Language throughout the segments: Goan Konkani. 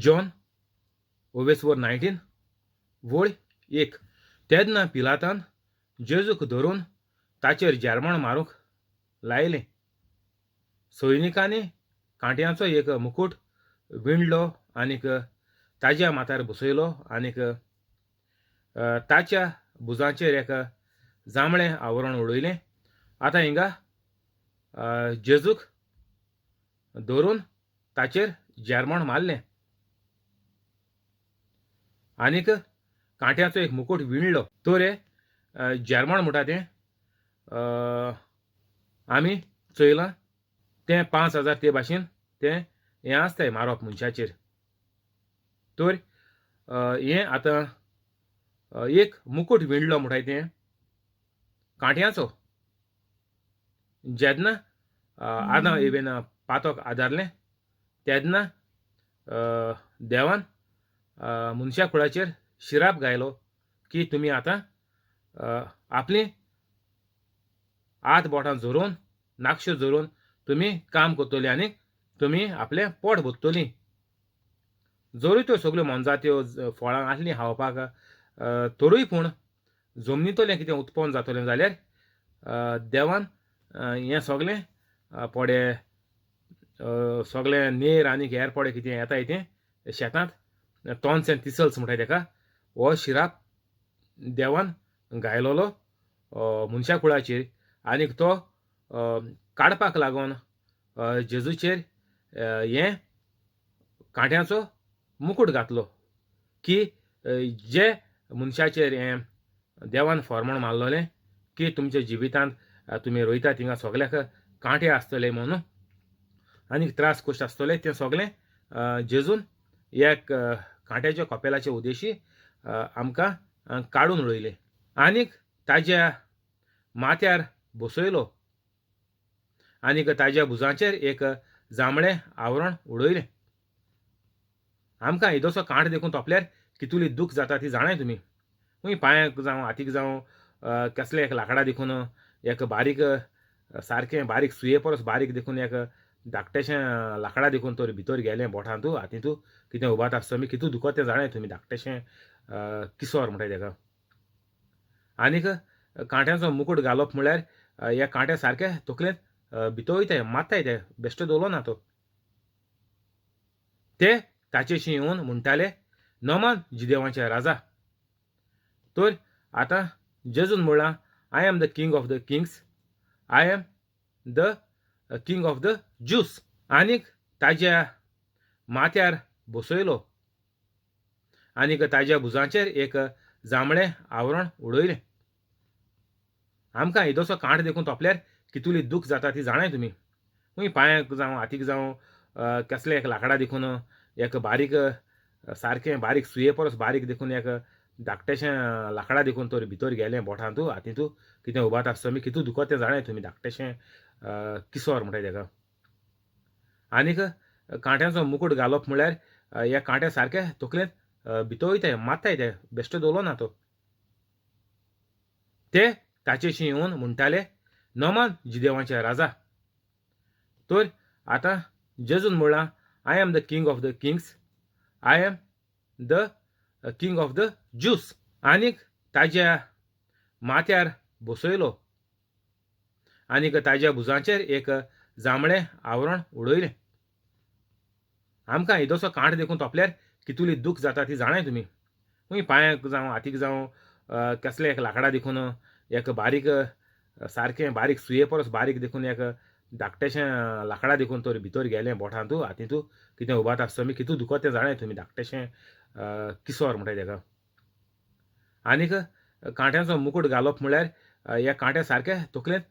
जॉन ओवेसवर 19 वळ 1. तेन्ना पिलातान जेजूक धरून ताचेर जेरमण मारूंक लायलें. सैनिकांनी कांट्यांचो एक मुकूट विणलो आनीक ताज्या माथ्यार बसयलो आनीक ताच्या भुजांचेर एक जांबळें आवरण उडयलें. आतां हिंगा जेजूक धरून ताचेर जेरमण मारलें आनीक कांट्याचो एक मुकूट विणलो. तर हे जेरमण म्हणटा तें आमी चोयलां तें 5000 ते भाशेन तें हें आसताय मारप मनशाचेर. तर हें आतां एक मुकूट विणलो म्हणटाय तें कांट्याचो. जेन्ना आदाम एवेन पातक आदारलें तेन्ना देवान मनशा कुळाचेर शिराप घायलो की तुमी आतां आपली हात बोटां झरोवन नाकश्यो झरोवन तुमी काम करतली आनी तुमी आपलें पोट भरतलीं. जरूय त्यो सगल्यो मोनजात्यो फळां आसलीं खावपाक तरूय पूण जमनींतलें कितें उत्पन्न जातलें जाल्यार देवान हें सगलें पडे सगलें नेर आनी हेर पडे कितें येताय तें शेतांत टॉन्स एन्ड तिसल्स म्हणटाय तेका, हो शिराप देवान घायलोलो मनशा कुळाचेर आनीक तो काडपाक लागून जेजूचेर हें कांट्याचो मुकूट घातलो की जे मनशाचेर हें देवान फॉर्मण मारलोलें की तुमच्या जिवितांत तुमी रोयता थिंगा सगल्याक कांटे आसतले म्हणून आनीक त्रास कश्ट आसतले तें सगलें जेजून एक कांट्याच्या कपेलाचे उद्देशी आमकां काडून उडयलें आनीक ताज्या माथ्यार बसयलो आनीक ताज्या भुजांचेर एक जांबळें आवरण उडयलें. आमकां येदोसो कांट देखून तोपल्यार कितुली दूख जाता ती जाणाय तुमी. खंय पांयांक जावं हातीक जावं कसलें एक लांकडां देखून एक बारीक सारकें बारीक सुये परस बारीक देखून एक धाकटेशें लांकडां देखून तर भितर गेलें बोटांतू हातींतू कितें उबात आसता मी कितू दुखत तें जाणाय तुमी. धाकटेशें किसोर म्हणटाय तेका. आनीक कांट्यांचो मुकूट घालप म्हळ्यार ह्या कांटे सारके तकलेंत भितर वयताय मारताय ते बेश्टो दवरलो ना तो. ते ताचेशी येवन म्हणटाले नमान जिदेवांचे राजा. तर आतां जेजून म्हणलां I am the king of the kings, I am the king of the Jews. आनीक ताज्या माथ्यार बसयलो आनीक ताज्या भुजांचेर एक जांबळें आवरण उडयलें. आमकां येदोसो कांट देखून तोपल्यार कितुली दूख जाता ती जाणाय तुमी. खंय पांयांक जावं हातीक जावं कसलें एक लांकडां देखून एक बारीक सारकें बारीक सुये परस बारीक देखून एक धाकटेशें लांकडां देखून तर भितर गेलें बोटांतू हातींतू कितें उबात आसता मी कितू दुखत तें जाणाय तुमी. धाकटेशें किसोर म्हणटाय तेका. आनीक कांट्यांचो मुकूट घालप म्हळ्यार ह्या कांटे सारके तकलेंत भितर वयताय मारताय ते बेश्टो दवरलो ना तो. ते ताचेशी येवन म्हणटाले नमान जिदेवांचे राजा. तर आतां जेजून म्हणलां I am the king of the kings, I am the king of the Jews. आनीक ताज्या माथ्यार बसयलो आनीक ताज्या भुजांचेर एक जांबळें आवरण उडयलें. आमकां येदोसो कांट देखून तोपल्यार कितुली दूख जाता ती जाणाय तुमी. खंय पांयांक जावं हातीक जावं कसलें एक लांकडां देखून एक बारीक सारकें बारीक सुये परस बारीक देखून एक धाकटेशें लांकडां देखून तर भितर गेलें बोटांतू हातींतू कितें उबात आसता मी कितू दुखत तें जाणाय तुमी. धाकटेशें किसोर म्हणटाय तेका. आनीक कांट्यांचो मुकूट घालप म्हळ्यार ह्या कांटे सारके तकलेंत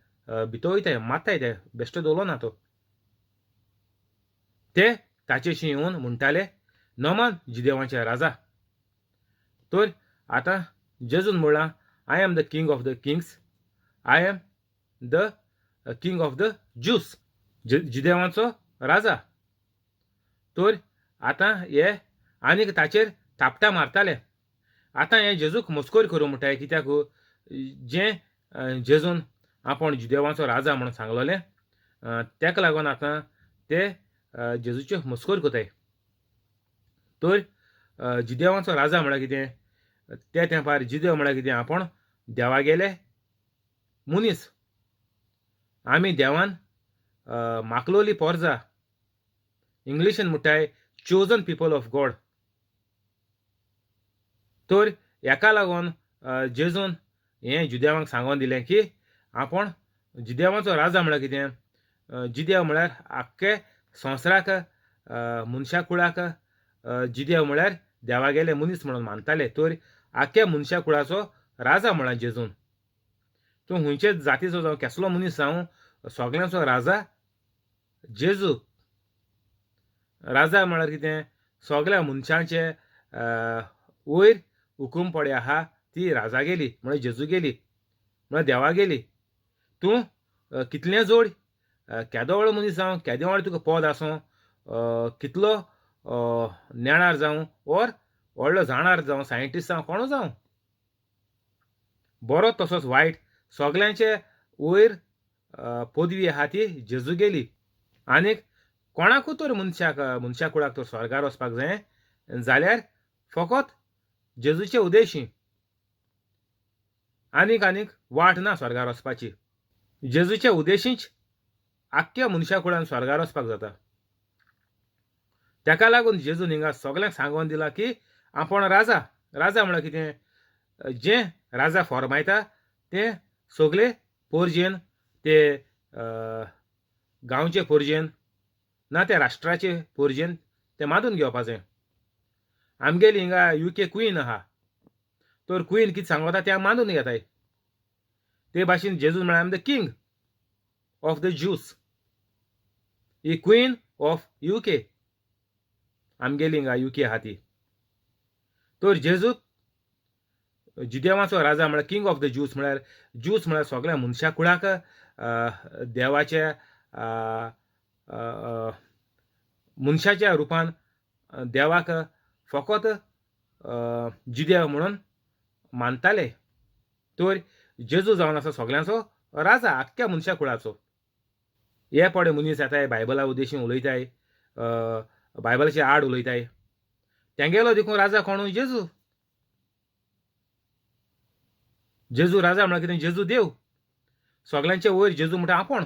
भितर वयताय मारताय ते बेश्टो दवरलो ना तो. ते ताचेशी येवन म्हणटाले नमान जिदेवांचे राजा. तर आतां जेजून म्हणलां I am the king of the kings, I am the king of the Jews. जिदेवांचो राजा. तर आतां हे आनीक ताचेर थापटां मारताले. आतां हे जेजूक मस्कोर करूं म्हणटाय कित्याक जें जेजून आपूण जुदेवांचो राजा म्हणून सांगलोलें तेका लागून आतां ते जेजूच्यो मस्कोर करताय. तर जिदेवांचो राजा म्हळ्यार कितें? त्या तेंपार जिदेव म्हळ्यार कितें? आपूण देवागेले मनीस, आमी देवान माकलोली पोरजा, इंग्लिशीन म्हणटाय चोजन पिपल ऑफ गॉड. तर हेका लागून जेजून हें जुदेवांक सांगून दिलें की आपूण जुदेवांचो राजा म्हळ्यार कितें? जुदेव म्हळ्यार आख्खे संवसाराक मनशा कुळाक जुदेव म्हळ्यार देवागेले मनीस म्हणून मानताले. तर आख्ख्या मनशा कुळाचो राजा म्हळ्यार जेजून. तूं खंयचे जातीचो जावं, केसलो मनीस जावं, सगल्यांचो राजा जेजू. राजा म्हळ्यार कितें? सगल्या मनशांचे वयर हुकूम पडे आहा ती राजा गेली, म्हळ्यार जेजू गेली, म्हळ्यार देवा गेली. तूं कितलें जोड, केदो व्हडलो मनीस जावं, केदें व्हडलें तुका पद आसूं, कितलो नेणार जावं ओर व्हडलो जाणार जावं, सायंटिस्ट जावं, कोणू जावं, बरो तसोच वायट, सगल्यांचे वयर पदवी आहा ती जेजू गेली. आनीक कोणाकूय तर मनशाक, मनशा कुळाक तर स्वर्गार वचपाक जाय जाल्यार फकत जेजूचे उदेशी, आनीक आनीक वाट ना स्वर्गार वचपाची. जेजूचे उदेशींच आख्ख्या मनशा कुळान स्वर्गार वचपाक जाता. ताका लागून जेजून हिंगा सगल्यांक सांगून दिलां की आपूण राजा. राजा म्हळ्यार कितें? जें राजा फॉर्मायता तें सगले पोरजेन, ते गांवचे पोरजेन ना त्या राष्ट्राचे पोरजेन तें मानून घेवपाचें. आमगेली हिंगा युके क्वीन आहा, तर क्वीन कितें सांगता तें मानून घेताय. ते भाशेन जेजून म्हळ्यार I am the king of the Jews, he queen of UK, आमगेली हिंगा युके आहा ती. तर जेजू जुदेवाचो राजा म्हळ्यार किंग ऑफ the juice, म्हळ्यार ज्यूस म्हळ्यार सगळ्या मनशा कुळाक देवाच्या मनशाच्या रुपान देवाक फकत जुदेव म्हणून मानताले. तर जेजू जावन आसा सगल्यांचो राजा, आख्ख्या मनशा कुळाचो. हे पडे मनीस येताय बायबला उद्देशीन उलयताय, बायबलाचे आड उलयताय, तेंगेलो देखून राजा कोणू? जेजू. जेजू राजा म्हळ्यार कितें? जेजू देव, सगल्यांचे वयर जेजू म्हणटा आपूण.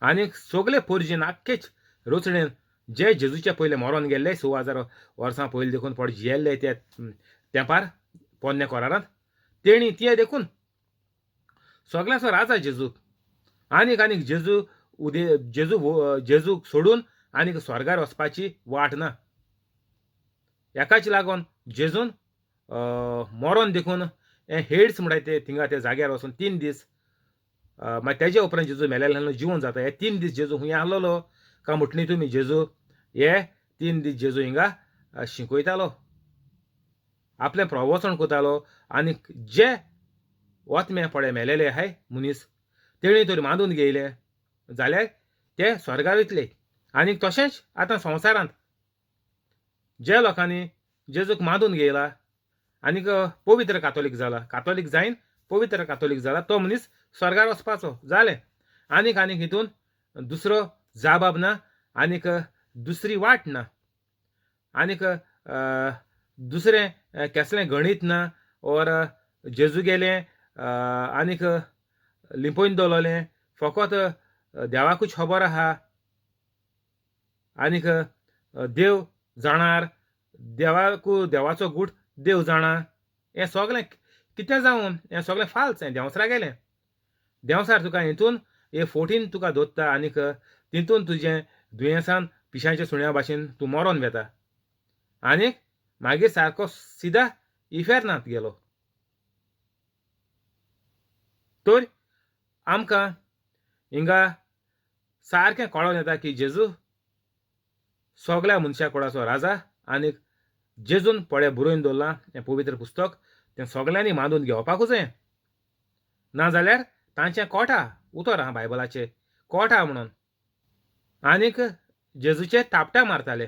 आनीक सगले पोरजेन आख्खेच रोचणेन जे जेजूच्या पयले मरोन गेल्ले 6000 वर्सां पयलीं देखून पड जियेल्ले ते तेंपार पोन्न्या कोरारांत, तेणी ते देखून सगल्यांचो राजा जेजू. आनीक आनीक जेजू उदे जेजू जेजूक सोडून आनीक स्वर्गार वचपाची वाट ना. हेकाच लागून जेजून मरोन देखून हें हेड्स म्हणटाय ते थिंगा त्या जाग्यार वचून 3 दीस, मागीर तेजे उपरांत जेजू मेलेल्यान जिवन जाता. हे 3 दीस जेजू खूंय आहलोलो काय म्हटली तुमी? जेजू हे 3 दीस जेजू हिंगा शिकयतालो, आपलें प्रवचन करतालो. आनीक जे वतमे पडे मेलेले आहाय मनीस तेणी तर मानून घेयले जाल्यार ते स्वर्गार वयतले. आनीक तशेंच आतां संवसारांत जे लोकांनी जेजूक मानून घेयला आनीक पवित्र कातोलीक जाला, कातोलीक जायन पवित्र कातोलीक जाला, तो मनीस स्वर्गार वचपाचो जालें. आनीक आनीक हितून दुसरो जाबाब ना, आनीक दुसरी वाट ना, आनीक दुसरें केसलें गणीत ना, ओर जेजू गेलें आनीक लिपोवन दवरलें, फकत देवाकूच खबर आहा, आनीक देव जाणार, देवाकू देवाचो गूट देव जाणा, हें सगळें कितें जावन हें सगळें फाल्स. हें देंवसरा गेलें, देंवसार तुका हितून हे 14 तुका दोत्ता आनीक तितून तुजें दुयेंसान पिशांच्या सुण्या भाशेन तूं मरोन वेता आनीक मागीर सारको सिदा इफेर्नांत गेलो. तर आमकां हिंगा सारकें कळोन येता की जेजू सगळ्या मनशा कुळाचो राजा आनीक जेजून पळय बरोवन दवरलां हें पवित्र पुस्तक, तें सगळ्यांनी मानून घेवपाकूच जाय, नाजाल्यार तांचें कोटा उतर आहा बायबलाचें कोटा म्हणून. आनीक जेजूचे तापटां मारताले.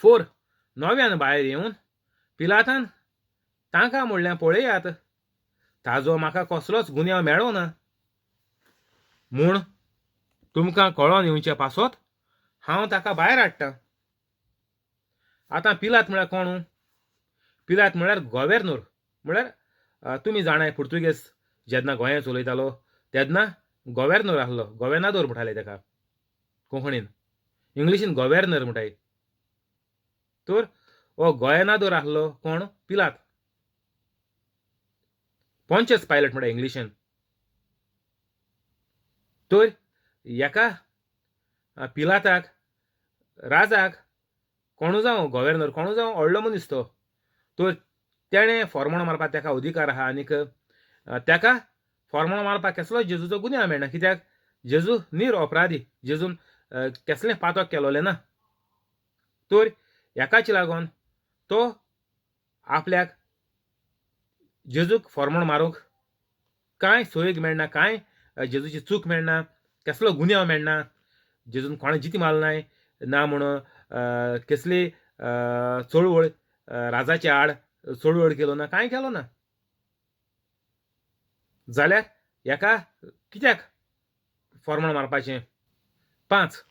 4 नव्यान भायर येवन पिलातान तांकां म्हणलें, पळयात ताजो म्हाका कसलोच गुन्यांव मेळो ना, म्हूण तुमकां कळोन येवचे पासत हांव ताका भायर हाडटा. आतां पिलात म्हळ्यार कोण? पिलात म्हळ्यार गोवेर्नोर. म्हळ्यार तुमी जाणाय पुर्तुगेज जेन्ना गोंयांत चलयतालो तेन्ना गोवेर्नोर आसलो, गोवेर्नादोर म्हणटाले ताका कोंकणीन, इंग्लिशीन गोवेर्नर म्हणटाय. तर हो गोयनादोर आसलो कोण? पिलात. पोंचस पायलट म्हणटा इंग्लिशीन. तर हेका पिलाताक राजाक कोणू जावं गोवेर्नर कोणू जावं व्हडलो मनीस तो, तर तेणें फॉर्माण मारपाक ताका अधिकार आहा आनीक ताका फॉर्माण मारपाक केसलो जेजूचो गुन्यांव मेळना, कित्याक जेजू निर अपराधी, जेजून केसलें पातक केलोलें ना. तर हेकाच लागून तो आपल्याक जेजूक फॉर्माण मारूंक कांय सोयीक मेळना, कांय जेजूची चूक मेळना, केसलो गुन्यांव मेळना, जेजून कोणें जिती मारनाय ना म्हूण केसली चळवळ राजाचे आड चळवळ केलो ना, कांय केलो ना. जाल्यार हेका कित्याक फॉर्माण मारपाचें? 5.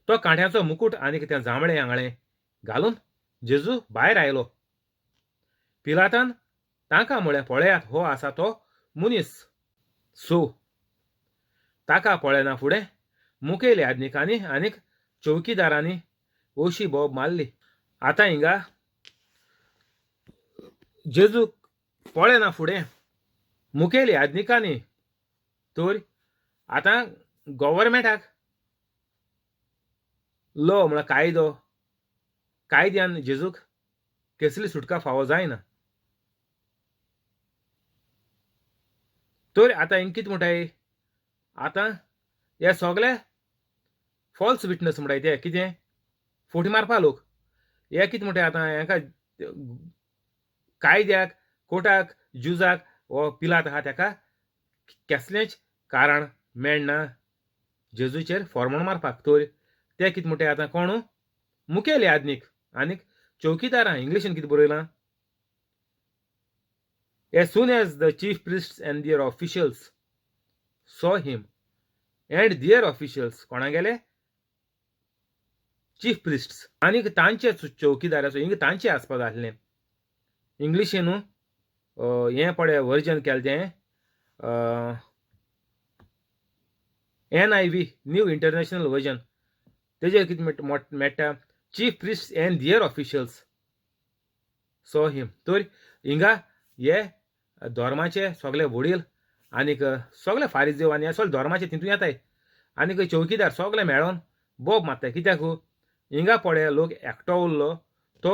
तो कांट्याचो मुकूट आनी तें जांबळें आंगळें घालून जेजू भायर आयलो. पिलातान तांकां म्हळें, पळयात हो आसा तो मनीस. सो ताका पळयना फुडें मुखेल याज्ञिकांनी आनीक चौकीदारांनी अशी बोब मारली. आतां हिंगा जेजूक पळयना फुडें मुखेल याज्ञिकांनी, तर आतां गव्हर्मेंटाक लो म्हळ्यार कायदो, कायद्यान जेजूक केसली सुटका फावो जायना. तर आतां हिंग कितें म्हणटाय, आतां हे सगळे फॉल्स विटनस म्हणटाय ते कितें फोटी मारपा लोक, हे कितें म्हणटाय आतां हेंका कायद्याक कोर्टाक ज्युजाक हो पिलात आहा ताका केसलेंच कारण मेळना जेजूचेर फॉर्माण मारपाक. तर ते कितें म्हणटाय आतां कोण? मुखेल याज्ञीक आनीक चौकीदारां. इंग्लिशीन कितें बरयलां? As soon as the chief priests and their officials saw him, and their officials, कोणागेले? Chief priests आनीक तांचे चौकीदाराचो, हिंग तांचे आसपाक आसलें. इंग्लिशीन हें पळय वर्जन केलें तें NIV new international version, तेजेर कितें मेळटा? Chief priests and their officials saw him. तर हिंगा हे धर्माचे सगळे वडील आनीक सगळे फारिजेव आनी हे सगळे धर्माचे तितून येताय आनीक चौकीदार सगळे मेळोन बोब मारताय. कित्याक हिंगा पळय लोक एकटो उरलो तो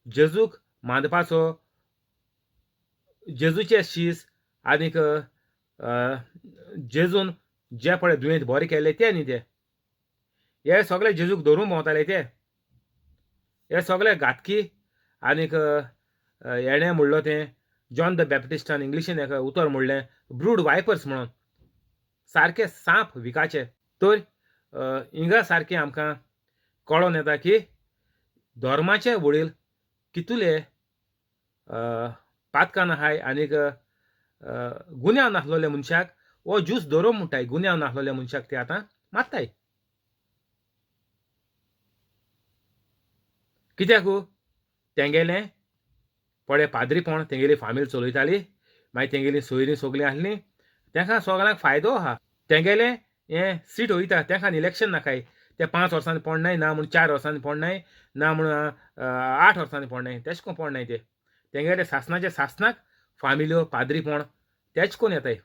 जेजूक मानपाचो, जेजूचे शीस आनीक जेजून जे पळय दुयेंत बरें केल्ले ते न्ही, ते हे सगळे जेजूक धरून भोंवताले, ते हे सगळे घातकी. आनीक हेणें म्हणलो तें जॉन the बॅप्टिस्टान इंग्लिशीन एका उतर म्हणलें ब्रूड वायपर्स म्हणून, सारके सांप विकाचे. तर हिंगा सारकें आमकां कळोन येता की धर्माचे वडील कितुले पातकान आहाय आनीक गुन्यांव नासलोल्या मनशाक हो ज्यूस धरोवंक म्हणटाय, गुन्यांव नासलोल्या मनशाक ते आतां मारताय. कित्याक तेंगेलें पळय पाद्रीपण तेंगेली फामील चलयताली, मागीर तेंगेली सोयरीं सगळीं आसलीं, तेंकां सगळ्यांक फायदो आहा. तेंगेलें हें सीट वयता, तेंकां इलेक्शन नाकाय, ते 5 वर्सांनी पडनाय ना म्हूण 4 वर्सांनी पडनाय ना म्हूण 8 वर्सांनी पडनाय, तेश कोन पडनाय. ते तेंगेले सासणाचे सासणाक फामिल्यो पाद्रीपण तेच कोन येताय.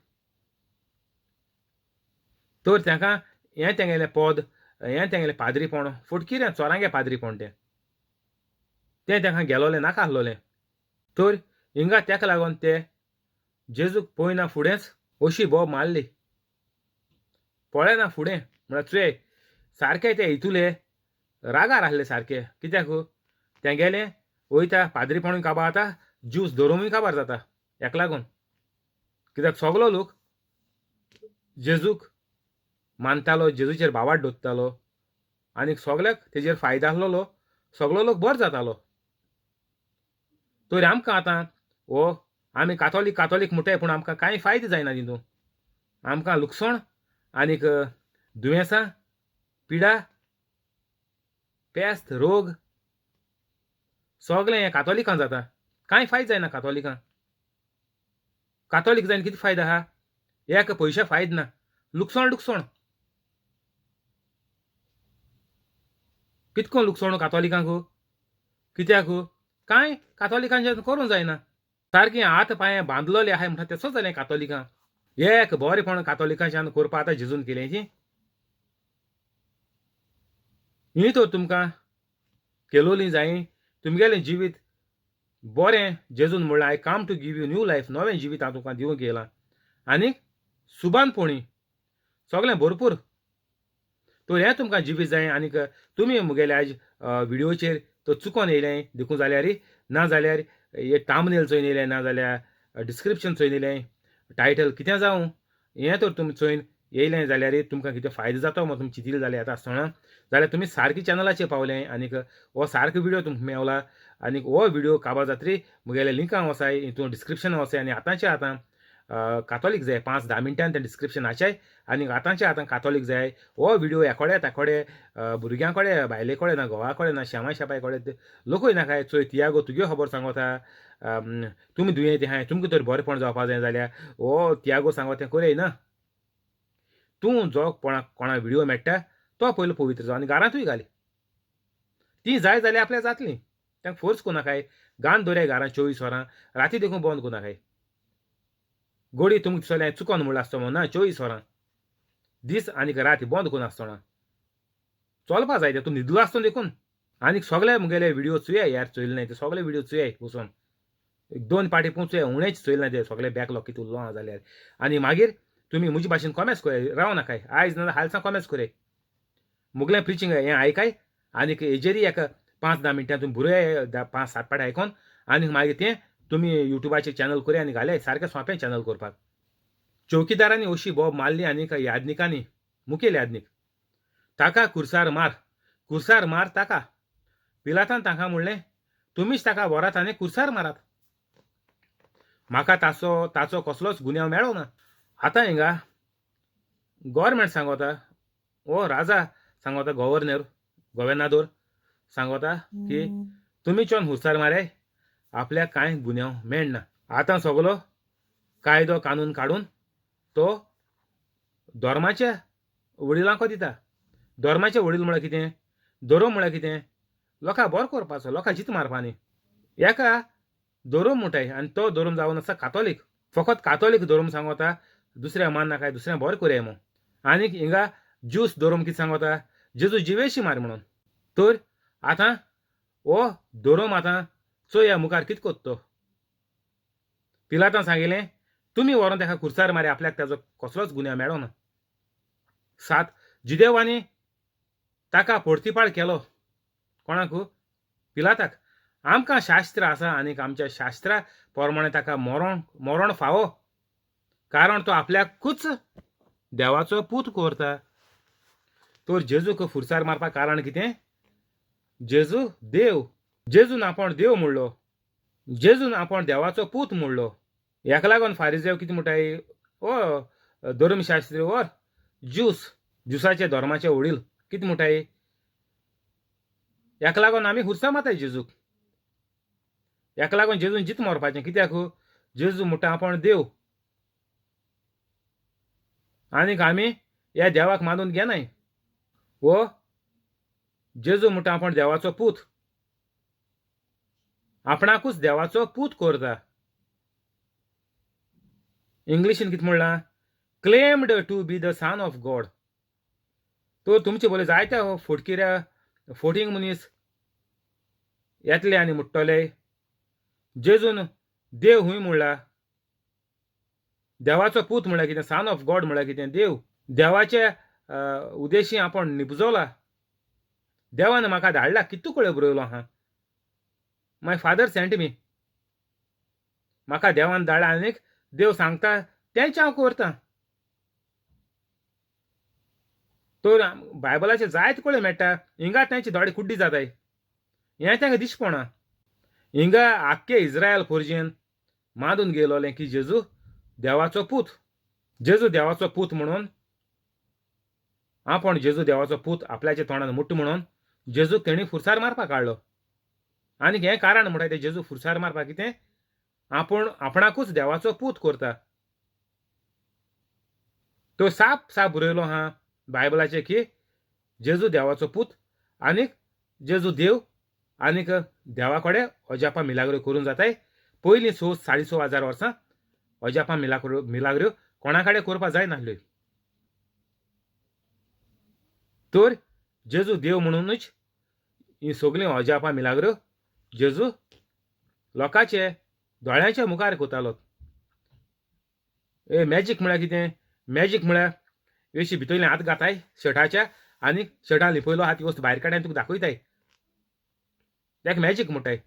तर तेंकां हें तेंगेलें पद, हें तेंगेलें पाद्रीपण फटकिरें चोरांगे पाद्रीपण तें, तें तेंकां गेलोलें नाका आसलोलें. तर हिंगा तेका लागून ते जेजूक पळयना फुडेंच अशी बोब मारली. पळयना फुडें म्हळ्यार चोय सारके ते हितुले रागार आसले सारके. कित्याक तेंगेलें वयता पाद्रीपणूय काबार जाता, ज्यूस धरूनूय काबार जाता हेका लागून. कित्याक सगलो लोक जेजूक मानतालो, जेजूचेर भावार्थ दवरतालो आनी सगल्याक तेजेर फायदो आसलेलो, सगलो लोक बरो जातालो. तर आमकां आतां हो आमी कातोलीक कातोलीक म्हणटाय, पूण आमकां कांय फायदो जायना तितून. आमकां लुकसाण आनीक दुयेंसां, पिडा, पेस्त, रोग सगळें हें कातोलिकां जाता. कांय फायद जायना कातोलिकां. कातोलीक जायन कितें फायदो आहा? एक पयशे फायद ना, लुकसण लुकसण. कितको लुकसण कातोलिकांक? कित्याक कांय कातोलिकांच्यान करूंक जायना. सारकें हात पांय बांदलेले आहाय म्हणटा तेसो जालें कातोलिकां. एक बरेंपण कातोलिकांच्यान करपा आतां जेजून केलें ती ही तर तुमकां केलोली जाय. तुमगेलें जिवीत बरें जेजून म्हणलां, I come to give you new life. नवें जिवीत हांव तुमकां दिवंक येयलां आनीक सुबानपणी सगळें भरपूर. तर हें तुमकां जिवीत जाय आनीक तुमी म्हगेले आयज व्हिडियोचेर तो चुकोन येयलें देखून जाल्यार, ना जाल्यार हे थांबनेल चोयन येयलें, ना जाल्यार डिस्क्रिप्शन चोयन येयलें, टायटल कितें जावं, हें तर तुमी चोयन येयलें जाल्यार तुमकां कितें फायदो जातो म्हूण तुमी चिंतिल्लें जाल्यार येता आसतना जाल्यार तुमी सारकें चॅनलाचेर पावलें आनीक हो सारको व्हिडियो तुमकां मेवला. आनीक हो व्हिडियो काबार जातरी म्हगेल्या लिंकां वचाय, हितून डिस्क्रिप्शनां वचाय आनी आतांचे आतां कातोलीक जाय 5-10 मिनटान तें डिस्क्रिप्शन आसाय आनी आतांचे आतां कातोलीक जाय. हो व्हिडियो एकोडे ताकोडे भुरग्यां कडेन, बायले कडेन ना, घोवा कडेन ना, शेमा शेपाय कडेन लोकूय नाकाय. चोय तियागो तुगे खबर सांगोता, तुमी दुयेंत आहाय, तुमकां तर बरेंपण जावपा जाय जाल्यार हो तियागो सांगोता तें करय ना. तूं जो कोणाक कोणा व्हिडियो मेळटा तो पयलो पवित्र जाव आनी घरांतूय घाली. ती जाय जाल्यार आपल्या जातली, तांकां फोर्स करूं नाकाय. गान दवराय घरां 24 वरां, राती देखून बंद करूं नाकाय. गोडी तुमकां दिसलें चुकोन म्हणलां आसतो म्हणून ना, 24 वरां दीस आनीक रात बंद करून आसतना चलपा जाय तें. तूं न्हिदलो आसतना देखून. आनीक सगळे म्हगेले व्हिडियो चोयाय यार, चोयले नाय ते सगळे व्हिडियो चोयाय वचोन, 2 पाटी पूण चोयाय, उणेच चोयले ना ते सगळे बॅकलॉग कितें उरलो आहा जाल्यार. आनी मागीर तुमी म्हजे भाशेन कॉमेंट्स कराय, राव नाकाय. आयज ना हालसां कॉमेंट्स कराय, मुगलें प्रिचींग हें आयकाय आनीक हेजेरय एक 5-10 मिनटां तुमी बरोय 5-7 पाटी आयकोन आनी मागीर तें तुमी युट्यूबाचेर चॅनल करया आनी घालय. सारकें सोंपें चॅनल करपाक. चौकीदारांनी अशी बोब मारली आनीक याज्ञिकांनी, मुखेल याज्ञीक, ताका कुर्सार मार, कुर्सार मार ताका. पिलातान तांकां म्हणलें, तुमीच ताका व्हरात आनी कुर्सार मारात, म्हाका ताचो ताचो कसलोच गुन्यांव मेळो ना. आतां हिंगा गव्हर्मेंट सांगोता, ओ राजा सांगोता, गव्हर्नर गोवेर्नादोर सांगोता की तुमी चोन हुस्सार मारे, आपल्याक कांय गुन्यांव मेळना. आतां सगलो कायदो कानून काडून तो धर्माच्या वडिलांक दिता. धर्माचे वडील म्हळ्यार कितें? धर्म म्हळ्यार कितें? लोकां बरो करपाचो, लोकां जीत मारपा न्ही. एका धर्म म्हणटाय आनी तो धर्म जावन आसा कातोलीक. फकत कातोलीक धर्म सांगोता दुसऱ्या मान नाकाय, दुसऱ्या बरें करया म्हूण. आनीक हिंगा ज्यूस धर्म कितें सांगोता? जेजू जिवेशी मार म्हणून. तर आतां हो धर्म आतां चोया मुखार कितें करता तो. पिलातान सांगिल्लें, तुमी व्हरोन ताका कुर्सार मारी, आपल्याक ताजो कसलोच गुन्यांव मेळो ना. 7 जुदेवांनी ताका पोर्तिपाळ केलो. कोणाक? पिलाताक. आमकां शास्त्र आसा आनीक आमच्या शास्त्रा प्रमाणे ताका मरण मरण फावो, कारण तो आपल्याकूच देवाचो पूत करता. तर जेजूक फुरसार मारपाक कारण कितें? जेजू देव. जेजून आपूण देव म्हणलो, जेजून आपूण देवाचो पूत म्हणलो. हेका लागून फारिजेव कितें म्हणटाय, ओ धर्मशास्त्री वर ज्यूस, ज्युसाचे धर्माचे वडील कितें म्हणटाय, हेका लागून आमी हुरसां मारताय जेजूक. हेका लागून जेजून जीत मारपाचें. कित्याक? जेजू म्हणटा आपूण देव आनीक आमी ह्या देवाक मानून घेनाय. वो जेजू म्हणटा आपूण देवाचो पूत, आपणाकूच देवाचो पूत करता. इंग्लिशीन कितें म्हणलां? Claimed to be the son of God. तर तुमचे बोले जायत्या फोटकिऱ्या फोटींग मनीस येतले आनी म्हणटले जेजून देव हूंय म्हणला, देवाचो पूत म्हणल्यार कितें, सन ऑफ गॉड म्हणल्यार कितें, देव देवाचे उद्देशी आपूण निपजोला, देवान म्हाका धाडला, कितू कळे बरयलो आहा, my father sent मी, म्हाका देवान धाडला आनीक देव सांगता तेंच हांव करता. तर बायबलाचे जायते कळे मेळटा. हिंगा तेंची दोळे कुड्डी जाताय, हें तांकां दिसपणा. हिंगा आख्खे इस्रायल फोर्जेन मानून गेलोलें की जेजू देवाचो पूत, जेजू देवाचो पूत म्हणून आपूण जेजू देवाचो पूत आपल्याच्या तोंडान मुट्ट म्हणून जेजूक तेणी फुरसार मारपाक काडलो. आनीक हें कारण म्हणटाय ते जेजू फुरसार मारपाक कितें आपूण आपणाकूच देवाचो पूत करता. तो साप साप बरयलो आहा बायबलाचेर की जेजू देवाचो पूत आनीक जेजू देव आनीक देवा कडेन अजापां मिलाग्रो करूंक जाताय. पयलीं स साडे स हजार वर्सां अजापां मिलाग्रो कोणा कडेन करपाक जायनासल्यो. तर जेजू देव म्हणूनच हीं सगळीं अजापां मिलाग्रो जेजू लोकांचे दोळ्यांच्या मुखार करतालो. ए मॅजीक म्हळ्यार कितें? मॅजीक म्हळ्यार अशी भितरले हात घाताय शर्टाच्या आनी शर्टान लिपयलो आहा ती वस्त भायर काडटाय आनी तुका दाखयताय, ताका मॅजीक म्हणटाय.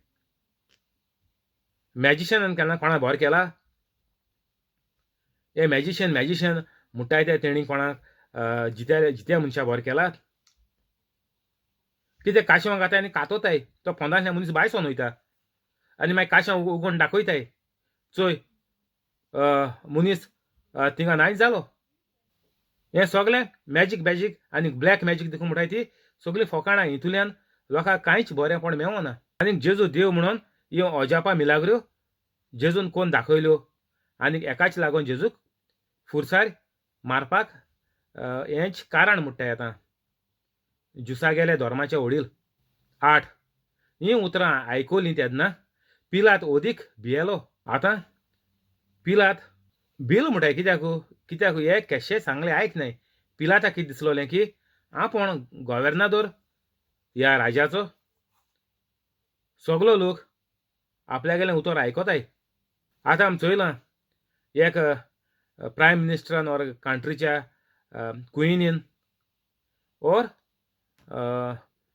मॅजिशनान केन्ना कोणाक बरो केला? हे मॅजिशन मॅजिशन म्हणटाय ते तेणी कोणाक जित्या जित्या मनशा बरो केला? कितें काशवां घाताय आनी कातोताय, तो पोंदांतल्यान मनीस भायर सरून वयता आनी मागीर काशां उगोवन दाखयताय, चोय मनीस थिंगा नायच जालो. हें सगळें मॅजीक मॅजीक आनी ब्लॅक मॅजीक देखून म्हणटाय ती सगळीं फोकाणां. हितूंतल्यान लोकांक कांयच बरेंपण मेवना. आनी जेजू देव म्हणून ह्यो अजापां मिलाग्रो जेजून कोण दाखयल्यो आनी एकाच लागून जेजूक फुरसार मारपाक हेंच कारण म्हणटाय आतां ज्युसागेले धर्माचे वडील. 8 हीं उतरां आयकलीं तेन्ना पिलात अदीक भियेलो. आतां पिलात भिल म्हणटाय कित्याक कित्याक हे केशें सांगलें आयक नाय. पिलाताक कितें दिसलोलें की आपूण गोवेर्नादोर ह्या राजाचो, सगलो लोक आपल्यागेलें उतर आयकताय. आतां आमी चोयलां एक प्रायम मिनिस्टरान ऑर कंट्रीच्या क्विनीन ऑर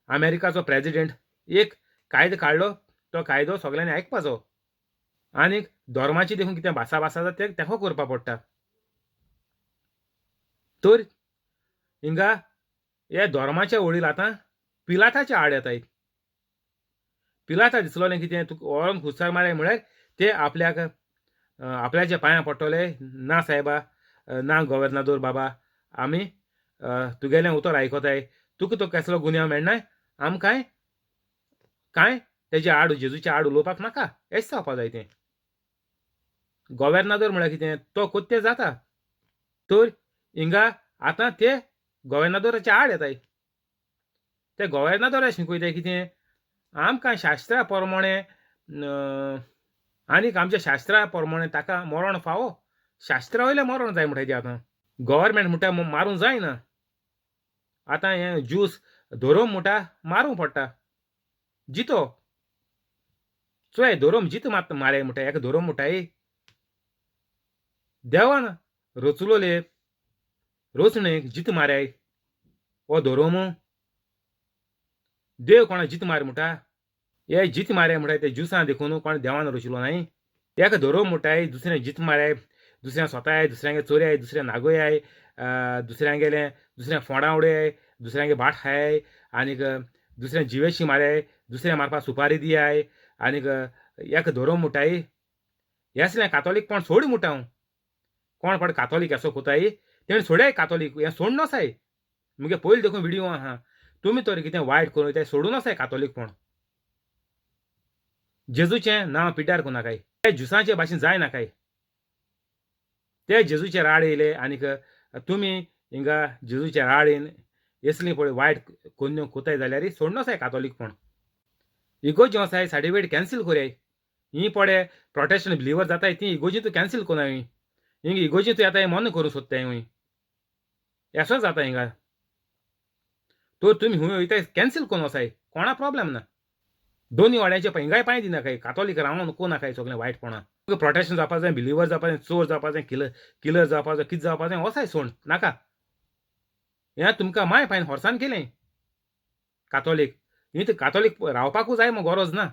अमेरिकाचो प्रेजिडेंट एक कायदो काडलो, तो कायदो सगल्यांनी आयकपाचो. आनीक धर्माची देखून कितें भासा भासा जाता तें तेका करपाक पडटा. तर हिंगा हे धर्माचे वडील आतां पिलाताच्या आड येताय. पिलाता दिसलोलें कितें तुका व्हरोन खुर्सार मारय म्हळ्यार ते आपल्याक आपल्याच्या पांयां पडटले, ना सायबा, ना गोवेर्नादोर बाबा, आमी तुगेलें उतर आयकताय, तुका तो कसलो गुन्यांव मेळनाय, आमकांय कांय तेजे आड जेजूच्या आड उलोवपाक नाका. हेच जावपा जाय तें. गोवेर्नादोर म्हळ्यार कितें तो कोत्ते जाता. तर हिंगा आतां ते गोवेर्नादोराच्या आड येताय. ते गोवेर्नादोरा शिकयताय कितें आमकां शास्त्रा प्रमाणे आनीक आमच्या शास्त्रा प्रमाणे ताका मरण फावो, शास्त्रा वयलें मरण जाय म्हणटाय ते. आतां गव्हर्मेंट म्हणटा मारूंक जायना, आतां हें ज्यूस धोरोम म्हणटा मारूंक पडटा जितो. चोय धोरोम जितो मात मारे म्हणटा, एका धोरोम म्हणटाय देवान रचलोले रचणेक जित माराय हो धोरोम. देव कोणा जित मार म्हणटा? हे जित मारे म्हणटाय ते ज्युसां देखून कोण देवान रचलो न्हय. एका धोरोम म्हणटाय दुसऱ्या जित माराय, दुसऱ्या सोताय, दुसऱ्यांगे चोरयाय, दुसऱ्या नागोयाय, दुसऱ्यांगेले दुसऱ्या फोंडा उडयाय, दुसऱ्यांगे भाट खाय, आनीक दुसऱ्या जिवेशी माराय, दुसऱ्या मारपाक सुपारी दियाय, आनीक एक धोरोम म्हणटाय. हेसलें कातोलीकपण सोड म्हणटा हांव. कोण कोण कातोलीक असो कोताय तेणें सोडयाय कातोलीक, हें सोड नसाय. मुगे पयलीं देखून विडियो आहा, तुमी तर कितें वायट करूं तें सोडून नसाय कातोलीकपण. जेजूचें नांव पिड्ड्यार करूं नाकाय, ते ज्युसांचे भाशेन जाय नाकाय. ते जेजूचे राड येयले आनीक तुमी हिंगा जेजूचे राड येवन येसली पळय वायट कोन्न्यो कोताय जाल्यार सोड नसाय कातोलीकपण. इगोर्जी वसाय सर्टिफिकेट कॅन्सील कोरयाय. ही पडे प्रोटेस्टंट बिलीवर जाताय ती इगोर्जी तूं कॅन्सील कोनाय, हिंगा इगोर्जी तूं येताय मन करूंक सोदताय हूंय येसो जाता हिंगा. तर तुमी हूंय वयताय कॅन्सील कोन वसाय, कोणा प्रोब्लेम ना. दोनी वाड्यांचे हिंगाय पांय दिनाकाय, कातोलीक रावन को नाकाय सगळें वायटपणां. तुका प्रोटेस्टंट जावपा जाय, बिलीवर जावपा जाय, चोर जावपा जाय, किलर जावपा जाय, कितें जावपा जाय वसाय सोड नाका. हें तुमकां माय पायन होर्सान केलें कातोलीक, ही तर कातोलीक रावपाकूच जाय मग गरज ना,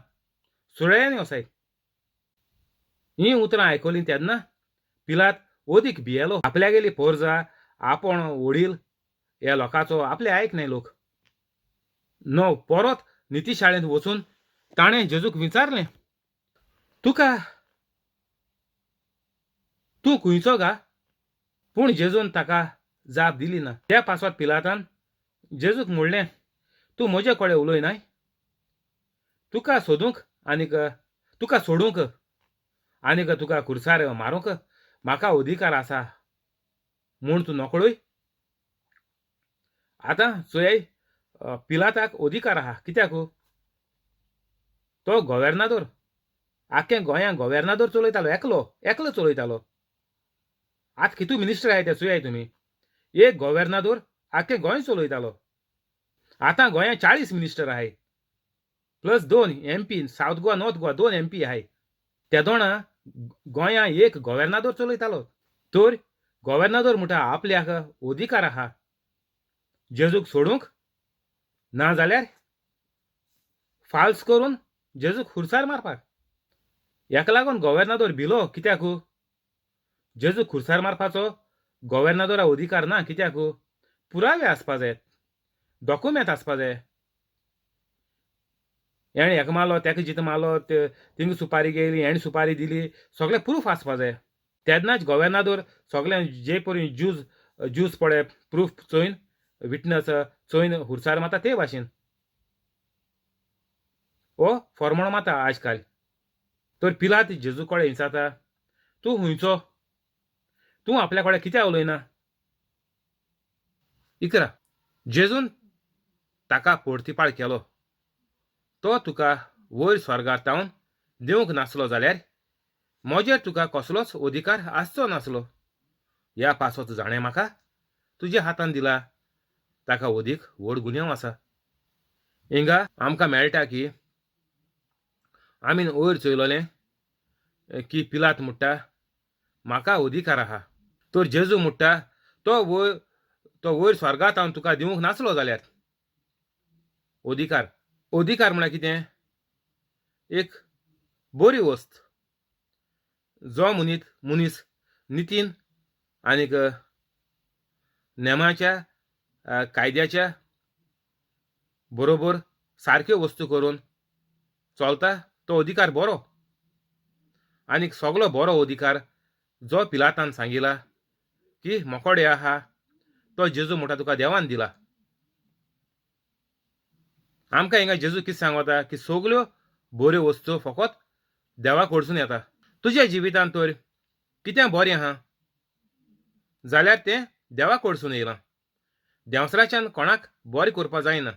सुळ्यांनी वसाय. हीं उतरां आयकलीं तेन्ना पिलात अदीक भियेलो. आपल्यागेली पोरजा आपूण वडील ह्या लोकांचो आपले आयक न्हय लोक. 9 परत निती शाळेंत वचून ताणें जेजूक विचारलें, तुका तूं खंयचो गा? पूण जेजून ताका जाप दिली ना. त्या पासत पिलातान जेजूक म्हणलें, तूं म्हजे कडेन उलयनाय? तुका सोदूंक आनीक तुका सोडूंक आनीक तुका खुर्सार मारूंक म्हाका अधिकार आसा म्हूण तूं नकळूय? आतां चोयाय, पिलाताक अधिकार आहा. कित्याक? तो गोवेर्नादोर, आख्खें गोंयांक गोवेर्नादोर चलयतालो, एकलो एकलो चलयतालो. आतां कितू मिनिस्टर आहाय ते चोयाय तुमी. एक गोवेर्नादोर आख्खें गोंय चलयतालो. आतां गोंयांत 40 मिनिस्टर आहाय, plus 2 MP, South Goa North Goa 2 MP आहाय. तेदोणा गोंया एक गोवेर्नादोर चलयतालो. तर गोवेर्नादोर म्हणटा आपल्याक अधिकार आहा जेजूक सोडूंक, ना जाल्यार फाल्स करून जेजूक खुर्सार मारपाक. हेका लागून गोवेर्नादोर भिलो. कित्याक? जेजूक खुर्सार मारपाचो गोवेर्नादोरा अधिकार ना. कित्याक? पुरावे आसपा जाय, डॉक्युमेंत आसपा जाय. हेणें हेका मारलो, तेका जितो मारलो, थिंगा सुपारी गेली, हेणें सुपारी दिली, सगळें प्रूफ आसपा जाय. तेन्नाच गोवेर्नादोर सगळें जे परी ज्यूज ज्यूज पळय प्रूफ चोयन, विटनस चोयन खुर्सार मारता ते भाशेन हो फॉर्मोण मारता आज काल. तर पिलात जेजू कडेन विचारता, तूं खुंयचो? तूं आपल्या कडेन कित्याक उलयना? 11. जेजून ताका पोर्तिपाळ केलो, तो तुका वयर स्वर्गार तावन दिवंक नासलो जाल्यार म्हजेर तुका कसलोच अधिकार आसचो नासलो. ह्या पासत जाणें म्हाका तुज्या हातान दिला ताका अदीक व्हड गुन्यांव आसा. हिंगा आमकां मेळटा की आमी वयर चोयलोलें की पिलात म्हणटा म्हाका अधिकार आहा. तर जेजू म्हणटा तो वयर स्वर्गांत हांव तुका दिवंक नासलो जाल्यार अधिकार. अधिकार म्हळ्यार कितें? एक बरी वस्त जो मनीस नितीन आनीक नेमाच्या कायद्याच्या बरोबर सारक्यो वस्तू करून चलता तो अधिकार बरो. आनीक सगलो बरो अधिकार जो पिलातान सांगिला की मोकोडे आहा तो जेजू म्हणटा तुका देवान दिला. आमकां हिंगा जेजू कितें सांगता की सगल्यो बऱ्यो वस्तू फकत देवा कडसून येता. तुज्या जिवितांत तर कितें बरें आहा जाल्यार तें देवा कडसून येयलां. देंवसराच्यान कोणाक बरें करपा जायना.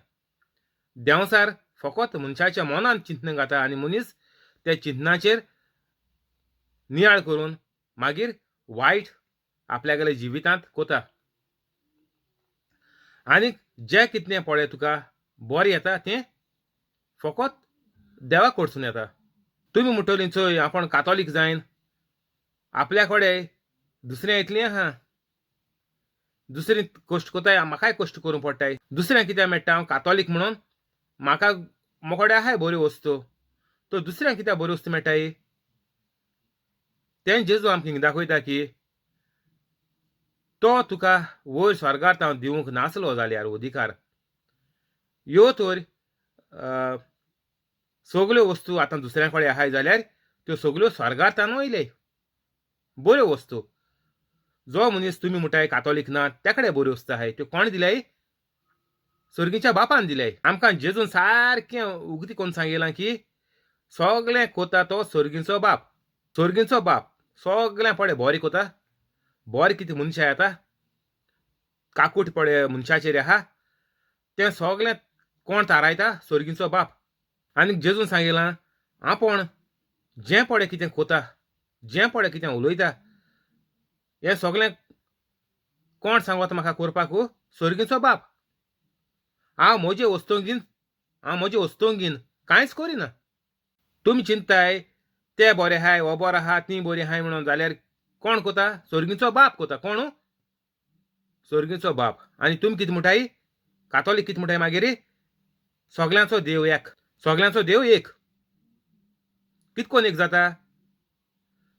देंवसार फकत मनशाच्या मनान चिंतन घाता आनी मनीस त्या चिंतनाचेर नियाळ करून मागीर वायट आपल्यागेल्या जिवितांत कोता. आनीक जें कितें पळय तुका बरें येता तें फकत देवा कडसून येता. तुमी म्हणटली चोय आपूण कातोलीक जायन, आपल्या कडेन दुसऱ्या इतलें आहा, दुसरी कश्ट कोताय म्हाकाय कश्ट करूंक पडटाय, दुसऱ्यांक कित्याक मेळटा हांव कातोलीक म्हणून म्हाका मोकोडे आहाय बऱ्यो वस्तू, तर दुसऱ्यांक कित्याक बऱ्यो वस्तू मेळटाय? तें जेजू आमकां हिंगा दाखयता की तो तुका वयर स्वर्गार हांव दिवंक नासलो जाल्यार अधिकार, ह्यो तर सगल्यो वस्तू आतां दुसऱ्या कडेन आहाय जाल्यार त्यो सगल्यो स्वर्गार तान वयले बऱ्यो वस्तू. जो मनीस तुमी म्हणटाय कातोलीक ना त्या कडेन बऱ्यो वस्तू आहाय त्यो कोण दिल्याय? सर्गीच्या बापान दिल्याय. आमकां जेजून सारकें उगती करून सांगिलां की सगळें कोता तो सर्गीचो बाप. सर्गीचो बाप सगळें पळय बरें कोता, बरें कितें मनशां येता, काकूट पळय मनशाचेर आहा तें सगळें कोण थारायता? सर्गीचो बाप. आनी जेजून सांगिलां आपूण जें पळय कितें कोता, जें पळय कितें उलयता, हें सगळें कोण सांगता म्हाका करपाक? सर्गीचो बाप. हांव म्हजे वस्तूंगीन, हांव म्हजे वस्तूंगीन कांयच करिना. तुमी चिंताय ते बरे आहाय, हो बरो आहा, ती बरी आहाय म्हणून, जाल्यार कोण कोता? सर्गीचो बाप कोता. कोण? सर्गीचो बाप. आनी तुमी कितें म्हणटाय? कातोलीक कितें म्हणटाय मागीर? सगल्यांचो देव एक, सगल्यांचो देव एक. कित कोन एक जाता?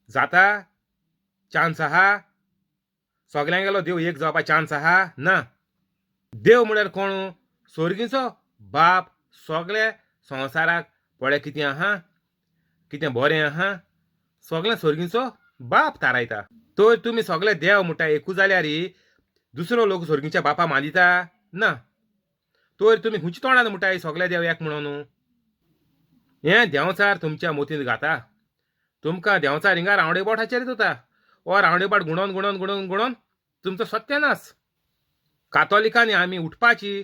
जाता चान्स आहा सगल्यांगेलो देव एक जावपा चान्स आहा? ना. देव म्हळ्यार कोण? सर्गीचो बाप. सगळे संवसाराक पळय कितें आहा, कितें बरें आहा, सगळें सर्गीचो बाप थारायता. तर तुमी सगळे देव म्हणटा एकू जाल्यार दुसरो लोक सर्गीच्या बापा मानिता ना. तर तुमी खंयच्या तोंडान म्हणटाय सगळे देव एक म्हणून? हें देंवचार तुमच्या मोतींत घाता. तुमकां देंवचार हिंगा रावंडे बोटाचेर दिता. हो रावंडे बोट गुणोन गुणोन गुणोन गुणोन तुमचो सत्यानाश. कातोलिकांनी आमी उठपाची,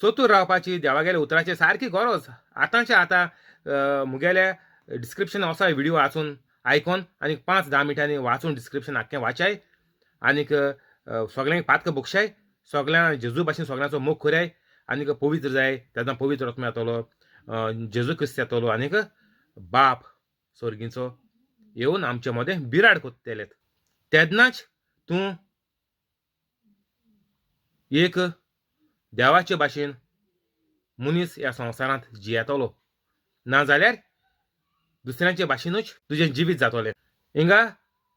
चतूर रावपाची, देवागेल्या उतराची सारकी गरज. आतांचे आतां मुगेल्या डिस्क्रिप्शन वचोन व्हिडियो वाचून आयकोन आनी 5-10 मिनटांनी वाचून डिस्क्रिप्शन आख्खें वाचाय आनीक सगल्यांक पातक बक्षाय, सगळ्यां जेजू भाशेन सगळ्यांचो मोग कराय आनीक पवित्र जाय. तेन्ना पवित्र आत्मा येतलो, जेजू क्रिस्त येतलो आनीक बाप सोर्गीचो येवन आमचे मदें बिराड कोत्तेलेत. तेन्नाच तूं एक देवाचे भाशेन मनीस ह्या संवसारांत जियेतलो, नाजाल्यार दुसऱ्यांचे भाशेनूच तुजें जिवीत जातलें. हिंगा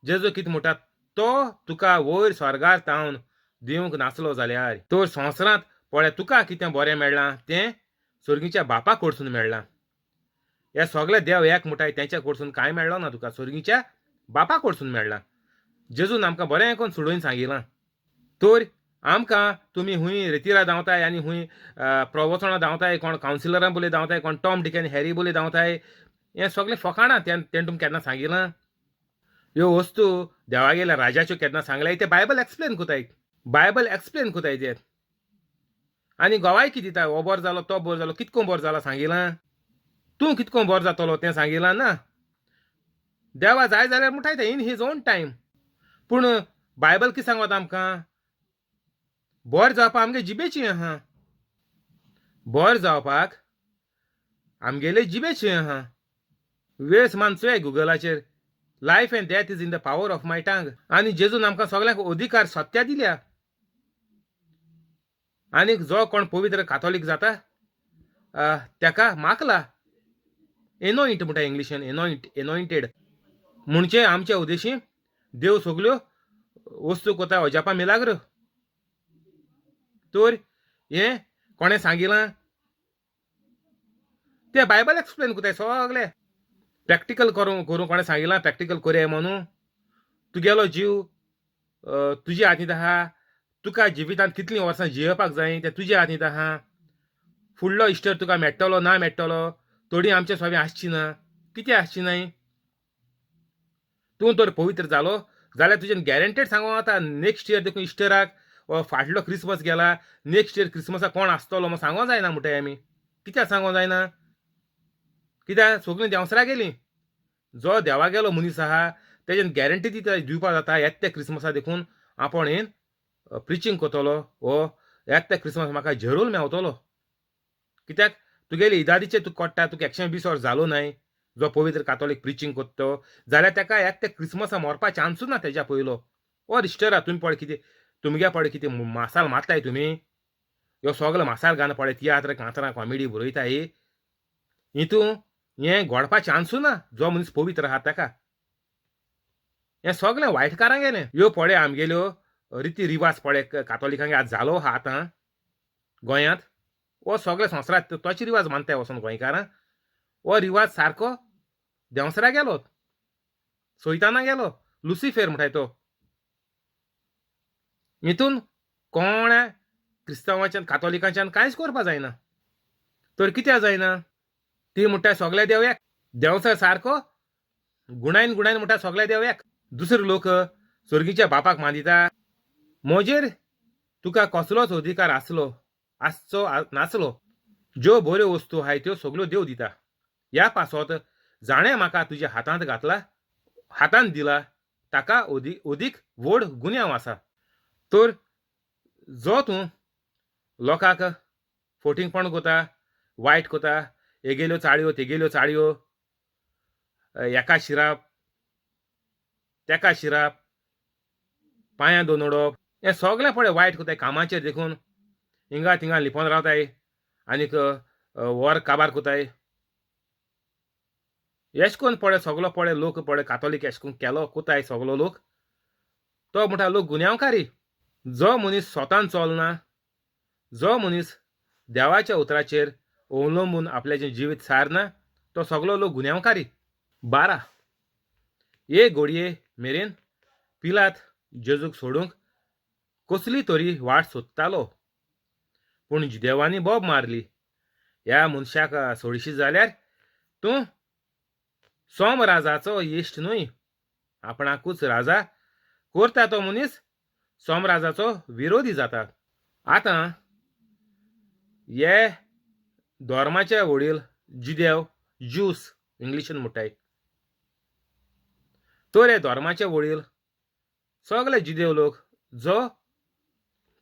जेजू कितें म्हणटा, तो तुका वयर स्वर्गार तावन दिवंक नासलो जाल्यार तर संवसारांत पळय तुका कितें बरें मेळ्ळां तें सोर्गीच्या बापा कडसून मेळ्ळां. हे सगळे देव एक म्हणटाय तेंच्या कडसून कांय मेळ्ळो ना तुका, सोर्गीच्या बापा कडसून मेळ्ळां. जेजून आमकां बरें करून सोडून सांगिलां. तर आमकां तुमी हुंय रेतिरा धांवताय आनी हुंय प्रवचनां धांवताय, कोण कावन्सिलरां बोले धांवताय, कोण टॉम डिक आनी हॅरी बोले धांवताय, हें सगळें फकाणां. तेणें तुमकां केन्ना सांगिलां ह्यो वस्तू देवागेल्या राजाच्यो केन्ना सांगल्या? तें बायबल एक्सप्लेन कोताय, बायबल एक्सप्लेन कोताय ते आनी गवायकी दिता. हो बरो जालो, तो बरो जालो, कितको बरो जाला सांगिलां? तूं कितको बरो जातलो तें सांगिलां ना. देवा जाय जाल्यार म्हणटाय तें इन his own time. पूण बायबल कितें सांगता आमकां? बरें जावपाक आमगे जिबेची आहा, बरें जावपाक आमगेले जिबेची आहा. वेळ मानचोय गुगलाचेर, life and death is in the power of my tongue. आनी जेजून आमकां सगळ्यांक अधिकार सत्या दिल्या. आनीक जो कोण पवित्र कातोलीक जाता ताका माकला एनोइंट म्हणटा इंग्लिशीन, एनोइंट, एनोइंटेड म्हणजे आमच्या उद्देशी देव सगल्यो वस्तू कोता अजापा मिलाग्र. तर हें कोणें सांगिलां? तें बायबल एक्सप्लेन कोताय सगळे. प्रॅक्टिकल करूं करूं कोणें सांगिलां प्रॅक्टिकल करया म्हणून? तुगेलो जीव तुज्या हातींत आहा. तुका जिवितांत कितलीं वर्सां जियेवपाक जाय तें तुज्या हातींत आहा. फुडलो इश्टर तुका मेळटलो ना मेळटलो, थोडीं आमच्या सोबें आसची ना. कितें आसची न्हय? तूं तर पवित्र जालो जाल्यार तुजें गॅरंटेड सांगो आतां नेक्स्ट इयर देखून इश्टराक फाटलो क्रिसमस गेला, नेक्स्ट इयर क्रिसमसाक कोण आसतलो म्हूण सांगो जायना म्हणटाय आमी. कित्याक सांगो जायना? कित्याक सगळीं देंवसरां गेलीं. जो देवा गेलो मनीस आहा तेजेन गॅरंटी दिता दिवपाक जाता येत त्या क्रिसमसा देखून आपूण येन प्रिचींग करतलो हो येत त्या क्रिसमस म्हाका झेरोल मेवतलो. कित्याक तुगेली इदादीचे तूं कोट्टा, तुका 120 वर्स जालो न्हय. जो पवित्र कातोलीक प्रिचींग करतो जाल्यार ताका येत त्या क्रिसमसा मरपा चान्सूच ना तेज्या पयलो. ओ इश्टरा तुमी पळय कितें तुमगे पळय कितें मासाल मारताय तुमी. ह्यो सगलो मासाल घालून पळय तियात्र कांतरां कॉमेडी बरयताय. हितून हें घडपा चान्सूच ना जो मनीस पवित्र आहा ताका. हें सगळें वायटकारां गेलें. ह्यो पळय आमगेल्यो रिती रिवाज पळय कातोलिकांगे आज जालो आहा आतां गोंयांत. हो सगळे संवसारांत तोच रिवाज मानताय वचोन गोंयकारां. हो रिवाज सारको देंवसरा गेलो, सोयताना गेलो, लुसिफेर म्हणटाय तो. हितून कोणा क्रिस्तांवाच्यान कातोलिकांच्यान कांयच करपा जायना. तर कित्याक जायना? ती म्हणटा सगळे देव एक. देंवचार सारको गुणायन गुणायन म्हणटा सगळे देव एक. दुसरे लोक सोर्गीच्या बापाक मानिता. म्हजेर तुका कसलोच अधिकार आसलो आसचो नासलो. ज्यो बऱ्यो वस्तू आहाय त्यो सगल्यो देव दिता. ह्या पासत जाणें म्हाका तुज्या हातांत घातला, हातांत दिला ताका अदीक व्हड गुन्यांव आसा. तर जो तूं लोकांक फटींगपण करता, वायट करता, हेगेल्यो चाळयो तेगेल्यो चाळयो, हेका शिराप तेका शिराप, पांयां दोन उडोवप, हें सगळें पळय वायट करताय कामाचेर देखून हिंगा थिंगा लिपोन रावताय आनीक वर काबार करताय. एश कोन्न पळय सगलो पळय लोक पळय कातोलीक एश कोन्न केलो कोताय सगलो लोक. तो म्हणटा लोक गुन्यांवकारी. जो मनीस स्वतान चलना, जो मनीस देवाच्या उतराचेर अवलंबून आपल्याचें जिवीत सारना, तो सगलो लोक गुन्यांवकारी. 12 एक घोडये मेरेन पिलात जेजूक सोडूंक कसली तरी वाट सोदतालो, पूण जुदेवांनी बोब मारली. ह्या मनशाक सोडशी जाल्यार तूं सोमराजाचो इश्ट न्हय. आपणाकूच राजा करता तो मनीस सोमराजाचो विरोधी जाता. आतां हे धर्माचे वडील जुदेव, ज्यूस इंग्लिशीन म्हणटाय, तर हे धर्माचे वडील सगळे जुदेव लोक जो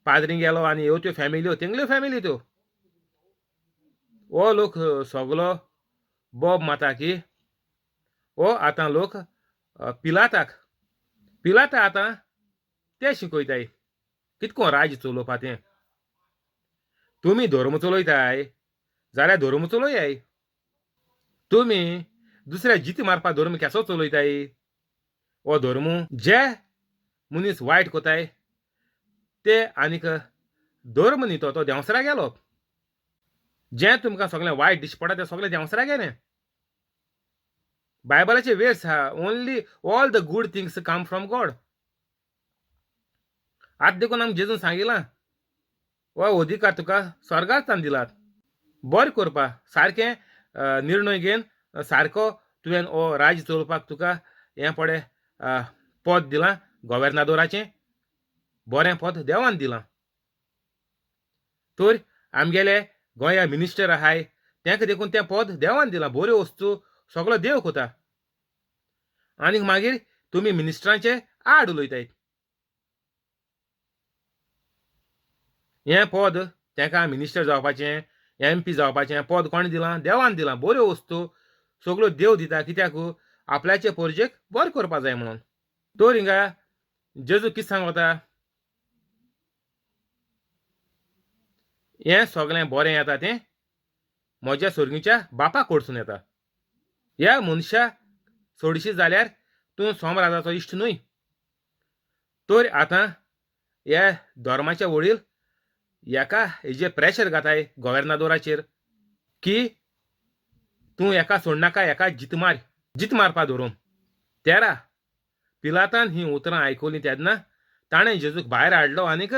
पाद्री गेलो आनी ह्यो त्यो फॅमिल्यो तेंगल्यो फॅमिली त्यो, हो लोक सगलो बोब माता की हो आतां लोक पिलाताक, पिलाता आतां ते शिकयताय कितको राज्य चलोवपा तें. तुमी धर्म चलयताय जाल्यार धर्म चलयाय, तुमी दुसऱ्या जिती मारपा धर्म केसो चलयताय? हो धर्म जे मनीस वायट कोताय ते आनीक धर्म न्ही, तो देंवसरा गेलो. जें तुमकां सगळें वायट दिश्टी पडटा तें सगळें देंवसरा गेलें. बायबलाचे वेर्स आहा, only all the good things come from God. आतां देखून आमकां जेजून सांगिलां, हो अधिकार तुका स्वर्गांतल्यान दिलात बरें करपा, सारकें निर्णय घेवन सारको तुवें हो राज्य चलोवपाक तुका हें पळय पद दिलां गोवेर्नादोराचें, बरें पद देवान दिलां. तर आमगेले गोंया मिनिस्टर आहाय तेंका देखून तें पद देवान दिलां, बऱ्यो वस्तू सगलो देव कोता. आनीक मागीर तुमी मिनिस्टरांचे आड उलयताय. हें पद तेंका मिनिस्टर जावपाचें, एम पी जावपाचें पद कोणें दिलां? देवान दिलां. बऱ्यो वस्तू सगळ्यो देव दिता, कित्याक? आपल्याचे पोरजेक बरें करपा जाय म्हणून. तर हिंगा जेजू कितें सांगता, हें सगळें बरें येता तें म्हज्या सोर्गीच्या बापा कडसून येता. ह्या मनशा सोडशी जाल्यार तूं सोमराजाचो इश्ट न्हय. तर आतां ह्या धर्माचे वडील हेका हेजे प्रेशर घाताय गोवेर्नादोराचेर की तूं हेका सोडनाका, हेका जीत मार, जीत मारपा धरून. 13 पिलातान हीं उतरां आयकलीं तेन्ना ताणें जेजूक भायर हाडलो आनीक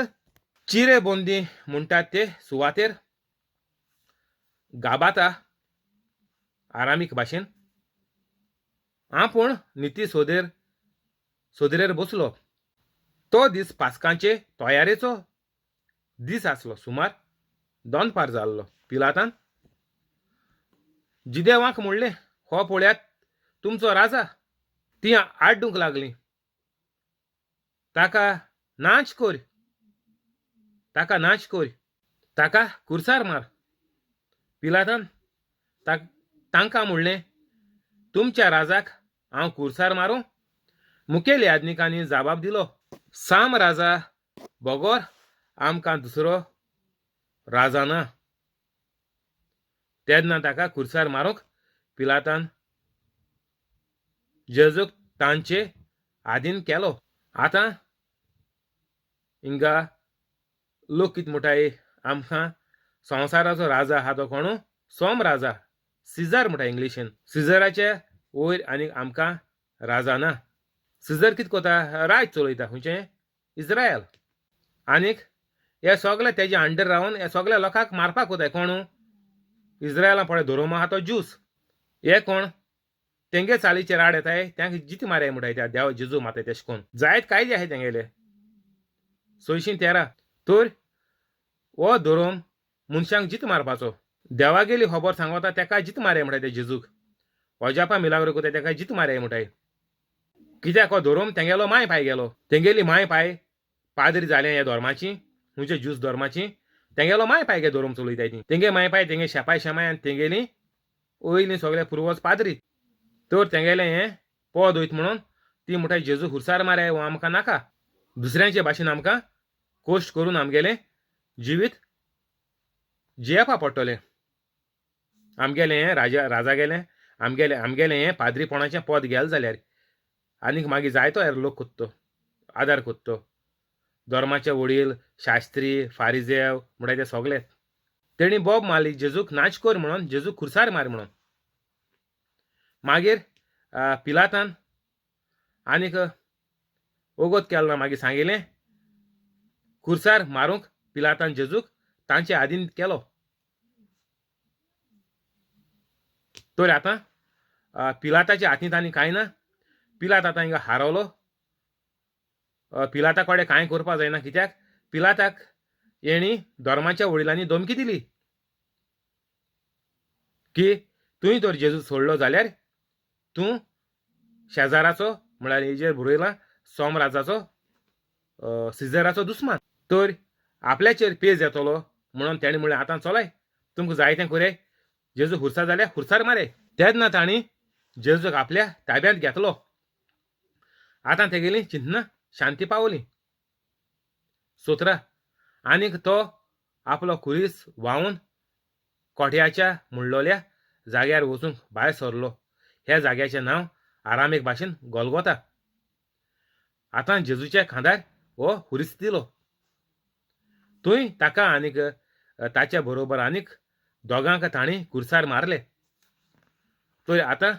चिरे बोंदी म्हणटात ते सुवातेर गाबाता आरामीक भाशेन आपूण निती सोदेर सोदरेर बसलो. तो दीस पास्कांचे तयारेचो दीस आसलो, सुमार दनपार जाल्लो. पिलातान जिदेवांक म्हणलें, हो पळयात तुमचो राजा. ती आड्डूंक लागली, ताका नाच कर, ताका नाच कर, ताका कुर्सार मार. पिलातान तांकां म्हणलें, तुमच्या राजाक हांव कुर्सार मारूं? मुखेल याज्ञिकांनी जबाब दिलो, साम राजा बगोर आमकां दुसरो राजा ना. तेन्ना ताका कुर्सार मारूंक पिलातान जेजूक तांचे आदीन केलो. आतां हिंगा लोक कितें म्हणटाय, आमकां संवसाराचो राजा आहा तो कोणू? सोम राजा, सिजर म्हणटा इंग्लिशीन. सिजराचे वयर आनी आमकां राजा ना. सिजर कितें कोता? राज चलयता खंयचें? इस्रायल. आनीक हे सगळे तेजे अंडर रावन हे सगळ्या लोकांक मारपाक वताय. कोणू? इस्रायलां पळय धरोम आहा तो ज्यूस. हे कोण तेंगे चालीचेर आड येताय, तांकां जिती माराय म्हणटाय त्या देव जेजू मारताय तेशें कोन्न जायत कायदे आहाय तेंगेले. 613 तर हो धरोम मनशांक जीत मारपाचो. देवागेली खबर सांगता तेका जीत माराय म्हणटाय ते जेजूक. अजापा मिलाग्रो कोताय तेका जीत माराय म्हणटाय. कित्याक हो धरोम तेंगेलो माय पाय गेलो. तेंगेली माय पाय पाद्री जाले ह्या धर्माची, खंयच्या ज्यूस धर्माची, तेंगेलो माय पाय गे धरोम चलयताय ती. तेंगे माय पाय तेंगे शेपाय शेमाय आनी तेंगेली वयली सगळे पुर्वज पाद्री. तर तेंगेलें हें पद वयता म्हणून ती म्हणटाय जेजू खुर्सार माराय हो आमकां नाका. दुसऱ्यांचे भाशेन आमकां कश्ट करून आमगेलें जिवीत जियेवपा पडटलें. आमगेलें हें राजा राजा गेलें, आमगेलें आमगेलें हें पाद्रीपणाचें पद गेलें जाल्यार आनीक मागीर जायतो हेर लोक कोत्तो आदार कोत्तो. धर्माचे वडील, शास्त्री, फारिजेव म्हणटाय ते सगळे. तेणी बोब मारली जेजूक नाच कर म्हणून, जेजूक खुर्सार मार म्हणून. मागीर पिलातान आनीक ओगोत केलो ना, मागीर सांगिलें खुर्सार मारूंक पिलातान जेजूक तांचे आदीन केलो. तर आतां पिलाताच्या हातींत आनी कांय ना. पिलात आतां हिंगा हारवलो. पिलाता कडेन कांय करपा जायना, कित्याक पिलाताक हेणी धर्माच्या वडिलांनी धमकी दिली की तुवें तर जेजू सोडलो जाल्यार तूं शेजाराचो, म्हळ्यार हेजेर बरयलां सोमराजाचो, सिजराचो दुस्मान, तर आपल्याचेर पेज येतलो. म्हणून तेणें म्हणलें आतां चलाय, तुमकां जाय तें कोराय, जेजू खुर्सा जाल्यार खुर्सार माराय. तेन्ना तांणी जेजूक आपल्या ताब्यांत घेतलो. आतां तेगेली चिंतना शांती पावली. 17 आनीक तो आपलो खुरीस व्हांवन कोठ्याच्या म्हणलोल्या जाग्यार वचूंक भायर सरलो. ह्या जाग्याचें नांव आरामीक भाशेन गोलगोता. आतां जेजूच्या खांदार हो खुरीस दिलो. थंय ताका आनीक ताच्या बरोबर आनीक दोगांक तांणी खुर्सार मारले. तर आतां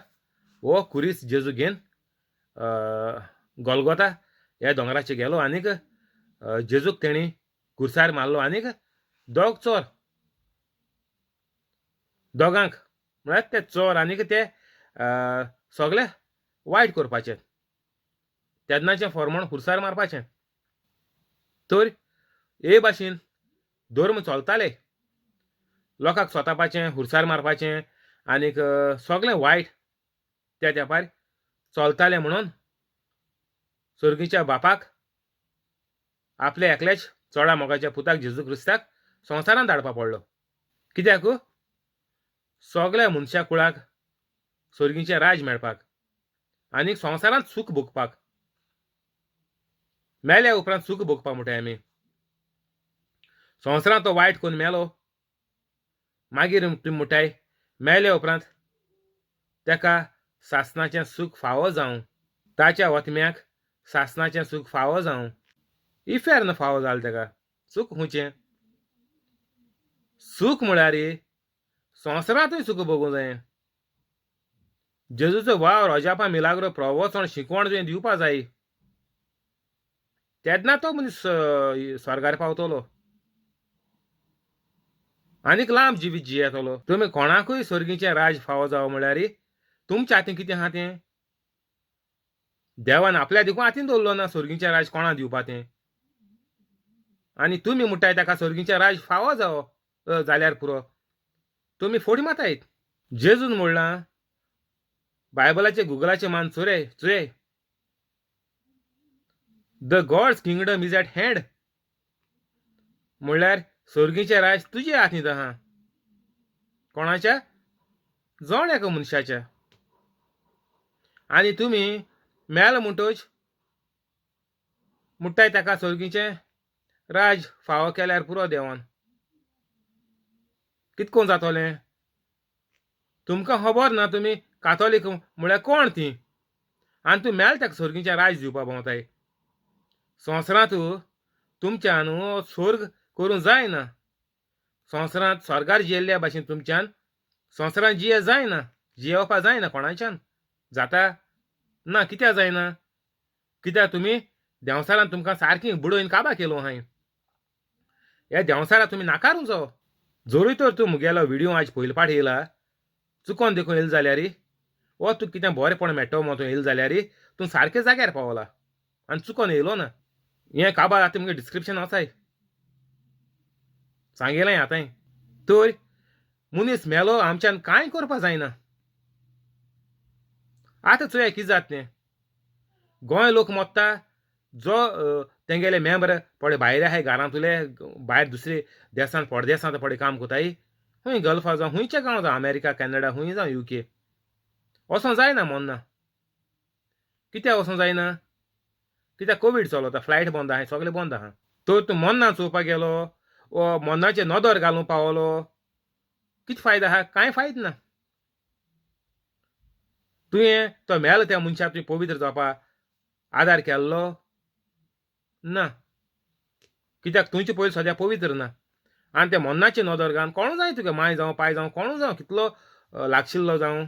हो खुरीस जेजू घेवन गोलगोता ह्या दोंगराचेर गेलो आनीक जेजूक तेणी खुर्सार मारलो. आनीक दोग चोर, दोगांक म्हळ्यार ते चोर आनीक ते सगळे वायट करपाचे, तेन्नाचें फॉर्मण खुर्सार मारपाचें. तर हे भाशेन धर्म चलताले, लोकांक सोतापाचें, खुर्सार मारपाचें आनीक सगळें वायट त्या तेंपार चलतालें. म्हणून सर्गीच्या बापाक आपल्या एकल्याच चोडा मोगाच्या पुताक जेजू क्रिस्ताक संवसारांत धाडपा पडलो. कित्याक? सगळ्या मनशा कुळाक सर्गीचें राज मेळपाक आनी संवसारांत सूख भोगपाक, मेल्या उपरांत सूख भोगपाक. म्हणटाय आमी संवसारांत तो वायट करून मेलो, मागीर तुमी म्हणटाय मेल्या उपरांत ताका सासणाचें सूख फावो जावं, ताच्या वतम्याक सासणाचें सूख फावो जावं. इफेर्न फावो जालें ताका सूख. खंयचें सूख? म्हळ्यार संवसारांतूय सूख भोगूंक जाय. जेजूचो वावर, अजापां, मिलाग्रो, प्रवचन, शिकवण तुवें दिवपा जाय, तेन्ना तो मनीस स्वर्गार पावतलो आनीक लांब जिवीत जियेतलो. तुमी कोणाकूय सर्गीचें राज फावो जावं म्हळ्यार तुमच्या हातीन कितें आहा तें? देवान आपल्या देखून हातीन दवरलो ना सर्गीचें राज कोणा दिवपा तें. आनी तुमी म्हणटाय ताका सर्गीचें राज फावो जावो जाल्यार पुरो. तुमी फोडी मातायत. जेजून म्हणलां बायबलाचे गुगलाचे मान चोरे चोय, the God's kingdom is at hand, म्हणल्यार सर्गीचें राज तुजे हातींत आहा. कोणाच्या? जण एका मनशाच्या. आनी तुमी मेल म्हणटोच म्हणटाय ताका सर्गीचें राज फावो केल्यार पुरो देवान. कितकोन जातोलें? तुमकां खबर ना तुमी कातोलीक म्हळ्यार कोण ती, आनी तूं मेल ताका सर्गीचें राज दिवपा भोंवताय. संवसारांत तुमच्यान स्वर्ग करूंक जायना. संवसारांत स्वर्गार जियेल्ल्या भाशेन तुमच्यान संवसारांत जिये जायना, जियेवपा जायना कोणाच्यान. जाता ना. कित्याक जायना? कित्याक तुमी देंवसारान तुमकां सारकी बुडोवन काबा केलो हांवें. ह्या देंवसारा तुमी नाकारूंक जावो. जरूय तर तूं मुगेलो व्हिडियो आज पयले पाट येयला, चुकोन देखून येयलो जाल्यार, वो तुका कितें बरेंपण मेळटलो म्हूण तूं येयलो जाल्यार तूं सारकें जाग्यार पावला आनी चुकोन येयलो ना. हें काबार आतां मुगे डिस्क्रिप्शन आसाय, सांगेलें आतांय. तर मनीस मेलो, आमच्यान कांय करपा जायना. आतां चोया कितें जाता तें. गोंय लोक मोत्ता, जो तेंगेले मेंबर पळय भायर आहाय, घरांतले भायर दुसरे देसांत परदेसांत पळय काम कोताय, खूंय गल्फा जावं, खुंयचे गांव जावं, अमेरिका, कॅनडा, खूंय जावं, युके, वचों जायना मोन्ना. कित्याक वचों जायना? कित्याक कोवीड चलता, फ्लायट बंद आहा, सगळें बंद आहा. तर तूं मोन्ना चोवपाक गेलो वो मोन्नाचेर नदर घालूंक पावलो, कितें फायदो आहा? कांय फायदो ना. तुवें तो मेलो त्या मनशाक तुवें पवित्र जावपाक आदार केल्लो ना, कित्याक तुमचे पयलीं सद्या पवित्र ना. आनी त्या मोन्नाचे नदर घालून कोणू जाय, तुगे माय जावं, पाय जावं, कोणू जावं, कितलो लागशिल्लो जावं,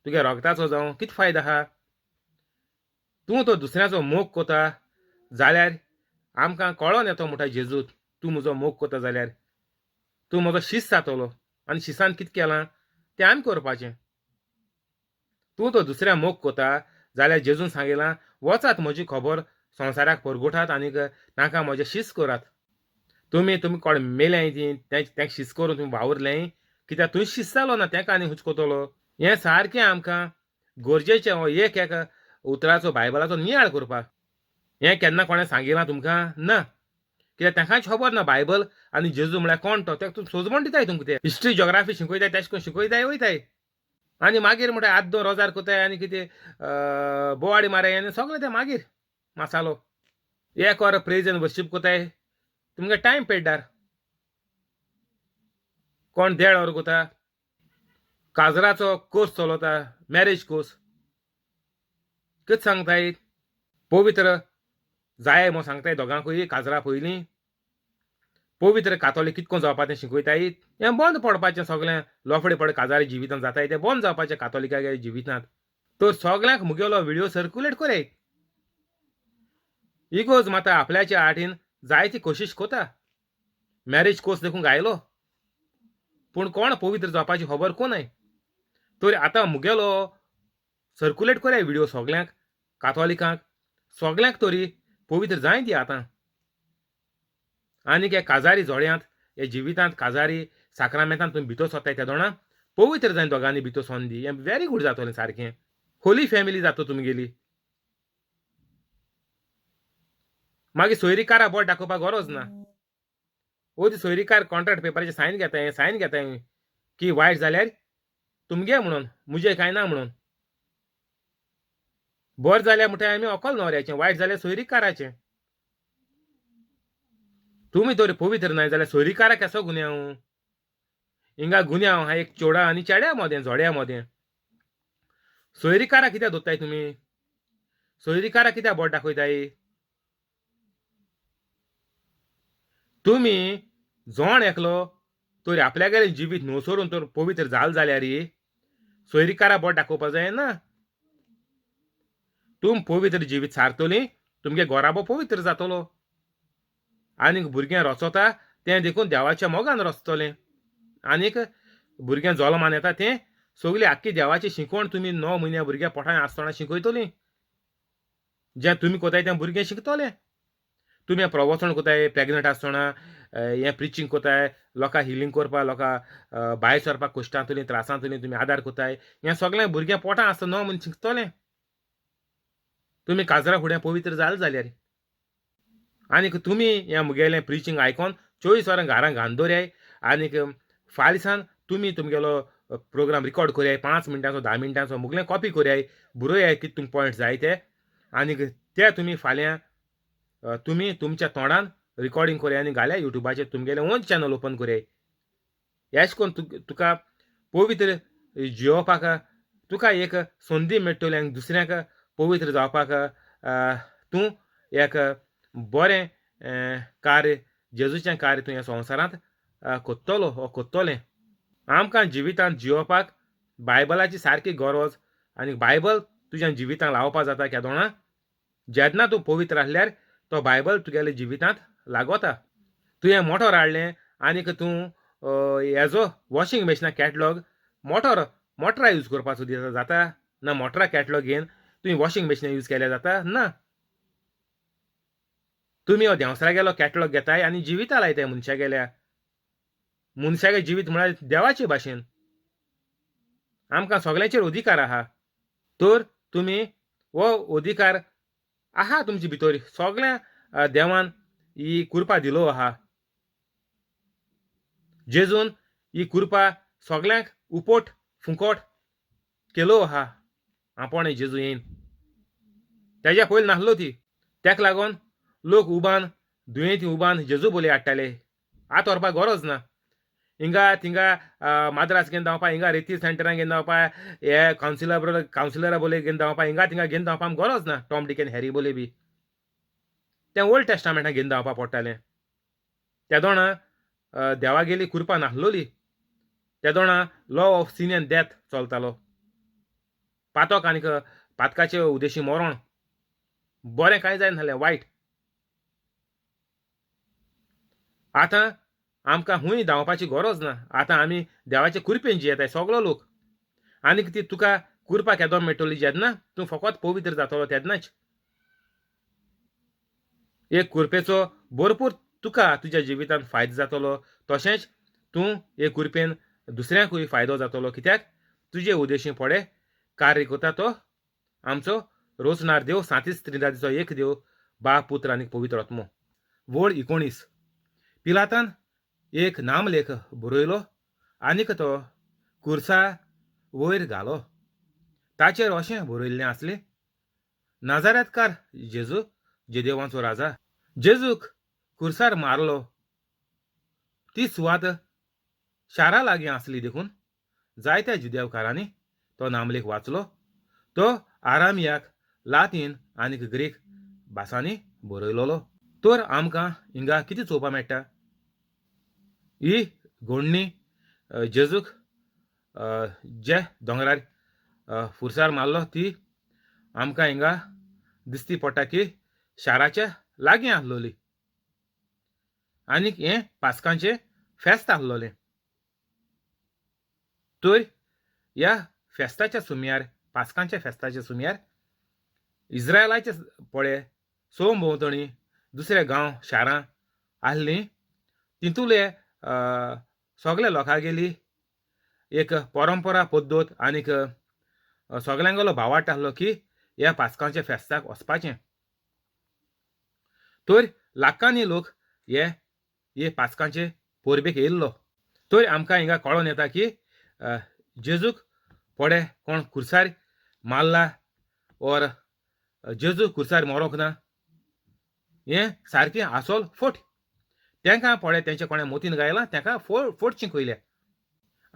तुगे रगताचो जावं, कितें फायदो आहा? तूं तो दुसऱ्याचो मोग कोता जाल्यार आमकां कळोन येतो म्हणटा जेजू, तूं म्हजो मोग कोता जाल्यार तूं म्हजो शीस जातलो. आनी शिसान कितें केलां तें आमी करपाचें. तूं तो दुसऱ्या मोग कोता जाल्यार जेजून सांगिलां, वचात म्हजी खबर संवसाराक परगोठात आनीक तांकां म्हजें शीस करात. तुमी तुमी कोण मेल्याय ती तेंक शीस करून तुमी वावुरलें कित्याक तूं शीस जालो ना तेंका आनी हुचकोतलो. हें सारकें आमकां गरजेचें हो एक एक उतराचो बायबलाचो नियाळ करपाक. हें केन्ना कोणें सांगिलां तुमकां ना, कित्याक तांकांच खबर ना बायबल आनी जेजू म्हळ्यार कोण तो. तेका तूं सोजमण दिताय तुमकां, ते हिस्ट्री जोग्राफी शिकयताय तेश करून शिकयताय वयताय आनी मागीर म्हणटा आद्दो रोजार कोताय आनी कितें बोवाडी माराय आनी सगळें तें मागीर मसालो. एक वर प्रेज एंड वर्शीप कोताय तुमगे टायम पेड्डार. कोण देड वर कोता, काजराचो कोर्स चलता, मॅरेज कोर्स. कितें सांगताय पवित्र जाय म्हूण सांगताय दोगांकूय काजरा पयलीं. पवित्र कातोलीक कितको जावपा तें शिकयताय. हें बंद पडपाचें सगळें लोफडे पड काजारी जिवितांत जाताय तें बंद जावपाचें कातोलिकागे जिवितांत. तर सगळ्यांक मुगेलो व्हिडियो सर्कुलेट कराय. इगोज माता आपल्याच्या आटीन जायती कोशिश कोता, मॅरेज कोर्स देखून गायलो, पूण कोण पवित्र जावपाची खबर कोनाय. तर आतां मुगेलो सर्कुलेट कराय व्हिडियो सगळ्यांक कातोलिकांक सगळ्यांक तरी पवित्र जाय ती आतां. आनीक हे काजारी जोड्यांत हे जिवितांत काजारी साक्रामेंतांत तुमी भितर सोदताय त्या दोणां पवित्र जाय दोगांनी भितर सोन दी. हें व्हेरी गूड जातलें, सारकें होली फॅमिली जाता तुमगेली. मागीर सोयरीकारा बोट दाखोवपाक गरज ना. ओ ती सोयरीकार कॉन्ट्रॅक्ट पेपराचेर सायन घेताय, सायन घेताय की वायट जाल्यार तुमगे म्हणून मुजे कांय ना म्हणून. बरें जाल्यार म्हणटा आमी अकल न्हवऱ्याचें, वायट जाल्यार सोयरीकाराचें. तुमी तर पवित्र नाय जाल्यार सोयरीकाराक केसो गुन्यांव? हिंगा गुन्यांव आहा एक चेडा आनी चेड्या मदें, जोड्या मदें. सोयरीकाराक कित्याक दोत्ताय तुमी? सोयरीकाराक कित्याक बोट दाखयताय तुमी? जोण एकलो तर आपल्यागेलें जिवीत न्हू सोरून तर पवित्र जाल जाल्यार सोयरीकारा बोट दाखोवपा जाय ना. तुम पवित्र जिवीत सारतली, तुमगे गोराबो पवित्र जातलो आनीक भुरगें रचता तें देखून देवाच्या मोगान रचतलें. आनीक भुरगें जल्मान येता तें सगळी आख्खी देवाची शिकवण तुमी 9 म्हयन्या भुरग्या पोटान आसतना शिकयतली. जें तुमी कोताय तें भुरगें शिकतलें. तुमी हें प्रवचन कोताय प्रेग्नंट आसतना, हें प्रिचींग कोताय, लोकांक हिलींग करपाक, लोकांक भायर सरपाक कश्टांतली त्रासांतली तुमी आदार कोताय, हें सगळें भुरगें पोटां आसतना 9 म्हयने शिकतलें. तुमी काजरा फुडें पवित्र जालें जाल्यार. आनीक तुमी हें मुगेलें प्रिचींग आयकोन 24 वरां घरां घाण दवराय आनीक फाल्यां दिसान तुमी तुमगेलो प्रोग्राम रिकॉर्ड करयाय, 5 मिनटांचो 10 मिनटांचो मुगलें कॉपी करयाय, बरोयाय कितें तुमकां पॉयंट जाय ते, आनीक ते तुमी फाल्यां तुमी तुमच्या तोंडान रिकॉर्डिंग करया आनी घाल्या युट्यूबाचेर, तुमगेलें ओन चॅनल ओपन करयाय. एश कोन्न तुका पवित्र जियोवपाक तुका एक संदी मेळटली आनी दुसऱ्यांक पवित्र जावपाक तूं एक बरें कार्य जेजूचें कार्य तूं ह्या संवसारांत कोत्तलो वो कोत्तलें. आमकां जिवितांत जियोवपाक बायबलाची सारकी गरज आनी बायबल तुज्या जिवितांत लावपा जाता केदोणा जेन्ना तूं पवित्र आसल्यार तो बायबल तुगेल्या जिवितांत लागोता. तुवें मोटोर हाडलें आनीक तूं हेजो वॉशिंग मशिना कॅटलॉग मोटरा यूज करपाचो दिता जाता ना? मोटरा कॅटलॉग घेवन तुवें वॉशिंग मशिना यूज केल्यार जाता ना? तुमी हो देंवसरागेलो कॅटलॉग घेताय आनी जिविता लायताय मनशागेल्या. मनशागे जिवीत म्हळ्यार देवाचे भाशेन आमकां सगळ्यांचेर अधिकार आहा. तर तुमी हो अधिकार आहा तुमचे भितर, सगळ्या देवान ही कृपा दिलो आहा. जेजून ही कृपा सगळ्यांक उपोट फुंकोट केलो आहा. आपोणे जेजू येयन तेज्या पयलीं नासलो ती. तेका लागून लोक उबान दुयेंती उबान जेजू बोली हाडटाले. आतां व्हरपाक गरज ना. हिंगा थिंगा माद्रास घेवन धांवपा, हिंगा रेती सेंटरान घेवन धांवपा, हे कावन्सिलर बरोबर कावन्सिलरा बोले घेवन धांवपा, हिंगा थिंगा घेवन धांवपा आमकां गरज ना. टॉम डिक एंड हॅरी बोले बी तें ओल्ड टेस्टामेंटान घेवन धांवपा पडटालें. तेदोणा देवागेली कृपा नासलोली. तेदोणा law of sin and death चलतालो. पातक आनीक पातकाचे उद्देशी मरण, बरें कांय जायनासलें, वायट. आतां आमकां हुंय धांवपाची गरज ना. आतां आमी देवाचे कृपेन जियेताय सगलो लोक. आनीक ती तुका कुरपा केदो मेळटली जेन्ना तूं फकत पवित्र जातलो तेन्नाच. एक कुरपेचो भरपूर तुका तुज्या जिवितांत फायदो जातलो, तशेंच तूं हे कुरपेन दुसऱ्यांकूय फायदो जातलो, कित्याक तुजे उद्देशी पडे कार्य करता तो आमचो रोचणार देव, सांतीस त्रिदादीचो एक देव, बाप, पुत्र आनी पवित्र आत्मो. वळ 19. पिलातान एक नामलेख बरयलो आनीक तो कुर्सा वयर घालो. ताचेर अशें बरयल्लें आसलें, नाजारेतकार जेजू, जेदेवांचो राजा. जेजूक कुर्सार मारलो ती सुवात शारा लागीं आसली देखून जायत्या जुदेवकारांनी तो नामलेख वाचलो. तो आरामियाक, लातीन आनी ग्रीक भासांनी बरयलोलो. तर आमकां हिंगा कितें चोवपाक मेळटा? ही घोडणी जेजूक जे दोंगरार फुरसार मारलो ती आमकां हिंगा दिसती पडटा की शाराच्या लागीं आसलोली आनीक हें पास्कांचें फेस्त आसलोलें. तर ह्या फेस्ताच्या सुमयार, पास्कांच्या फेस्ताच्या सुमयार इस्रायलाचे पळे सोम भोंवतणी दुसरे गांव शारां आहलीं, तितूले सगल्या लोकांगेली एक परंपरा पद्दत आनीक सगल्यांगेलो भावार्थ आसलो की ह्या पास्कांच्या फेस्ताक वचपाचें. तर लाखांनी लोक हे हे पास्कांचे परबेक येयल्लो. तर आमकां हिंगा कळोन येता की जेजूक पडे कोण कुर्सार मारला ओर जेजू कुर्सार मरोंक ना हें सारकें आसल फट. तेंकां पळय तेंचे कोणें मोतीन गायलां तेंकां फोट शिकयल्या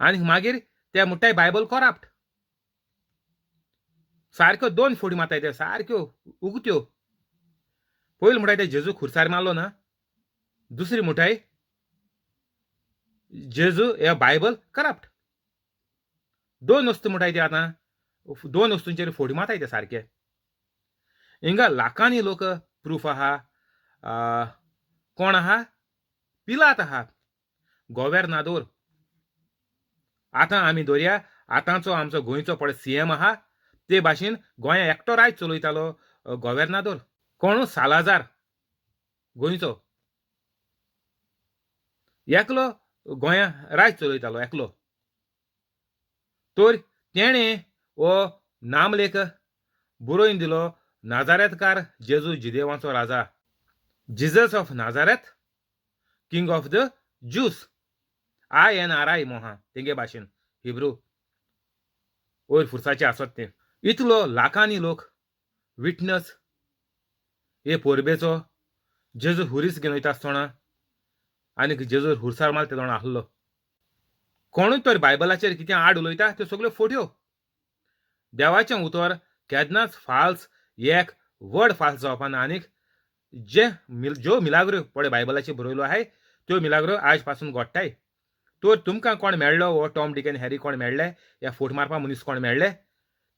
आनी मागीर ते म्हणटाय बायबल करप्ट. सारक्यो दोन फोडी मारताय ते, सारक्यो उगत्यो. पयलीं म्हणटाय ते जेजू खुर्सार मारलो ना, दुसरी म्हणटाय जेजू हे बायबल करप्ट. दोन वस्तू म्हणटाय ते, आतां दोन वस्तूंचेर फोडी मारताय ते सारके. हिंगा लाखांनी लोक प्रूफ आहा. कोण आहा? पिलात आहा, गोवेर्नादोर. आतां आमी दवरया आतांचो आमचो गोंयचो पळय सीएम आहा ते भाशेन गोंया एकटो राज चलयतालो गोवेर्नादोर. कोणू? सालाजार गोंयचो एकलो गोंया राज चलयतालो एकलो. तर तेणें हो नामलेख बरोवन दिलो, नाजारेतकार जेजू जिदेवांचो राजा, Jesus of Nazareth, king of the Jews, INRI मोहा तेंगे भाशेन हिब्रू वयर फुरसाचें आसत तें. इतलो लाखांनी लोक विटनस हे पोरबेचो जेजू हुरीस घेवन वयता आसतना आनीक जेजू हुरसार मारता तेदोणा आसलो. कोणूय तर बायबलाचेर कितें आड उलयता त्यो सगल्यो फोट्यो. देवाचें उतर केन्नाच फाल्स, एक वर्ड फाल्स जावपाना. आनीक जे ज्यो मिलाग्रो पळय बायबलाचेर बरयल्यो आहाय त्यो मिलाग्रो आज पासून घडटाय. तर तुमकां कोण मेळ्ळो हो टॉम डिक आनी हॅरी कोण मेळ्ळे, ह्या फोट मारपा मनीस कोण मेळ्ळे,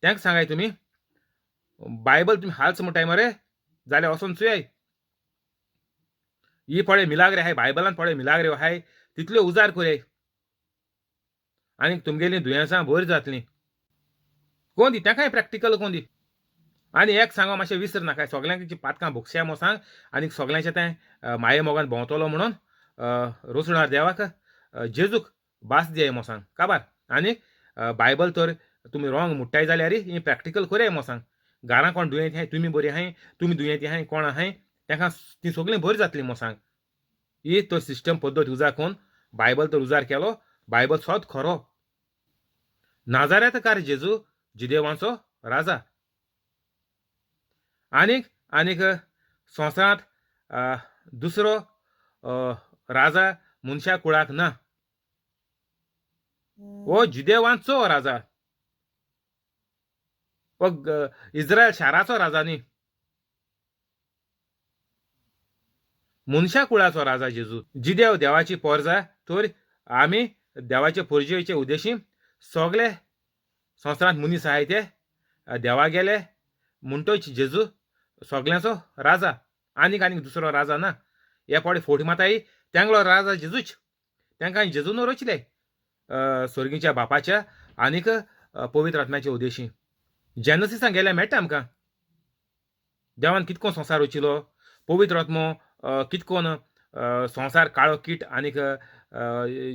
तांकां सांगाय तुमी बायबल तुमी हाल्स म्हणटाय मरे, जाल्यार वचोन चोयाय ही पळय मिलाग्रे आहाय बायबलान, पळय मिलाग्रे आहाय तितल्यो उजार करयाय आनी तुमगेलीं दुयेंसां बरीं जातलीं. कोण दी तांकांय प्रॅक्टिकल कोण दी. आनी एक सांगो मातशें विसर नाकाय, सगल्यांची पातकां भोगशा म्हूण सांग आनी सगल्यांचें तें माये मोगान भोंवतलो म्हणून रोसणार देवाक जेजूक भास दियाय म्हूण सांग काबार. आनी बायबल तर तुमी रॉंग मुट्टाय जाल्यार ही प्रॅक्टिकल करयाय म्हूण सांग. घरां कोण दुयेंती आहाय, तुमी बरी आहाय, तुमी दुयेंती आहाय, कोण आहाय तांकां ती सगळीं बरी जातली म्हूण सांग. ही तर सिस्टम पद्दत उजार करून बायबल तर उजार केलो, बायबल सोद खरो. नाजारेतकार जेजू जिदेवांचो राजा. आनीक आनीक संवसारांत दुसरो राजा मनशा कुळाक ना, हो जुदेवांचो राजा, हो इस्रायल शाराचो राजा न्ही, मनशा कुळाचो राजा जेजू. जिदेव देवाची पोरजा, तर आमी देवाचे पोरजेचे उद्देशी सगळे संवसारांत मनीस आहाय ते देवा गेले म्हणटच जेजू सगल्यांचो राजा, आनीक आनीक दुसरो राजा ना. हे फावटी फोटी माताय तेंगलो राजा जेजूच, तांकां जेजून रचले स्वर्गीच्या बापाच्या आनीक पवित्र आत्म्याच्या उद्देशी. जेनसिसां गेल्यार मेळटा आमकां देवान कितको संवसार रचिलो, पवित्र आत्मो कितकोन संवसार काळो कीट आनीक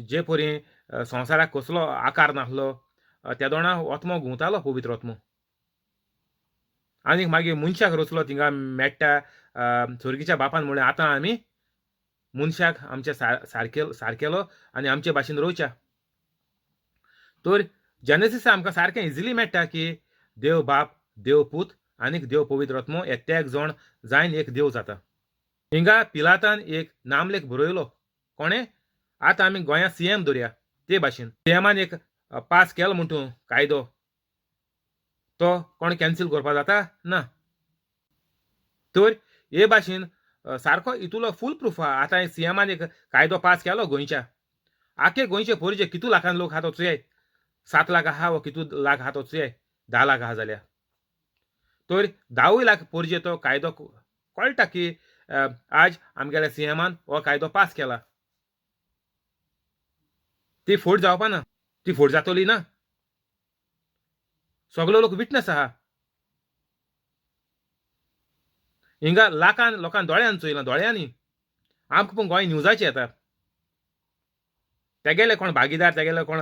जे परी संवसाराक कसलो आकार नासलो त्या दोणा आत्मो घुंवतालो पवित्र आत्मो. आनीक मागीर मनशाक रचलो थिंगा मेळटा स्वर्गीच्या बापान म्हणलें आतां आमी मनशाक आमच्या सारकेलो आनी आमचे भाशेन रोवच्या. तर जेनेसिसा आमकां सारकें इजिली मेळटा की देव बाप, देव पूत आनीक देव पवित्र आत्मो हे तेग जाण जायन एक देव जाता. हिंगा पिलातान एक नामलेख बरयलो कोणें, आतां आमी गोंयांत सीएम दवरया ते भाशेन. सीएमान एक पास केलो म्हण तूं कायदो, तो कोण कॅन्सील करपा जाता ना. तर हे भाशेन सारको इतलो फूल प्रूफ आहा. आतां सीएमान एक कायदो पास केलो गोंयच्या, आखे गोंयचे पोरजे कितू लाखान लोक आहा तो चोय, 7 लाख आहा वो कितू लाख आहा तो चोय, 10 लाख आहा जाल्यार तर 10 लाख पोरजे तो कायदो कळटा की आज आमगेल्या सीएमान हो कायदो पास केला. ती फोट जावपा ना, ती फोट जातली ना, सगलो लोक विटनस आहा. हिंगा लाखान लोकां दोळ्यान चोयला, दोळ्यांनी आमकां पूण गोंय न्यूजाचेर येता. तेगेले कोण भागीदार, तेगेले कोण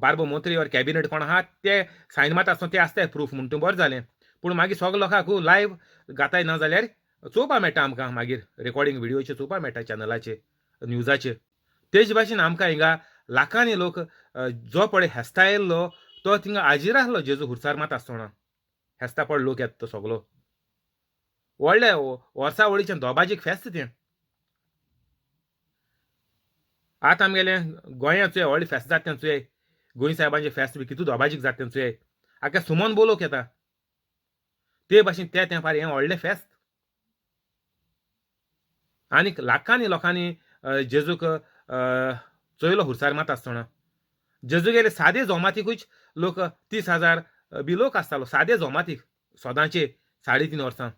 बारबो मंत्री or cabinet कोण आहा ते सायन मारता आसतना ते आसताय प्रूफ म्हण तूं बरें जालें. पूण मागीर सगळे लोकांक लायव्ह गाताय ना जाल्यार चोवपा मेळटा आमकां, मागीर रेकॉर्डिंग व्हिडियोचेर चोवपा मेळटा चॅनलाचेर न्यूजाचेर. तेज भाशेन आमकां हिंगा लाखांनी लोक जो पळय हेस्ता येयल्लो तो थिंगा हाजीर आसलो जेजू हुरसार मात आसतना. हेस्ता पळ लोक येता तो सगलो व्हडले वर्सा वळीचें दोबाजीक फेस्त तें. आतां आमगेलें गोंयांत चोय व्हडलें फेस्त जाता तें चोय, गोंय साहेबांचें फेस्त बी कितू दोबाजीक जाता तें चोय, आख्या सुमन बोलोक येता. ते भाशेन ते तेंपार हें व्हडलें फेस्त आनीक लाखांनी लोकांनी जेजूक चोयलो हुरसार मात आसतना. जेजू गेले सादे जोमातीकूच लोक 30,000 बी लोक आसतालो सादे जोमातीक सदांचे 3.5 वर्सां.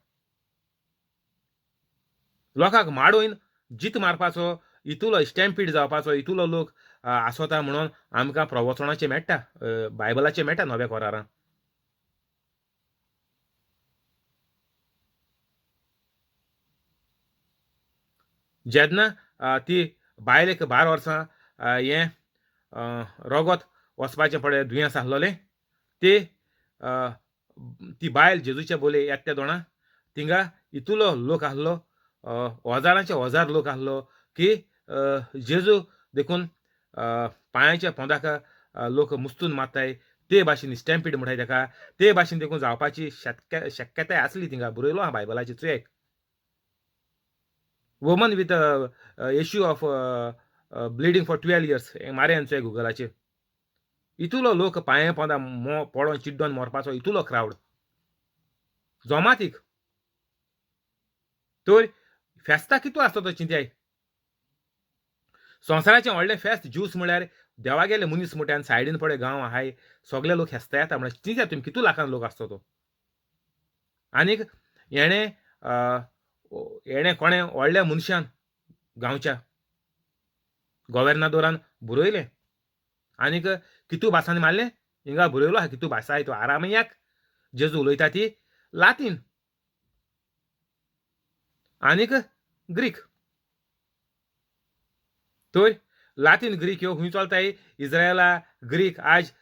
लोकांक माडोवन जीत मारपाचो इतुलो स्टॅम्पीड जावपाचो इतुलो लोक आसता म्हणून आमकां प्रवचनाचें मेळटा, बायबलाचें मेळटा नव्या करारां. जेन्ना ती बायलेक 12 वर्सां हें रोगत वचपाचें पळय दुयेंस आसलोलें, ते ती बायल जेजूचे बोले येता त्या दोणा थिंगा इतुलो लोक आसलो, हजारांचे हजार लोक आसलो की जेजू देखून पांयाच्या पोंदाक लोक मुस्तून मारताय ते भाशेन स्टॅम्पीड म्हणटाय तेका, ते भाशेन देखून जावपाची शक्यताय आसली थिंगा बरयलो आहा बायबलाचेर चोय. Woman with issue of bleeding for 12 years मारयान चोय गुगलाचेर. इतुलो लोक पांये पोंदा पडोन चिड्डोन मरपाचो इतुलो क्रावड जोमातीक. तर फेस्ता कितू आसता तो चिंत्याय. संवसाराचें व्हडलें फेस्त ज्यूस म्हळ्यार देवागेले मनीस मोठ्यान सायडीन पळय गांव आहाय सगळे लोक फेस्ता येता म्हळ्यार चिंत्या तुमी कितू लाखान लोक आसता तो. आनीक हेणें हेणें कोणें व्हडल्या मनशान गांवच्या गोवेर्नादोरान बरयलें आनीक कितू भासांनी मारलें हिंगा बरयलो आहा कितू भाशा तो आरामयाक जेजू उलयता ती लातीन आनीक ग्रीक. तर लातीन ग्रीक ह्यो खूंय चलताय इज्रायला ग्रीक आज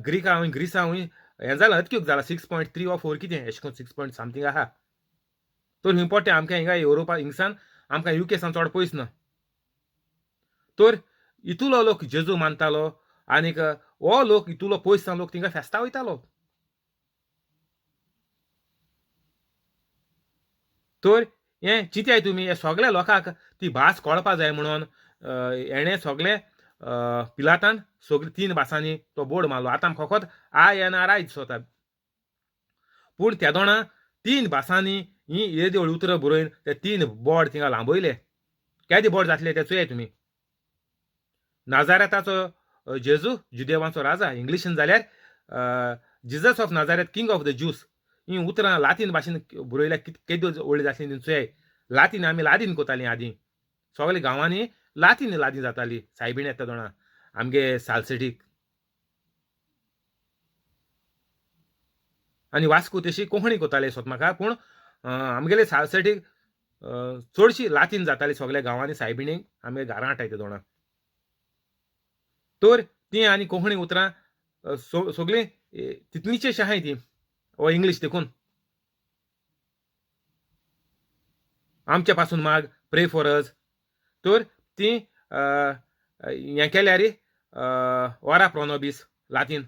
ग्रीका हूंय ग्रिसा हूंय हें जालां अतक्यूक जालां 6.3 or 4 कितें एशें करून 6 पॉयंट समथींग आहा. तर खूंय पडटा आमकां हिंगा युरोपा हिंगसान आमकां युके सान चड पयस ना. तर इतुलो लोक जेजू मानतालो आनीक हो लोक इतुलो पयस सान लोक थिंगा फेस्ता वयतालो. तर हें चिंताय तुमी हे सगल्या लोकांक ती भास कळपा जाय म्हणून हेणें सगळें पिलातान सगळीं 3 भासांनी तो बोर्ड मारलो. आतां आमकां फकत INRI दिसता, पूण त्या दोणा 3 भासांनी ही येदी व्हडलीं उतरां बरोवन ते 3 बोर्ड थिंगा लांबयले. केदे बोर्ड जातले ते चोयाय तुमी. नाजारेताचो जेजू जुदेवांचो राजा इंग्लिशीन जाल्यार Jesus of Nazareth king of the Jews ही उतरां लातीन भाशेन बरयल्या केद्यो व्हडली जातली ती चोयाय. लातीन आमी लादीन कोतालीं आदीं, सगल्या गांवांनी लातीन लादीन जाताली सायबीण येता दोणा आमगे सालसेटीक. आनी वास्को तशी कोंकणी कोताले सोत म्हाका, पूण आमगेले सालसेटीक चडशी लातीन जाताली सगल्या गांवांनी. सायबिणीक आमगे घरां हाडटाय ते दोणां, तर तीं आनी कोंकणी उतरां सगळीं तितलींच आहाय तीं वो इंग्लीश देखून. आमच्या पासून माग, प्रे फॉर अस, तर तीं हें केल्यार ओरा प्रोनोबीस, लातीन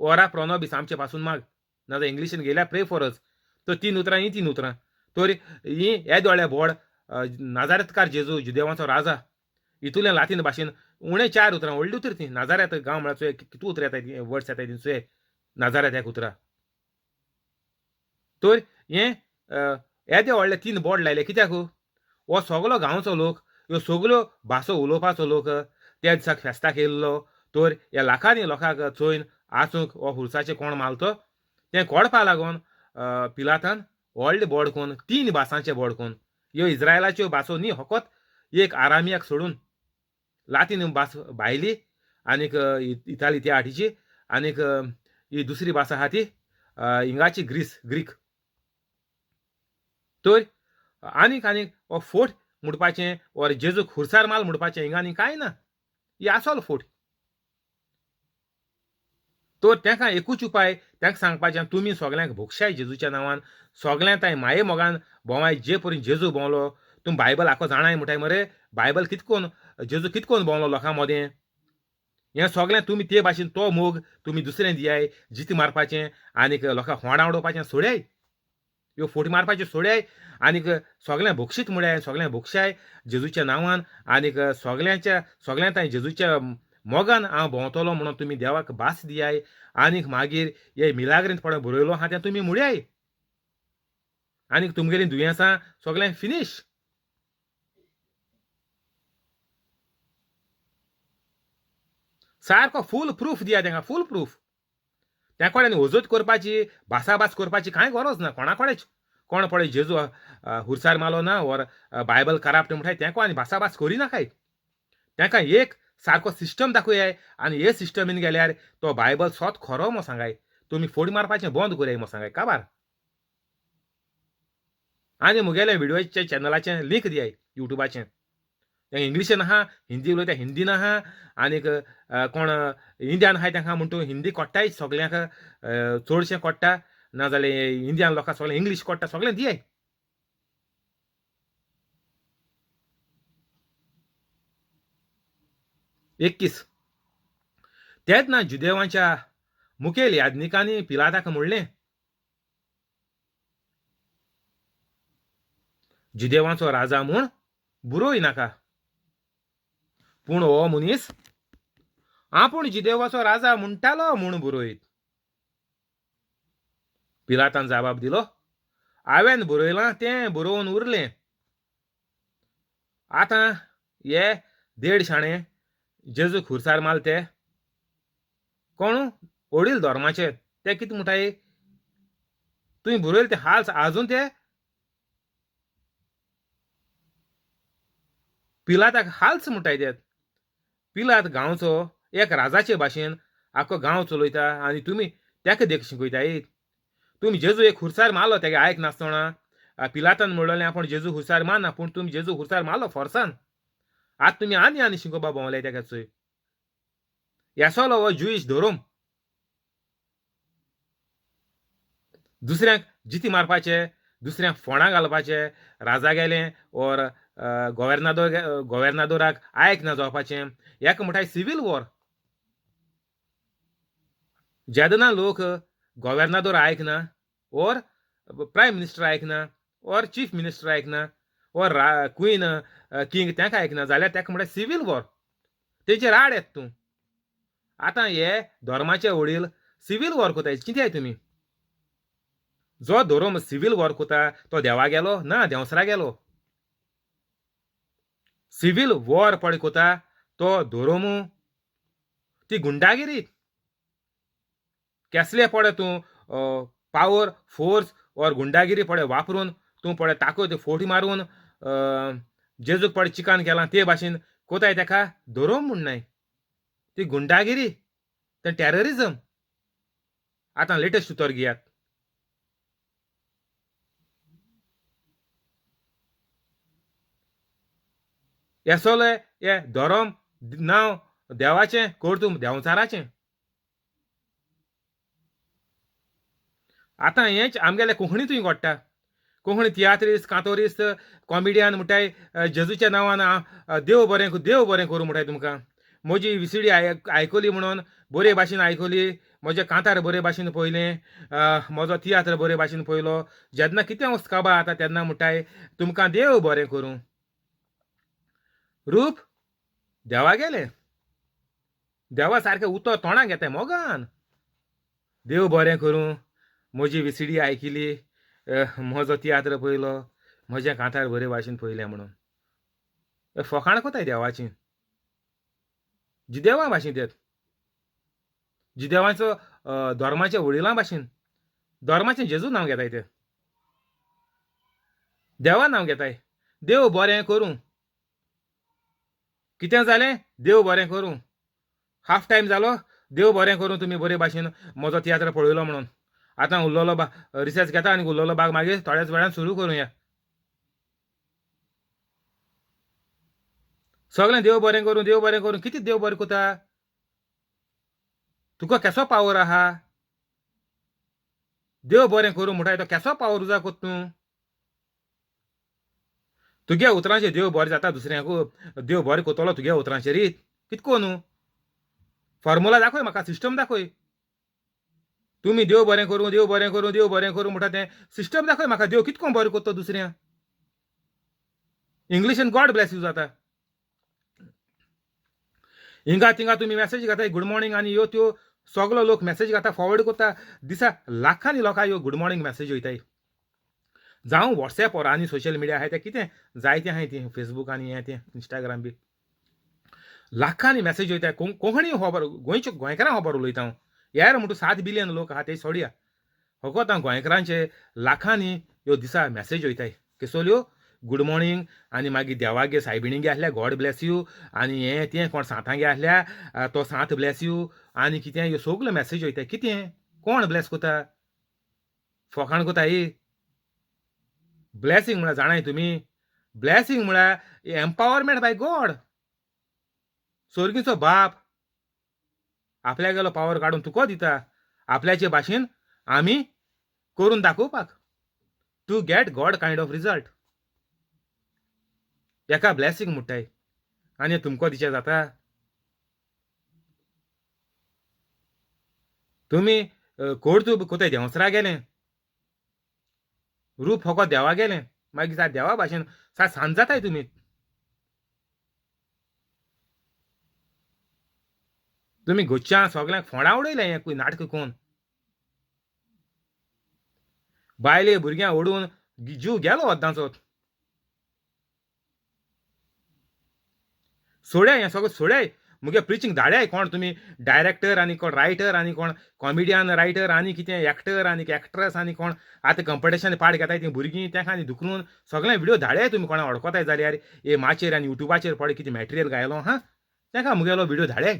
ओरा प्रोनोबीस, आमचे पासून माग, नाजाल्यार इंग्लिशीन गेल्यार प्रे फॉर अस. तर तीन उतरां हीं तीन उतरां. तर हीं येदोळ्या बोड नाजारेतकार जेजू जुदेवांचो राजा हितूंतल्यान लातीन भाशेन उणें 4 उतरां व्हडलीं उतरां तीं. नाजारेत गांव म्हळ्यार चोय कितू उतरां येताय तीं, वर्ड्स येताय तीं चोय नाजारेत एक उतरां. तर हें येदे व्हडले 3 बोर्ड लायले कित्याक? हो सगलो गांवचो लोक, ह्यो सगल्यो भासो उलोवपाचो लोक त्या दिसाक फेस्ताक येयल्लो. तर ह्या लाखांनी लोकांक चोयन आसूंक हो खुर्साचें कोण मालतो तें कोडपा लागून पिलातान व्हडलें बोर्ड कोन्न 3 भासांचें बोर्ड कोन्न, ह्यो इज्रायलाच्यो भासो न्ही फकत एक आरामियाक सोडून, लातीन भास भायली आनीक इताली त्या आटीची, आनीक ही दुसरी भास आहा ती हिंगाची ग्रीस, ग्रीक. तर आनीक आनीक हो फोट म्हणपाचें ओर जेजूक खुर्सार माल म्हणपाचें हिंगा आनी कांय ना, ही आसल फोट. तर तांकां एकूच उपाय तांकां सांगपाचें, तुमी सगल्यांक भोगशाय जेजूच्या नांवान, सगल्यांक तांय माये मोगान भोंवाय जे परी जेजू भोंवलो. तुमी बायबल आखो जाणाय म्हणटाय मरे, बायबल कितकोन जेजू कितकोन भोंवलो लोकां मदें, हें सगळें तुमी ते भाशेन तो मोग तुमी दुसऱ्यां दियाय, जिती मारपाचें आनीक लोकांक फोंडां उडोवपाचें सोडयाय, ह्यो फोटी मारपाच्यो सोडयाय, आनीक सगळें भोगशीत म्हळ्यार सगळें भोगशाय जेजूच्या नांवान, आनीक सगळ्यांच्या सगळ्यां तांय जेजूच्या मोगान हांव भोंवतलो म्हणून तुमी देवाक भास दियाय. आनीक मागीर हे मिलाग्रींत पळय बरयलो आहा तें तुमी म्हळ्याय, आनीक तुमगेलीं दुयेंसां सगळें फिनीश. सारको फूल प्रूफ दिया तांकां, फूल प्रूफ. त्या कडेन वजत करपाची भासाभास करपाची कांय गरज ना कोणा कडेच. कोण पळय जेजू हुरसार मालो ना ओर बायबल कराप्ट म्हणटाय तेंको आनी भासाभास करिनाकाय. तांकां एक सारको सिस्टम दाखोयाय आनी हे सिस्टमीन गेल्यार तो बायबल सोत खरो मो सांगाय, तुमी फोडी मारपाचें बंद करयाय मो सांगाय काबार. आनी मुगेले व्हिडियोचे चॅनलाचें लिंक दियाय युट्यूबाचें, तें इंग्लिशीन आहा, हिंदी उलयता हिंदीन आहा, आनीक कोण इंडियान आहाय तांकां म्हण तूं हिंदी कोट्टाय सगल्यांक चडशें कोट्टा, नाजाल्यार इंडियान लोकांक सगळें इंग्लीश कोट्टा, सगळें दियाय. एकवीस तेन्ना जुदेवांच्या मुखेल याज्ञिकांनी पिलाताक म्हणलें, जुदेवांचो राजा म्हूण बरोय नाका, पूण हो मनीस आपूण जुदेवाचो राजा म्हणटालो म्हूण बरोयत. पिलातान जबाब दिलो, हांवें बरयलां तें बरोवन उरलें. आतां हे देड शाणे जेजू खुर्सार मारले ते कोण वडील धर्माचे, ते कितें म्हणटाय, तुवें बरयलें तें हाल्स आजून ते पिलाताक हाल्स म्हणटाय ते. पिलात गांवचो एक राजाचे भाशेन आख्खो गांव चलयता आनी तुमी तेका देख शिकयताय. तुमी जेजू एक खुर्सार मारलो तेगे आयक नासतना पिलातान म्हणलें आपूण जेजू खुर्सार मारना, पूण तुमी जेजू खुर्सार मारलो फोर्सान. आतां तुमी आनी आनी शिकोवपा भोंवले तेका चोय. येसलो हो ज्युईश धोरोम, दुसऱ्यांक जिती मारपाचे, दुसऱ्यांक फोंडां घालपाचे, राजा गेले ओर गोवेर्नादोर गोवेर्नादोराक आयक ना जावपाचें, हेका म्हणटाय सिवील वॉर. जेदना लोक गोवेर्नादोर आयकना ओर प्रायम मिनिस्टर आयकना ओर चीफ मिनिस्टर आयकना ओर क्वीन किंग तांकां आयकना जाल्यार ताका म्हणटाय सिवील वॉर, तेंचेर आड येता तूं. आतां हे धर्माचे वडील सिवील वॉर कोताय, चिंताय तुमी. जो धर्म सिवील वॉर कोता तो देवा गेलो ना, देंवसरा गेलो. सिवील वॉर पळय कोता तो धर्म ती गुंडागिरी. केसले पळय तूं पावर फोर्स ओर गुंडागिरी पळय वापरून तूं पळय ताकद फोटी मारून जेजूक पळय चिकान केलां ते भाशेन कोताय तेका धर्म म्हण नाय, ती गुंडागिरी, तें टेररिजम. आतां लेटस्ट उतर घेयात. येसोले हे धोरोम नांव देवाचें कर्तूम देंवचाराचें. आतां हेंच आमगेले कोंकणींतूय घडटा. कोंकणी तियात्रिस्त, कांतोरिस्त, कॉमिडियन म्हणटाय जेजूच्या नांवान देव बरें, देव बरें करूं म्हणटाय तुमकां. म्हजी विसिडी आयकली म्हणून बरे भाशेन आयकली, म्हजें कांतार बरे भाशेन पळयलें, म्हजो तियात्र बरे भाशेन पळयलो. जेन्ना कितें वस्त काबार जाता तेन्ना म्हणटाय तुमकां देव बरें करूं. रूप देवा गेलें, देवा सारकें उतर तोंडाक घेताय मोगान, देव बरें करूं, म्हजी विसिडी आयकली, म्हजो तियात्र पळयलो, म्हजें कांतार बरे भाशेन पळयलें म्हणून. फकाणां कोताय देवाचीं, जिदेवा भाशेन तेत, जिदेवाचो धर्माच्या वडिलां भाशेन, धर्माचें जेजू नांव घेताय ते, देवा नांव घेताय. देव बरें करूं, कितें जालें देव बरें करूं, हाफ टायम जालो देव बरें करूं, तुमी बरे भाशेन म्हजो तियात्र पळयलो म्हणून. आतां उरलेलो बा रिसेस घेता आनी उरलेलो भाग मागीर थोड्याच वेळान सुरू करुया. सगळें देव बरें करूं, देव बरें करूं. कितें देव बरें करता? तुका केसो पावर आहा? देव बरें करूं म्हणटा तो केसो पावर उजा कोत तूं? तुगे उतरांचेर देव बरें जाता, दुसऱ्यांकू देव बरें करतलो तुगे उतरांचेर कितको न्हू? फॉर्मुला दाखय म्हाका, सिस्टम दाखय. तुमी देव बरें करूं, देव बरें करूं, देव बरें करूं म्हणटा तें सिस्टम दाखय म्हाका. देव कितको बरें करता दुसऱ्या? इंग्लिशीन गॉड ब्लेस you जाता. हिंगा थिंगा तुमी मॅसेज घाताय गुड मॉर्निंग आनी ह्यो त्यो सगलो लोक मॅसेज घाता, फॉरवर्ड करता. दिसा लाखांनी लोकां ह्यो गुड मॉर्निंग मॅसेज वयताय. जावं वॉट्सॅपार आनी सोशल मिडिया आहाय तें कितें जायतें आहाय तें, फेसबूक आनी हें तें इंस्टाग्राम बी लाखांनी मॅसेज वयताय. कोंकणी खबर, गोंयच्यो गोंयकारां खबर उलयता हांव. यार म्हणटा 7 बिलियन लोक आहा ते सोडया, फकत हांव गोंयकारांचे लाखांनी ह्यो दिसा मॅसेज वयताय. केसोल्यो गुड मॉर्निंग आनी मागीर देवागे सायबिणीगे आसल्या गॉड ब्लेस you आनी हें तें कोण सांतांगे आसल्या तो सांत ब्लेस you आनी कितें ह्यो सगल्यो मॅसेज वयताय. कितें कोण ब्लेस करता? फकाण करता ही? ब्लेसिंग म्हळ्यार जाणाय तुमी? ब्लेसिंग म्हळ्यार एम्पावरमेंट बाय गॉड. स्वर्गीचो बाप आपल्यागेलो पावर काडून तुका दिता आपल्याचे भाशेन आमी करून दाखोवपाक, to get God kind of result. एका ब्लेसिंग म्हणटाय आनी तुमकां दिचें जाता. तुमी कोर्तूब कोताय देंवसरा गेलें, रूप फकत देवा गेलें, मागीर सा देवा भाशेन सा सांज जाताय तुमी. तुमी गोच्या सगल्यांक फोंडा उडयलें हें नाटक कोण बायले भुरग्यांक ओडून जीव गेलो अद्दांचो. सोड्या हें सगळें सोड्याय, मुगे प्रिचींग धाड्याय. कोण तुमी डायरेक्टर आनी कोण रायटर आनी कोण कॉमिडियन रायटर आनी कितें एक्टर आनी एक्ट्रस आनी कोण आतां कंपिटिशन पार्ट घेताय तीं भुरगीं तेंका आनी धुकलून सगळें व्हिडियो धाड्याय तुमी. कोणा वळखताय जाल्यार हे माचयेर आनी युट्यूबाचेर पळय कितें मॅटेरियल घायलो हां तेंका मुगेलो व्हिडियो धाड्याय.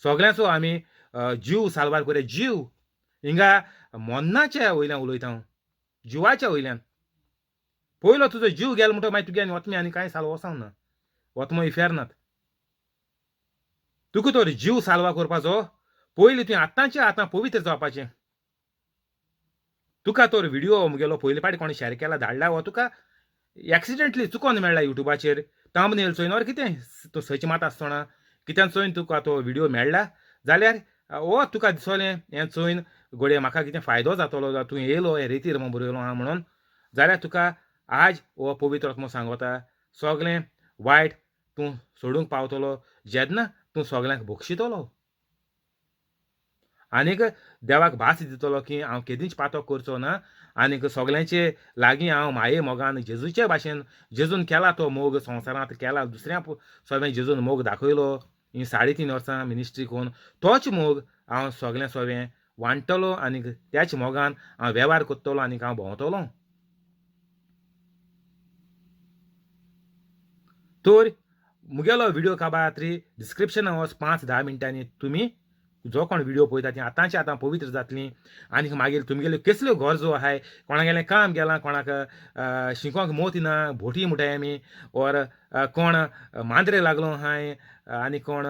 सगळ्यांचो आमी जीव साल्वार करुया. जीव हिंगा मन्नाच्या वयल्यान उलयता हांव, जिवाच्या वयल्यान. पयलो तुजो जीव गेलो म्हणटो मागीर तुगे आनी वतमे आनी कांय साल्व वचोंक ना, वतमो इफेर नात. तुका तर जीव साल्वा करपाचो पयलीं तुवें आतांचे आतां पवित्र जावपाचें. तुका तर व्हिडियो मुगेलो पयले फावटी कोणें शेअर केला धाडला हो तुका एक्सिडेंटली चुकोन मेळ्ळा युट्यूबाचेर, थंबनेल चोयन or कितें तूं सर्च मारता आसतना कित्यान चोयन तुका तो व्हिडियो मेळ्ळा जाल्यार हो तुका दिसोलें हें चोयन घडये म्हाका कितें फायदो जातलो, जावं तूं येयलो हे रेतीर म्हूण बरयलो आहा म्हणून, जाल्यार तुका आज हो पवित्र आत्मो सांगता सगळें वायट तूं सोडूंक पावतलो जेन्ना तूं सगळ्यांक बक्षितलो आनीक देवाक भास दितलो की हांव केदींच पातक करचो ना आनीक सगळ्यांचे लागीं हांव माये मोगान जेजूचे भाशेन, जेजून केला तो मोग संवसारांत केला दुसऱ्या सगळ्यां जेजून मोग दाखयलो ही 3.5 वर्सां मिनिस्ट्री करून तोच मोग हांव सगळ्यां सगळें वांट्टलो आनीक त्याच मोगान हांव वेव्हार करतलो आनीक हांव भोंवतलो. तर मुगेलो व्हिडियो काबार रात्री डिस्क्रिप्शना वच 5-10 मिनटांनी तुमी जो कोण व्हिडियो पळयता ती आतांचे आतां पवित्र जातलीं आनी मागीर तुमगेल्यो केसल्यो गरजो आहाय, कोणागेलें काम गेलां, कोणाक शिकोंक मोत ना, भोटी म्हणटाय आमी, ओर कोण मांद्रे लागलो आहाय आनी कोण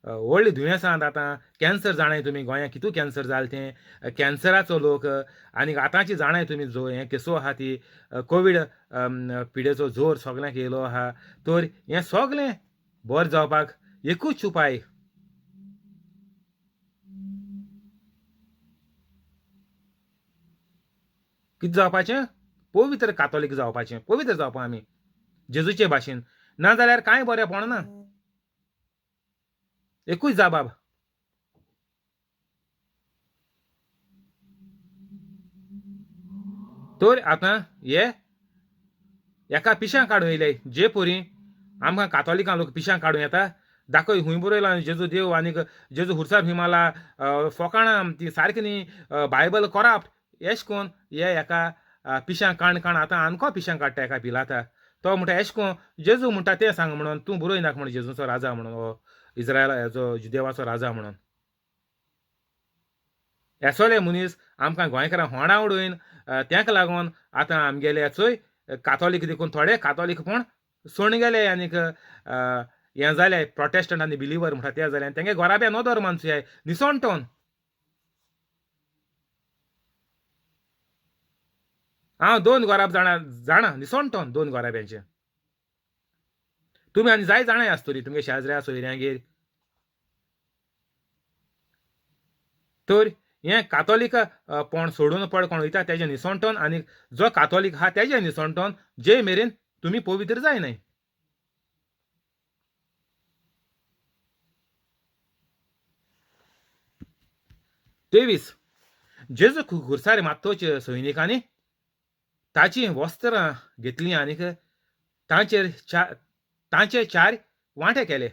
व्हडलीं दुयेंसां आतां कॅन्सर जाणाय तुमी, गोंयांत कितू कॅन्सर जालें तें, कॅन्सराचो लोक आनी आतांची जाणाय तुमी जो हें केसो आहा ती कोवीड पिडेचो जोर सगल्यांक येयलो आहा. तर हें सगलें बरें जावपाक एकूच उपाय, कितें जावपाचें? पवित्र कातोलीक जावपाचें, पवित्र जावपा आमी जेजूचे भाशेन, नाजाल्यार कांय बरें ना. एकूच जाबाब. तर आतां हे एका पिशां काडून येयले जे पोरी आमकां कातोलिकां लोक पिशां काडून येता, दाखय खूंय बरयलां जेजू देव आनीक जेजू खुर्सार खूंय मारला, फोकाणां ती सारकी न्ही, बायबल कोराप्ट, एश कोन हे एका पिशां काण काण आतां आमकां पिशां काडटा एका पिलाता. तो म्हणटा एश कोन जेजू म्हणटा तें सांग म्हणून, तूं बरय नाका म्हणून जेजूचो राजा म्हणून, हो इज्रायल हेजो जुदेवाचो राजा म्हणून. एसोले मनीस आमकां गोंयकारांक होंडा उडोवन तेका लागून आतां आमगेले चोय कातोलीक देखून थोडे कातोलीकपण सोण गेले आनीक हें जालें प्रोटेस्टंट आनी बिलिवर म्हणटा ते जाले, आनी तेंगे गोराब्या नदर मानसूय निसणटोन. हांव दोन गोराब जाणा जाणा निसणटोन दोन गोराब्यांचे, तुमी आनी जाय जाणाय आसतली तुमगे शेजऱ्या सोयऱ्यांगेर. तर हें कातोलीक पण सोडून पड कोण वयता तेजें निसणटोन आनी जो कातोलीक आहा तेजें निसणटोन, जे मेरेन तुमी पवित्र जायनाय. 23 जेजू खुर्सार मात्तोच सैनिकांनी ताचीं वस्त्रां घेतलीं आनीक तांचे चार वांटे केले,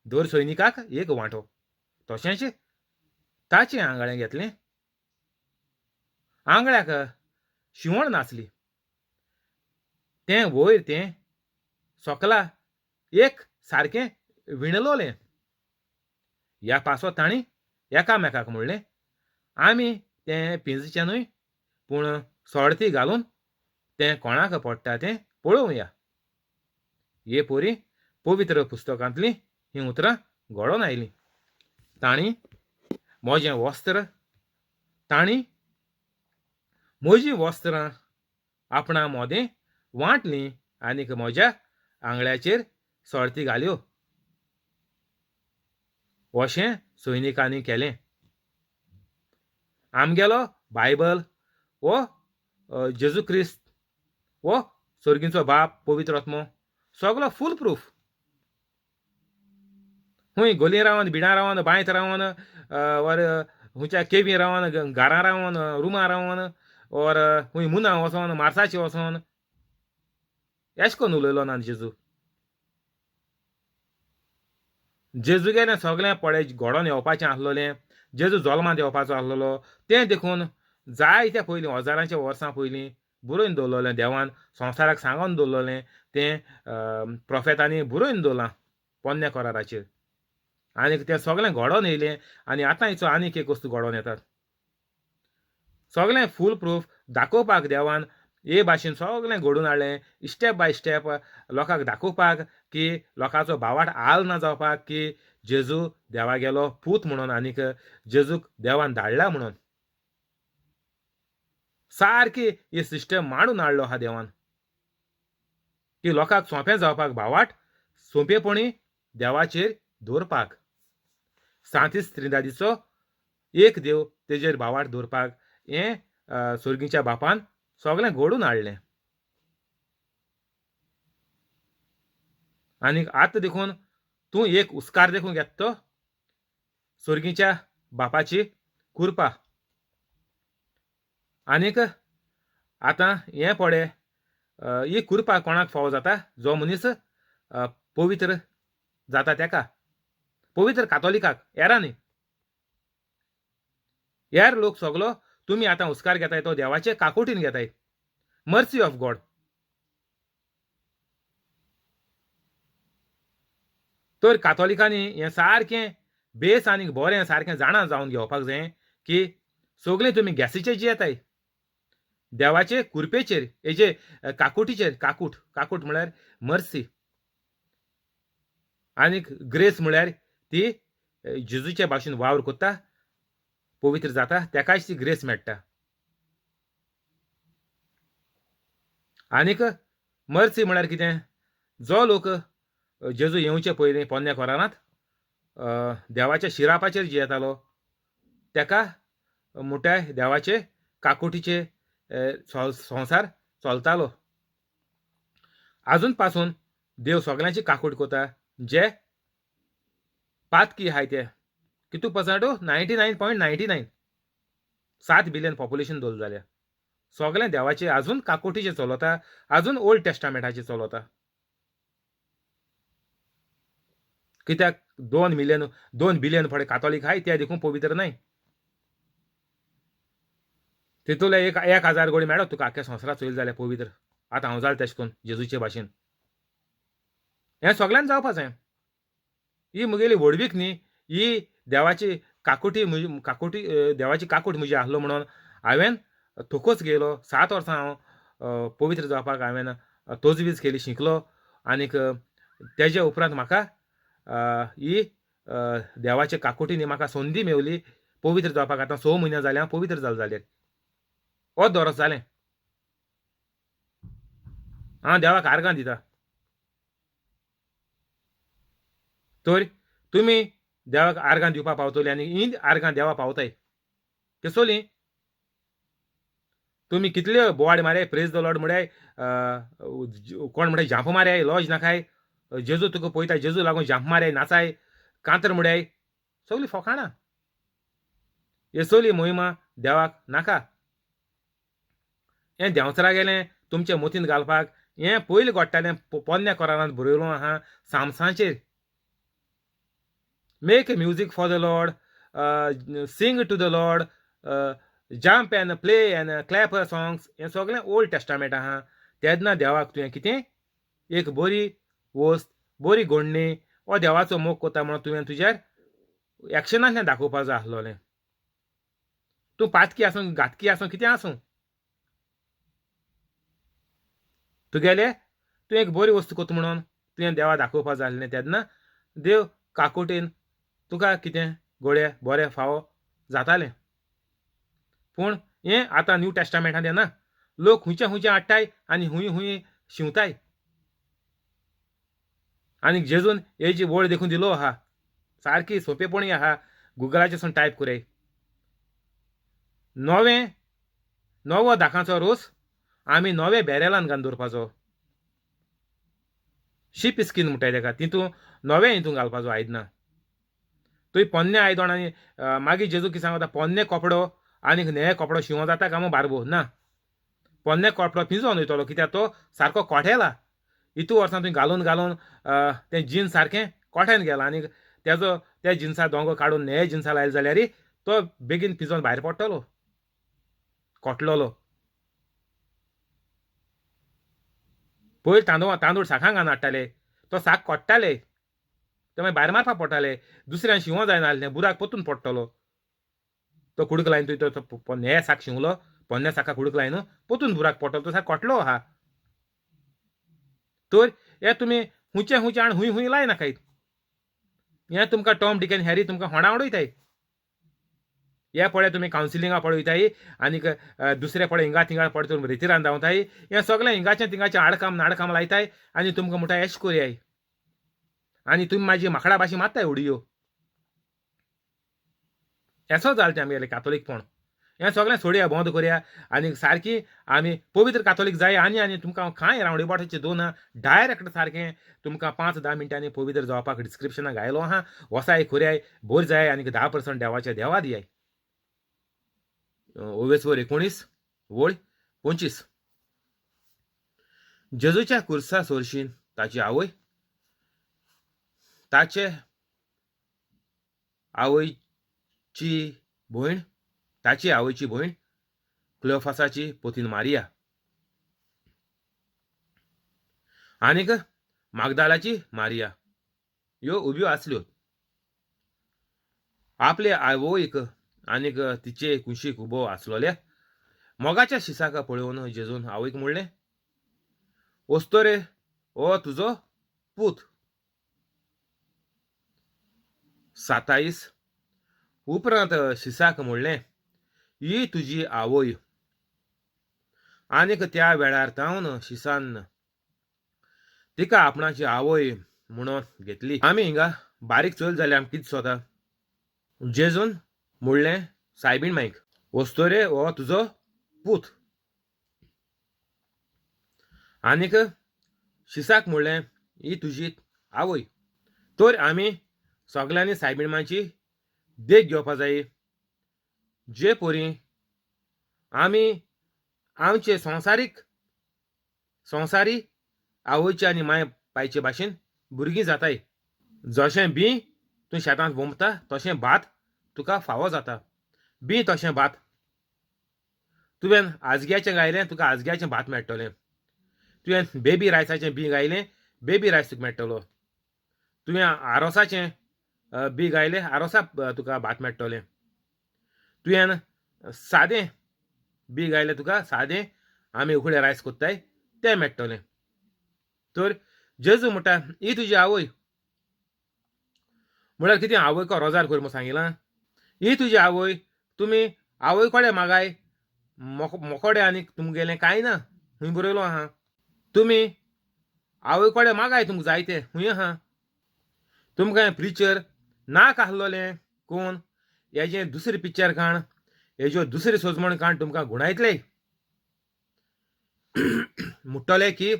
दर सैनिकाक एक वांटो. तशेंच ताचें आंगळें घेतलें, आंगळ्याक शिवण नासली, तें वयर तें सकला एक सारकें विणलोलें. ह्या पासो तांणी एकामेकाक म्हणलें, आमी तें पिंजचें न्हय, पूण सोडती घालून तें कोणाक पडटा तें पळोवया. हे पोरी पवित्र पुस्तकांतलीं हीं उतरां घडोवन आयलीं. तांणी म्हजें वस्त्र, तांणी म्हजीं वस्त्रां आपणा मोदें वांटलीं आनीक म्हज्या आंगळ्याचेर सोडती घाल्यो. अशें सैनिकांनी केलें. आमगेलो बायबल हो जेजू क्रिस्त हो सर्गीचो बाप पवित्र आत्मो सगलो फूल प्रूफ. खूंय गोली रावन, बिडां रावन, बांयत रावन, वर खंयच्या केवी रावन, घरां रावन, रुमां रावन, ओर खूंय मुना वचोन, मार्साचे वचोन, एश कोन्न उलयलो ना जेजू. जेजूगेलें सगळें पळय घडोवन येवपाचें आसलोलें, जेजू जल्मांत येवपाचो आसलोलो, तें देखून जायत्या पयलीं हजारांच्या वर्सां पयलीं बरोवन दवरलेलें देवान, संवसाराक सांगून दवरलेलें तें प्रोफेतांनी बरोवन दवरलां पोन्न्या कराराचेर, आनीक तें सगळें घडोवन येयलें. आनी आतां हिचो आनीक एक वस्तू घडोवन येतात, सगळें फूल प्रूफ दाखोवपाक देवान हे भाशेन सगळें घडोवन हाडलें, स्टेप बाय स्टेप लोकांक दाखोवपाक की लोकांचो भावाट आल ना जावपाक की जेजू देवागेलो पूत म्हणून आनीक जेजूक देवान धाडला म्हणून. सारकी ही सिस्टम मांडून हाडलो आहा देवान की लोकांक सोंपें जावपाक भावाट सोंपेपणी देवाचेर दवरपाक, सांतीस त्रिंदादीचो एक देव तेजेर भावाट दवरपाक हें सर्गीच्या बापान सगळें घडून हाडलें. आनीक आतां देखून तूं एक उस्कार देखून घेता तो सर्गीच्या बापाची कृपा. आनीक आतां हें पळय ही कृपा कोणाक फावो जाता, जो मनीस पवित्र जाता तेका, पवित्र कातोलिकाक, हेरां न्ही. हेर लोक सगलो तुमी आतां हुस्कार घेताय तो देवाचे काकुटीन घेताय, मर्सी ऑफ गॉड. तर कातोलिकांनी हें सारकें बेस आनीक बरें सारकें जाणा जावन घेवपाक जाय की सगळीं तुमी गॅसीचेर जियेताय, देवाचे कुरपेचेर, हेजे काकुटीचेर. काकूट, काकूट म्हळ्यार मर्सी आनीक ग्रेस म्हळ्यार ती जेजूचे भाशेन वावर करता, पवित्र जाता, तेकाय ती ग्रेस मेळटा. आनीक मर्सी म्हळ्यार कितें, जो लोक जेजू येवचे पयलीं पोन्न्या कोरानांत देवाच्या शिरापाचेर जियेतालो तेका मुठाय देवाचे काकुटीचे संवसार चलतालो. आजून पासून देव सगल्यांची काकूट करता जे पातकी आहाय ते. कितू पर्संट? 99.99. 7 बिलियन पॉप्युलेशन दवरलें जाल्यार सगळें देवाचे आजून काकुटीचे चलता, आजून ओल्ड टेस्टामेंटाचे चलता. कित्याक 2 मिलियन 2 बिलियन फुडें कातोलीक आहाय ते देखून पवित्र न्हय. तितूंतले 1000 गोडी मेळत तुका आख्ख्या संवसारांत चोयलें जाल्यार पवित्र. आतां हांव जालें तेशें करून जेजूचे भाशेन. हें सगळ्यान जावपा जाय. ही म्हगेली व्हडवीक न्ही, ही देवाची काकुटी म्हजी, काकुटी देवाची काकूट म्हजी आसलो म्हणून हांवें थोकोच गेलो. 7 वर्सां हांव पवित्र जावपाक हांवें तजवीज केली, शिकलो आनीक तेजे उपरांत म्हाका ही देवाच्या काकुटीन म्हाका संदी मेवली पवित्र जावपाक. आतां 6 म्हयने जाले हांव पवित्र जालें जाल्यार हो दोरस जालें. हांव देवाक आर्गां दिता. तर तुमी देवाक आर्गां दिवपाक पावतली आनी ही आर्गां देवा पावताय केसोली. तुमी कितल्यो बोवाड माराय, प्रेज the Lord म्हळ्यार, कोण म्हळ्यार झांप माराय, लॉज नाकाय, जेजू तुका पळयता, जेजू लागून झांप माराय, नाचाय, कांतर म्हळ्याय, सगळीं फोकाणां. हे सगळी मोहिमा देवाक नाका. हें देंवचारा गेलें तुमच्या मतींत घालपाक. हें पयलीं घडटालें पोन्न्या कोरानांत बरयलो आहा सामसांचेर. Make music for the Lord, sing to the Lord, jump and play and clap songs. हें सगळें ओल्ड टेस्टामेंट आहा. तेन्ना देवाक तुवें कितें एक बरी वस्त, बरी गोडणी वो देवाचो मोग करता म्हणून तुवें तुजेर एक्शनांतल्यान दाखोवपाक जाय आसलोलें. तूं पातकी आसूं, घातकी आसूं, कितें आसूं, तुगेले तूं एक बरी वस्तू करता म्हणून तुवें देवा दाखोवपाक जाय आसलें. तेन्ना देव काकुटीन तुका कितें गोडे बरें फावो जातालें. पूण हें आतां न्यू टेस्टामेंटांत येना. लोक हुंयचे हुंयचे हाडटाय आनी हुंय हुंय शिंवताय. आनी जेजून हेजी वळ देखून दिलो आहा, सारकी सोंपेपणी आहा. गुगलाचेर सून टायप करय. नवें नवो दाखांचो रोस आमी नवे बॅरेलान घालून दवरपाचो. शीप स्कीन म्हणटाय तेका, तितून नवें हितून घालपाचो आयदनां. तुवें पोन्ने आयदण आनी मागीर जेजू कितें सांगता, पोन्ने कपडो आनी नवे कपडो शिंवो जाता काय बारबो ना. पोन्ने कपडो पिंजोन वयतलो, कित्याक तो सारको कोठेला. इतू वर्सां तुवें घालून घालून तें जीन्स सारकें कोठ्यान गेलां आनी तेजो त्या जिन्सा दोंगो काडून नवे जिन्सा लायले जाल्यार तो बेगीन पिंजोन भायर पडटलो, कोटलोलो. पयलीं तांदूळ साकांक घालून हाडटाले, तो साक कोट्टाले, ते मागीर भायर मारपाक पडटाले. दुसऱ्यान शिंवो जायना आसलें, बुराक परतून पडटलो. तो कुडको लायन तुवें तो नये साक शिंवलो, पोन्न्या साका कुडको लायन परतून बुराक पडटलो, तो साक कोटलो आहा. तर हे तुमी हुंचे हुंचे आनी हुंय हुंय लायनाकाय. हें तुमकां टॉम डिक आनी हॅरी तुमकां होणा उडयताय. हे पळय तुमी कावन्सिलिंगा पळय वयताय आनीक दुसरे पळय हिंगा थिंगा पळय तुमी रेतिरान धांवताय. हें सगळें हिंगाचें थिंगाचें आडकाम नाडकाम लायताय आनी तुमकां म्हणटा एश कोरयाय आनी तुमी म्हाजी माकडा भाशेन मारताय उडयो. येसो जालें तें आमगेलें कातोलीकपण. हें सगळें सोडया, बंद करया आनी सारकी आमी पवित्र कातोलीक जाय. आनी आनी तुमकां हांव कांय रावंड एबावटाचें दोन डायरेक्ट सारकें तुमकां 5-10 मिनटांनी पवित्र जावपाक डिस्क्रिप्शनाक घायलो आहा. वसाय खोरयाय बोर जाय आनी 10% देवाच्या देवा दियाय. ओवेसवर 19 वळ 25. जेजूच्या कुर्सा सोरशीन ताची आवय, ताचे आवयची भयण, ताची आवयची भयण क्लियोफासाची पोतीन मारिया आनीक मागदालाची मारिया ह्यो उब्यो आसल्यो. आपले आवयक आनीक तिचे कुशीक उबो आसलोल्या मोगाच्या शिसाक पळोवन जेजून आवयक म्हणलें, वस्तोरे हो तुजो पूत. 27 उपरांत शिसाक म्हणलें, ही तुजी आवय. आनीक त्या वेळार तावन शिसान तिका आपणाची आवय म्हणून घेतली. आमी हिंगा बारीक चल जाल्यार आमी कितें सोदा? जेजून म्हणलें सायबीण माईक, वस्तोरे हो तुजो पूत. आनीक शिसाक म्हणलें, ही तुजी आवय. तर आमी सगल्यांनी सायबीण मांयची देख घेवपा जाय. जे परी आमी आमचे संवसारीक संवसारी आवयचे आनी माय पायचे भाशेन भुरगीं जाताय. जशें बी तूं शेतांत वोमता तशें भात तुका फावो जाता. बी तशें भात तुवें आजग्याचें गायलें तुका आजग्याचें भात मेळटलें. तुवें बेबी रायसाचें बी गायलें बेबी रायस तुका मेळटलो. तुवें आरोसाचें बी गायलें आरोसा तुका भात मेळटलें. तुवें सादें बी गायलें तुका सादें आमी उकडे रायस कोत्ताय तें मेळटलें. तर जेजू म्हणटा ही तुजी आवय. म्हळ्यार कितें आवयको रोजार कर म्हूण सांगिलां? ही तुजी आवय. तुमी आवय कडेन मागाय मोकोडे आनी तुमगेलें कांय ना. खूंय बरयलो आहा? तुमी आवय कडेन मागाय तुमकां जाय तें. खूंय आहा? तुमकां प्रिचर नाक आहलोलें कोण हेजें दुसरें पिक्चर काण हेज्यो दुसरी सोजमण काण तुमकां गुणायतले. म्हणटले की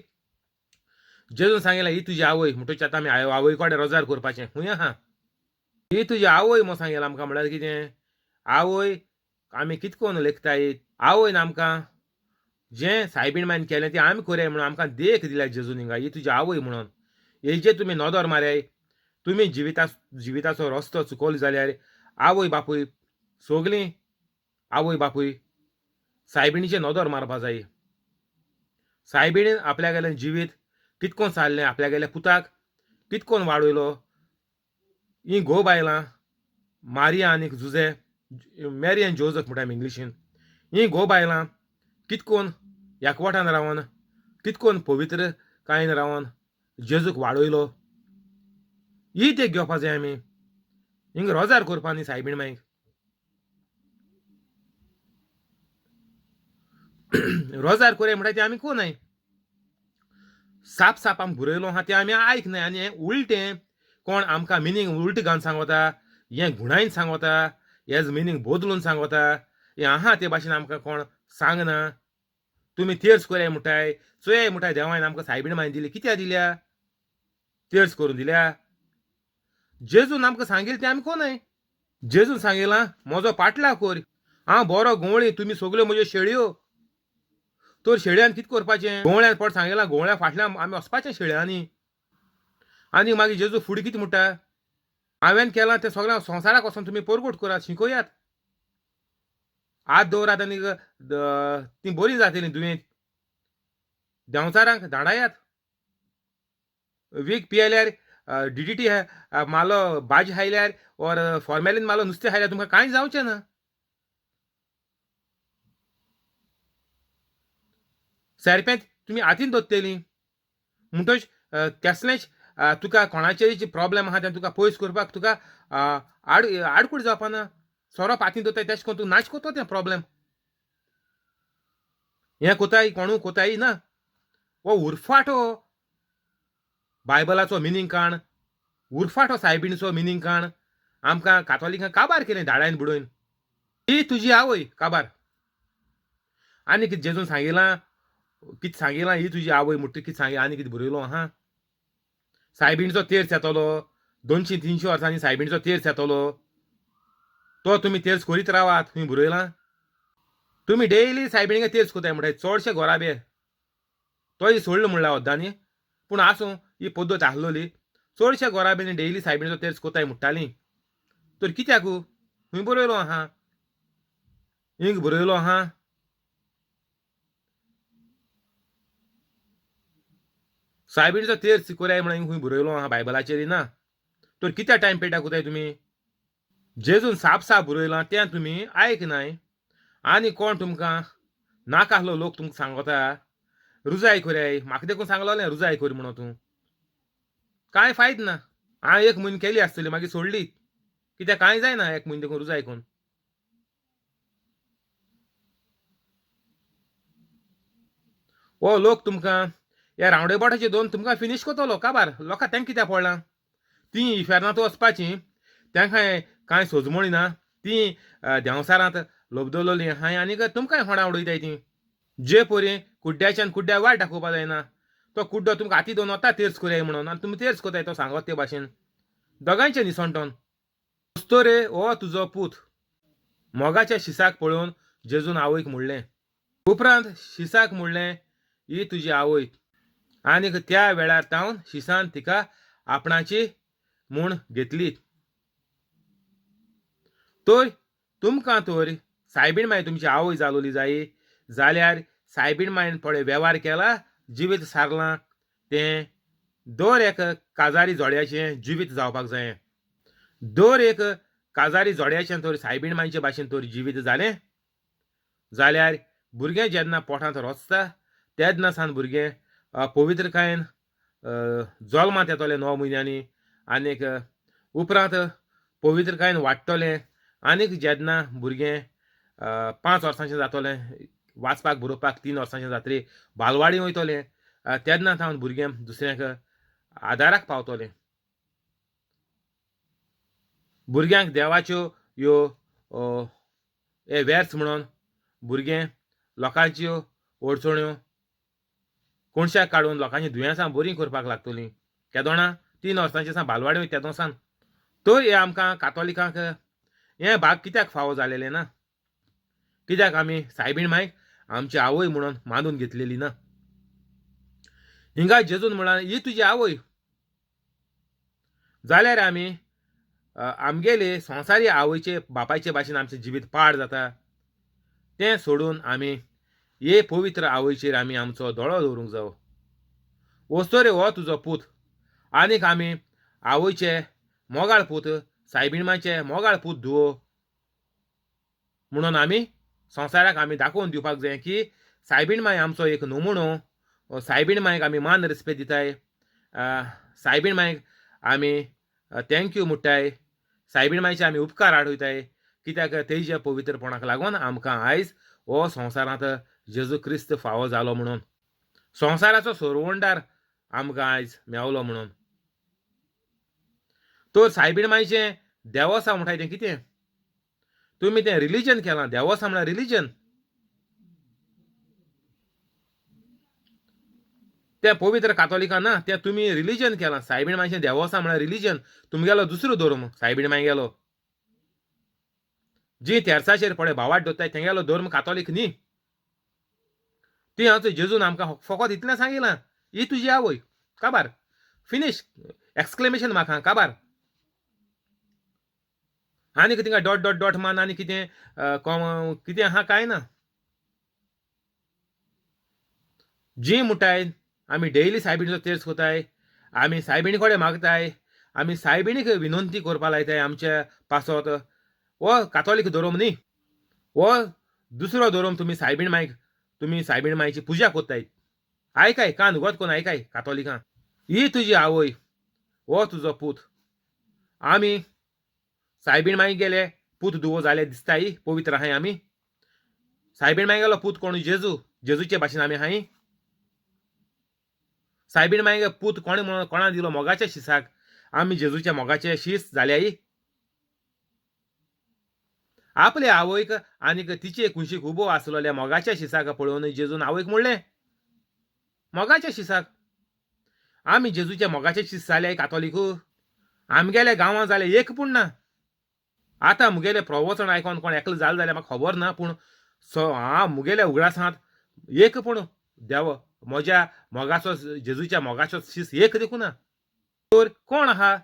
जेजून सांगिल्लें ही तुजी आवय. म्हणटकच आतां आमी आवय कडेन रोजार करपाचें. खूंय आहा? ही तुजी आवय म्हूण सांगिल्लें आमकां. म्हळ्यार कितें? आवय आमी कितें करून लेखताय? आवयन आमकां जें सायबीण मायन केलें तें आमी करया म्हणून आमकां देख दिल्या जेजून हिंगा. ही तुजी आवय म्हणून हेजेर तुमी नदर माराय. तुमी जिविताचो रस्तो चुकयलो जाल्यार आवय बापूय सगलीं आवय बापूय सायबिणीचेर नदर मारपा जाय. सायबिणीन आपल्यागेलें जिवीत कितकोन सारलें, आपल्यागेल्या पुताक कितकोन वाडयलो. ही घोव बायलां मारिया आनी जुजे, मॅरी आनी जोजफ म्हणटा आमी इंग्लिशीन, ही घोव बायलां कितकोन एकवटान रावन कितकोन पवित्रकायेन रावन जेजूक वाडयलो. ही देख घेवपा जाय आमी. हिंगा रोजार करपा न्ही सायबीण माईक. रोजार करया म्हणटा तें आमी कोनाय. साप साप आमी बरयलो आहा तें आमी आयकनाय. आनी हें उलटें कोण आमकां मिनींग उलट घालून सांगता, हें गुणायन सांगता, हेज मिनींग बदलून सांगता, हें आहा ते भाशेन आमकां कोण सांगना. तुमी तेर्स करया म्हणटाय, चोयाय म्हणटाय देवान आमकां सायबीण मायन दिली. कित्याक दिल्या? तेर्स करून दिल्या. जेजून आमकां सांगिल्लें तें आमी कोनाय. जेजून सांगिलां म्हजो पाटला कोर, हांव बरो गवळी, तुमी सगल्यो म्हज्यो शेळयो. तर शेळयान कितें करपाचें? गवळ्यान पट सांगिलां गवळ्या फाटल्यान आमी वचपाचें शेळयांनी. आनी मागीर जेजू फुडें कितें म्हणटा? हांवें केलां तें सगळ्या संवसाराक वचोन तुमी परगट करात, शिकयात, हात दवरात आनी तीं बरीं जातलीं दुयेंत. देंवचारांक धाडायात. वीख पियेल्यार DDT मारलो भाजी खायल्यार ओर फॉर्मेलीन मारलो नुस्तें खायल्यार तुमकां कांय जावचें ना. सरपेंत तुमी हातीन दोत्तेली. म्हणटच केसलेंच तुका कोणाचेय प्रॉब्लेम आहा तें तुका पयस करपाक तुका आडकूड जावपा ना. सोरोप हातीन दोताय तेश कोन तूं नाश कोतो तें प्रॉब्लेम. हें कोताय कोणू कोताय ना. हो उरफाटो बायबलाचो मिनींग काण, उरफाटो सायबिणीचो मिनींग काण आमकां कातोलिकांक काबार केलें धाडायन बुडोवन. ही तुजी आवय काबार. आनी कितें जेजून सांगिलां, कितें सांगिलां? ही तुजी आवय म्हणटा कितें सांगी? आनी कितें बरयलो आहा? सायबिणीचो तेर्स येतलो 200-300 वर्सांनी सायबिणीचो तेर्स येतलो, तो तुमी तेर्स करीत रावात. खंय बरयलां? तुमी डेली सायबिणीक तेर्स कोताय म्हणटाय चडशे घोराबे. तोय सोडलो म्हणला ओद्दांनी, पूण आसूं ही पद्दत आसलोली. चडशे घोराब्यांनी डेली सायबिणीचो तेर्स कोताय म्हणटालीं. तर कित्याक? खंय बरयलो आहा? हिंग बरयलो आहा? सायबिणीचो तेर्स कोराय म्हणून खंय बरयलो आहा बायबलाचेर ना. तर कित्याक टायम पेटा कोताय तुमी? जेजून साप साप बरयलां तें तुमी आयकनाय. आनी कोण तुमकां नाका आसलो लोक तुमकां सांगता रुजाय कोराय, म्हाका देखून सांगलोलें रुजाय कोर म्हणून, तूं कांय फायद ना. हांवें एक म्हयनो केली आसतली, मागीर सोडली, कित्याक कांय जायना एक म्हयनो देखून रुजाय करून. हो लोक तुमकां ह्या रावंडे बोटाचे दोन तुमकां फिनीश करतलो काबार. लोकां तेंकां कित्याक पडलां? तीं इफेर्नांत वचपाचीं, तेंकां कांय सोजमणी ना, तीं देंवसारांत लोबदलोलीं आहाय आनीक तुमकांय होडा उडयताय तीं. जे परी कुड्ड्याच्यान कुड्ड्या वाट दाखोवपा जायना, तो कुड्डो तुमकां हाती दोन वता तेर्स कोरयाय म्हणून, आनी तुमी तेर्स कोताय तो सांगत ते भाशेन दोगांयचे निसणटोन. रे हो तुजो पूत. मोगाच्या शिसाक पळोवन जेजून आवयक म्हणलें. उपरांत शिसाक म्हणलें, ही तुजी आवय. आनीक त्या वेळार तावन शिसान तिका आपणाची म्हूण घेतली. तर तुमकां तर सायबीण माय तुमची आवय जालोली जायी जाल्यार सायबीण मायन पळय वेव्हार केला, जिवीत सारलां, तें दर एक काजारी जोड्याचें जिवीत जावपाक जायें. दर एक काजारी जोड्याचें तर सायबीण मायचे भाशेन तर जिवीत जालें जाल्यार भुरगें जेन्ना पोटांत रोचता तेन्ना सावन भुरगें पवित्रकायेन जल्मांत येतलें 9 म्हयन्यांनी, आनीक उपरांत पवित्रकायेन वाडटलें. आनीक जेन्ना भुरगें 5 वर्सांचें जातलें, वाचपाक बरोवपाक 3 वर्सांचें जातलें, बालवाडी वयतलें, तेन्ना सावन भुरगें दुसऱ्यांक आदाराक पावतलें. भुरग्यांक देवाच्यो ह्यो हे वेर्स म्हणून भुरगें लोकांच्यो अडचण्यो कोणशाक काडून लोकांची दुयेंसां बरीं करपाक लागतलीं. केदोणा 3 वर्सांचे सान बालवाडी वयता तेदों सान. तर हे आमकां कातोलिकांक हें भाग कित्याक फावो जालेलें ना? कित्याक आमी सायबीण मायक आमची आवय म्हणून मानून घेतलेली ना? हिंगा जेजून म्हळां ही तुजी आवय जाल्यार आमी आमगेले संवसारी आवयचे बापायचे भाशेन आमचें जिवीत पाड जाता, तें सोडून आमी हे पवित्र आवयचेर आमी आमचो दोळो दवरूंक जावो. वस्तोरे हो तुजो पूत. आनीक आमी आवयचे मोगाळ पूत, सायबीण मायचे मोगाळ पूत धुवो म्हणून आमी संवसाराक आमी दाखोवन दिवपाक जाय की सायबीण माय आमचो एक नमुनो, सायबीण मायक आमी मान रेस्पेद दिताय, सायबीण मायक आमी thank you म्हणटाय, सायबीण मायचे आमी उपकार आडयताय, कित्याक तेज्या पवित्रपणाक लागून आमकां आयज हो संवसारांत जेजू क्रिस्त फावो जालो म्हणून, संवसाराचो सोरवंडार आमकां आयज मेवलो म्हणून. तर सायबीण मायचें देवोसांव म्हणटाय तें कितें? तुमी तें रिलीजन केलां, देवोसांव म्हळ्यार रिलीजन. तें पवित्र कातोलिकां ना, तें तुमी रिलीजन केलां. सायबीण मायचें देवोसांव म्हळ्यार रिलीजन, तुमगेलो दुसरो धर्म सायबीण माय गेलो. जी तेर्साचेर पळय भावाट दवरताय तेंगेलो धर्म कातोलीक न्ही. ती हांव जेजून आमकां फकत इतलें सांगिलां, ही तुजी आवय, काबार, फिनीश, एक्सक्लेमेशन म्हाका काबार. आनी थिंगा डॉट डॉट डॉट मान आनी कितें कितें आहा कांय ना. जी म्हणटाय आमी डेली सायबिणीचो तेर्स कोताय, आमी सायबिणी कडेन मागताय, आमी सायबिणीक विनंती करपा लायताय आमच्या पासत. हो कातोलीक धर्म न्ही, हो दुसरो धर्म. तुमी सायबीण मायक, तुमी सायबीण मायची पुजा कोत्ताय. आयकाय कान उगत कोन आयकाय कातोलिकां, ही तुजी आवय, हो तुजो पूत. आमी सायबीण माई गेले पूत दुवो जाले दिसताय, पवित्र आहाय आमी. सायबीण माई गेलो पूत कोण? जेजू. जेजूचे भाशेन आमी आहाय. सायबीण माई पूत कोणे म्हणून कोणा दिलो? मोगाच्या शिसाक. आमी जेजूच्या मोगाचे शीस जाल्याय. आपले आवयक आनीक तिचे कुशीक उबो आसलेल्या मोगाच्या शिसाक पळोवन जेजून आवयक म्हणलें, मोगाच्या शिसाक. आमी जेजूच्या मोगाचे शीस जाल्याय कातोलीक. आमगेल्या गांवां जाले एक पूण ना. आतां मुगेलें प्रवचन आयकोन कोण एकलो जालें जाल्यार म्हाका खबर ना, पूण हांव मुगेल्या उगडासांत एक पूण देव म्हज्या मोगाचो जेजूच्या मोगाचो शीस एक देखूं ना. तर कोण आहा?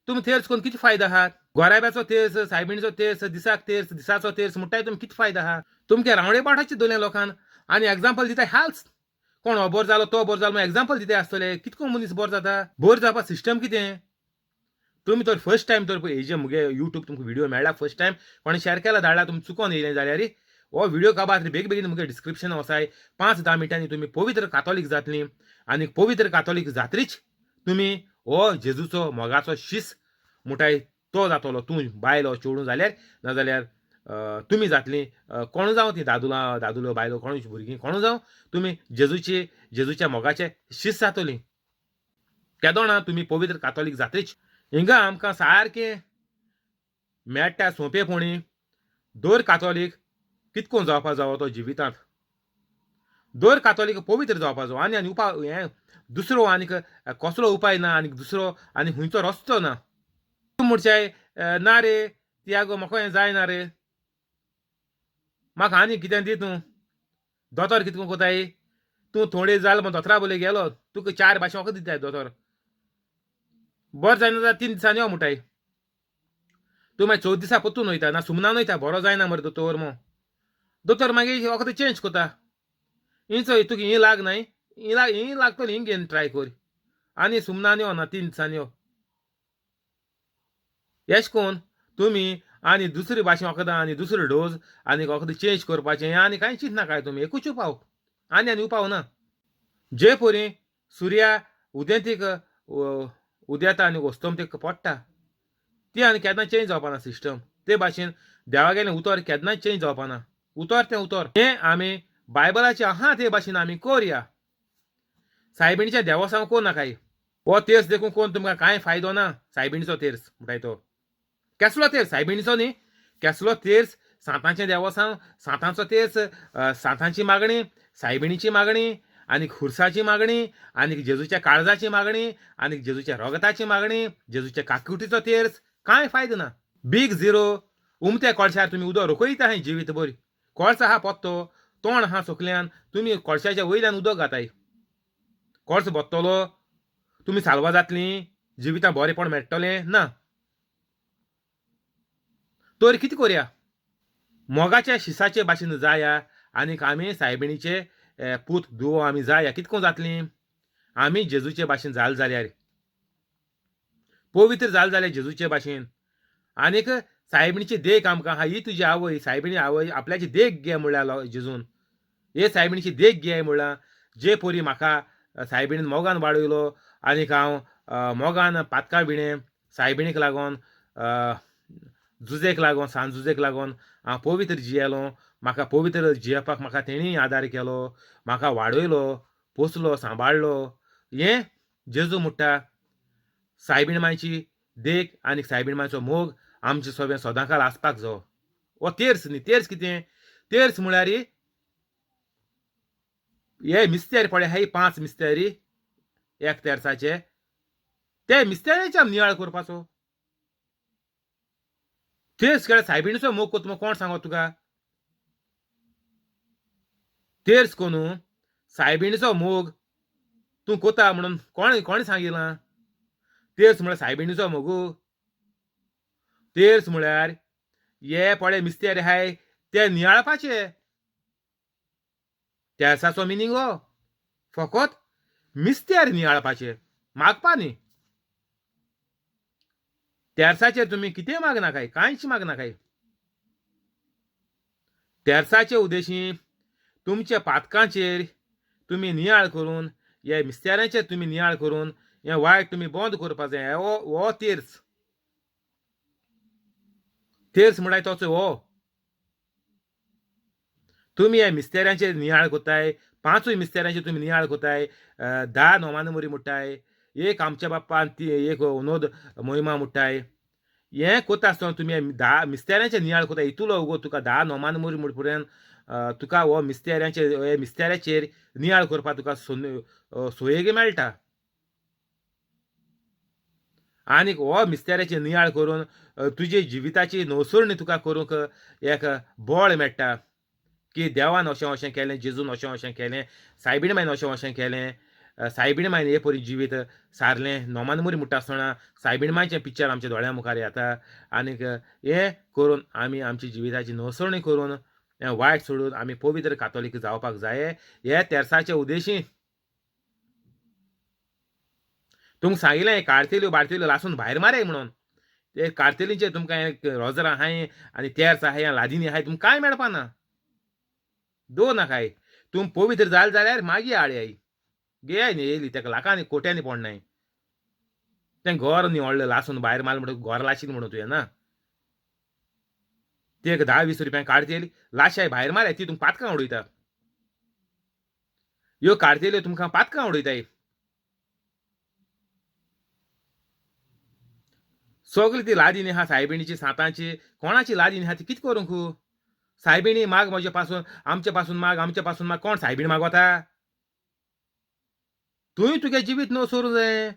तुमी तेर्स करून कितें फायदो आहा? गोराब्याचो तेर्स, सायबिणीचो तेर्स, दिसाक तेर्स, दिसाचो तेर्स म्हणटाय तुमी कितें फायदो आहा? तुमगे रावणे पाठाचे दोले लोकान आनी एग्जाम्पल दिताय हाल्स. कोण हो बरो जालो तो बरो जालो एग्जाम्पल दिताय आसतले. कितको मनीस बरो जाता? बरो जावपा सिस्टम कितें? तुमी तर फर्स्ट टायम तर हेजे मुगे यूट्यूब तुमकां व्हिडियो मेळ्ळा फर्स्ट टायम कोणें शेअर केला धाडला तुमी चुकोन येयलें जाल्यार हो व्हिडियो काबार बेग बेगीन मुगे डिस्क्रिप्शन वचाय. 5-10 मिनटांनी तुमी पवित्र कातोलीक जातली आनी पवित्र कातोलीक जात्रीच तुमी हो जेजूचो मोगाचो शीस मुटाय तो जातलो. तूं बायलो चेडूं जाल्यार नाजाल्यार तुमी जातलीं कोण जावं ती दादुला दादुलो बायलो कोण भुरगीं कोण जावं तुमी जेजूची जेजूच्या मोगाचे शीस जातलीं. केदोणा तुमी पवित्र कातोलीक जात्रीच हिंगा आमकां सारकें मेळटा सोंपेपणी दर कातोलीक कितको जावपा जावो तो जिवितांत दर कातोलीक पवित्र जावपा जावो. आनी आनी उपाय हें दुसरो आनीक कसलो उपाय ना आनी दुसरो आनी खंयचो रस्तो ना. तूं म्हणशाय ना रे तियागो म्हाका हें जायना रे म्हाका आनी कितें दी तूं दोतोर कितको कोताय तूं थोडे जाल म्हण दोतोरा बोले गेलो तुका 4 भाशे वखद दिताय दोतोर बरो जायना जाल्यार 3 दिसांनी यो म्हणटाय. तूं मागीर 4 दिसा परतून वयता ना सुमनान वयता बरो जायना मरे दोतोर मो दोतोर मागीर वखद चेंज कोता इंचो तुका ही लाग न्हय ही लाग ही लागतली ही घेवन ट्राय कर आनी सुमनान यो ना 3 दिसांनी यो. एश कोन तुमी आनी दुसरी भाशे वखदां आनी दुसरो डोज आनी वखद चेंज करपाचें आनी कांय चिंतनाकाय तुमी एकूच उपाव आनी आनी उपाव ना. जे परी सुर्या उदेंतीक उदेता आनी अस्तमतेक पडटा ती आनी केन्ना चेंज जावपाना सिस्टम. ते भाशेन देवागेलें उतर केन्नाच चेंज जावपाना. उतर तें उतर हें आमी बायबलाचें आहा ते भाशेन आमी करया. सायबिणीच्या देवसांव कोण नाकाय हो तेर्स देखून कोण तुमकां कांय फायदो ना. सायबिणीचो तेर्स म्हणटाय तो केसलो तेर्स सायबिणीचो न्ही केसलो तेर्स सांतांचें देवसांव सांतांचो तेर्स सांतांची मागणी सायबिणीची मागणी आनी खुर्साची मागणी आनी जेजूच्या काळजाची मागणी आनी जेजूच्या रोगताची मागणी जेजूच्या काकुटीचो तेर्स कांय फायदो ना. बीग झिरो उमत्या कोळशार तुमी उदक रोखयता हांय जिवीत बरी कोळसा आहा पोत्तो तोंड आहा सोकल्यान तुमी कोळशाच्या वयल्यान उदक घाताय कोळसो बोत्तलो तुमी साल्वा जातलीं जिवितां बरेंपण मेळटलें ना. तर कितें करया मोगाच्या शिसाचे भाशेन जाया आनीक आमी सायबिणीचे पूत धुवो आमी जाया. कितको जातलीं आमी जेजूचे भाशेन जाल जाल्यार पवित्र जाल जाल्यार जेजूचे भाशेन आनीक सायबिणीची देख आमकां आहा ही तुजी आवय सायबिणी आवय आपल्याची देख घे म्हणल्यार जेजून हे सायबिणीची देख घे म्हणल्यार जे परी म्हाका सायबिणीन मोगान वाडयलो आनीक हांव मोगान पातकां विणें सायबिणीक लागून जुजेक लागून सान जुजेक लागून हांव पवित्र जियेलो. म्हाका पवित्र जियेवपाक म्हाका तेणी आदार केलो म्हाका वाडयलो पोसलो सांबाळ्ळो. हें जेजू म्हणटा सायबीण मायची देख आनी सायबीण मायचो मोग आमचे सगळें सदांकाल आसपाक जावो. हो तेर्स न्ही तेर्स कितें तेर्स म्हळ्यार हे मिस्तेर पळय आहाय 5 मिस्तेरी एक तेर्साचे ते मिस्तेराचे आमी नियाळ करपाचो. तेर्स केल्यार सायबिणीचो मोग कोता कोण सांगो तुका. तेर्स कोनू सायबिणीचो मोग तूं कोता म्हणून कोण कोणें सांगिलां. तेर्स म्हळ्यार सायबिणीचो मोगू. तेर्स म्हळ्यार हे पळय मिस्तेर आहाय ते नियाळपाचे. तेर्साचो मिनींग हो फकत मिस्तेर नियाळपाचे मागपा न्ही. तेर्साचेर तुमी कितें मागनाकाय कांयच मागनाकाय. तेर्साचे उद्देशी तुमच्या पातकांचेर तुमी नियाळ करून हे मिस्तेरांचेर तुमी नियाळ करून हें वायट तुमी बंद करपाक जाय. हो तेर्स तेर्स म्हळ्यार तोच हो. तुमी ह्या मिस्तेरांचेर नियाळ कोताय 5 मिस्तेरांचेर तुमी नियाळ कोताय 10 नोमानुमरी म्हणटाय एक आमच्या बाप्पान ती एक विनोद मोहिमा म्हणटाय. हें कोता आसतना तुमी 10 मिस्तेरांचेर नियाळ कोताय इतलो उगो तुका 10 नोमानुमरी म्हण पर्यंत तुका हो मिस्तेरांचेर मिस्तेराचेर नियाळ करपाक तुका सोयेगी मेळटा. आनीक हो मिस्तेराचेर नियाळ करून तुजे जिविताची नवसरणी तुका करूंक एक बळ मेळटा की देवान अशें अशें केलें जेजून अशें अशें केलें सायबीण मायन अशें अशें केलें सायबीण मायन हे परी जिवीत सारलें नोमानमुरी म्हणटा आसतना सायबीण मायचें पिक्चर आमच्या दोळ्यां मुखार येता. आनीक हें करून आमी आमच्या जिविताची नवसरणी करून वायट सोडून आमी पवित्र कातोलीक जावपाक जाय. हे तेर्साचे उद्देशी तुमकां सांगिल्लें कार्तेल्यो बार्तेल्यो लासून भायर माराय म्हणून. ते कार्तेलींचे तुमकां हें रोजरां आहाय आनी तेर्स आहाय, लादिनी आहाय, तुमकां कांय मेळपा ना. दवर नाकाय. तुम पवित्र जाले जाल्यार मागीर आडयाय घेयाय न्ही येयली ताका लाखांनी कोट्यांनी पडनाय. तें घर न्ही व्हडलें लासून भायर मारलें म्हणटकूच घर लाशीत म्हणून तुवें ना ती एक 10-20 रुपयांक काडतेली लाशाय भायर मारल्या ती तुमकां पातकां उडयता. ह्यो काडतेल्यो तुमकां पातकां उडयताय. सगळी ती लादिनी आहा सायबिणीची, सांतांची, कोणाची लादिनी आहा ती कितें करूंक? सायबिणी माग म्हजे पासून, आमचे पासून माग, आमचे पासून माग. कोण सायबीण मागोता? तुवें तुगे जिवीत न्हू सोरूं जाय.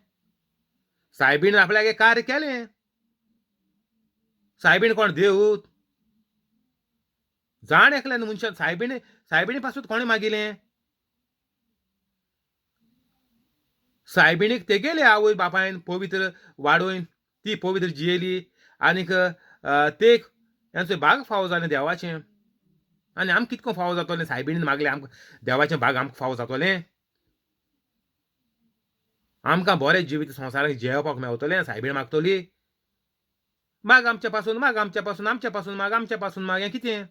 सायबीण आपल्यागे कार्य केलें. सायबीण कोण देव? जाण एकल्यान मनशान सायबिणी सायबिणी पासून कोणें मागिलें? सायबिणीक तेगेले आवय बापायन पवित्र वाडोवन ती पवित्र जियेली आनीक तेक हेंचो भाग फावो जालें देवाचें. आनी आमकां कितको फावो जातोलें? सायबिणीन मागलें आमकां देवाचें भाग आमकां फावो जातोलें? आमकां बरें जिवीत संवसाराक जियेवपाक मेवतलें? सायबीण मागतली माग आमचे पासून, माग आमचे पासून, आमचे पासून माग, आमचे पासून माग. हें कितें?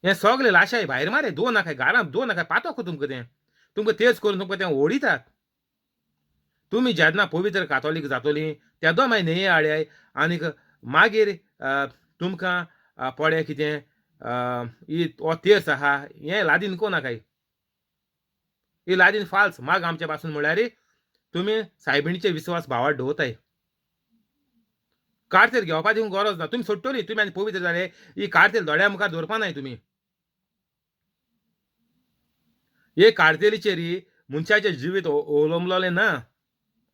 हें सगळें लाशाय भायर मारे, दोन नाकाय घरांत, दोन नाकाय पातोक तुमकां तें. तुमकां तेच करून तुमकां तें ओडितात. तुमी जेन्ना पवित्र कातोलीक जातोली तेदो मागीर न्हंये आड्याय आनीक मागीर तुमकां पळय कितें हो तेर्स आहा हें लादीन को नाकाय. ही लादीन फाल्स. माग आमचे पासून म्हळ्यार तुमी सायबिणीचे विस्वास भावार दवरताय. कार्तेल घेवपा दिवंक गरज ना. तुमी सोडटली. तुमी आनी पवित्र जाले ही कार्तेल दोळ्या मुखार दवरपा नाय तुमी. हे कार्तेलीचेर मनशाचें जिवीत अवलंबलें ना.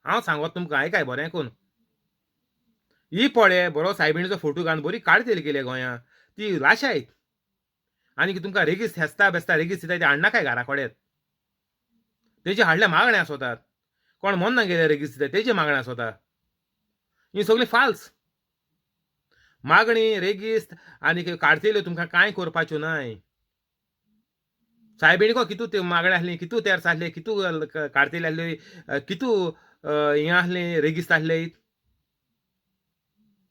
हांव सांगत तुमकां आयकाय बरें करून. ही पळय बरो सायबिणीचो फोटो घालून बरी कार्तेल केल्या गोंयां ती लाशायत. आनी तुमकां रेगीस हेसता बेसता रेगीस दिता ते हाडनाकाय घरा कडेन. तेजे हाडले मागणें आसोतात. कोण मोन्ना गेले रेगीस दिता तेजे मागणें आसोता. ही सगळीं फाल्स मागणी रेगीस्त आनी कार्तेल्यो तुमकां कांय करपाच्यो नाय. सायबिणीको कितू त्यो मागणें आसली, कितू तेर्स आसले, कितू कार्तेली आसली, कितू हें आसलें रेगीस्त आसले.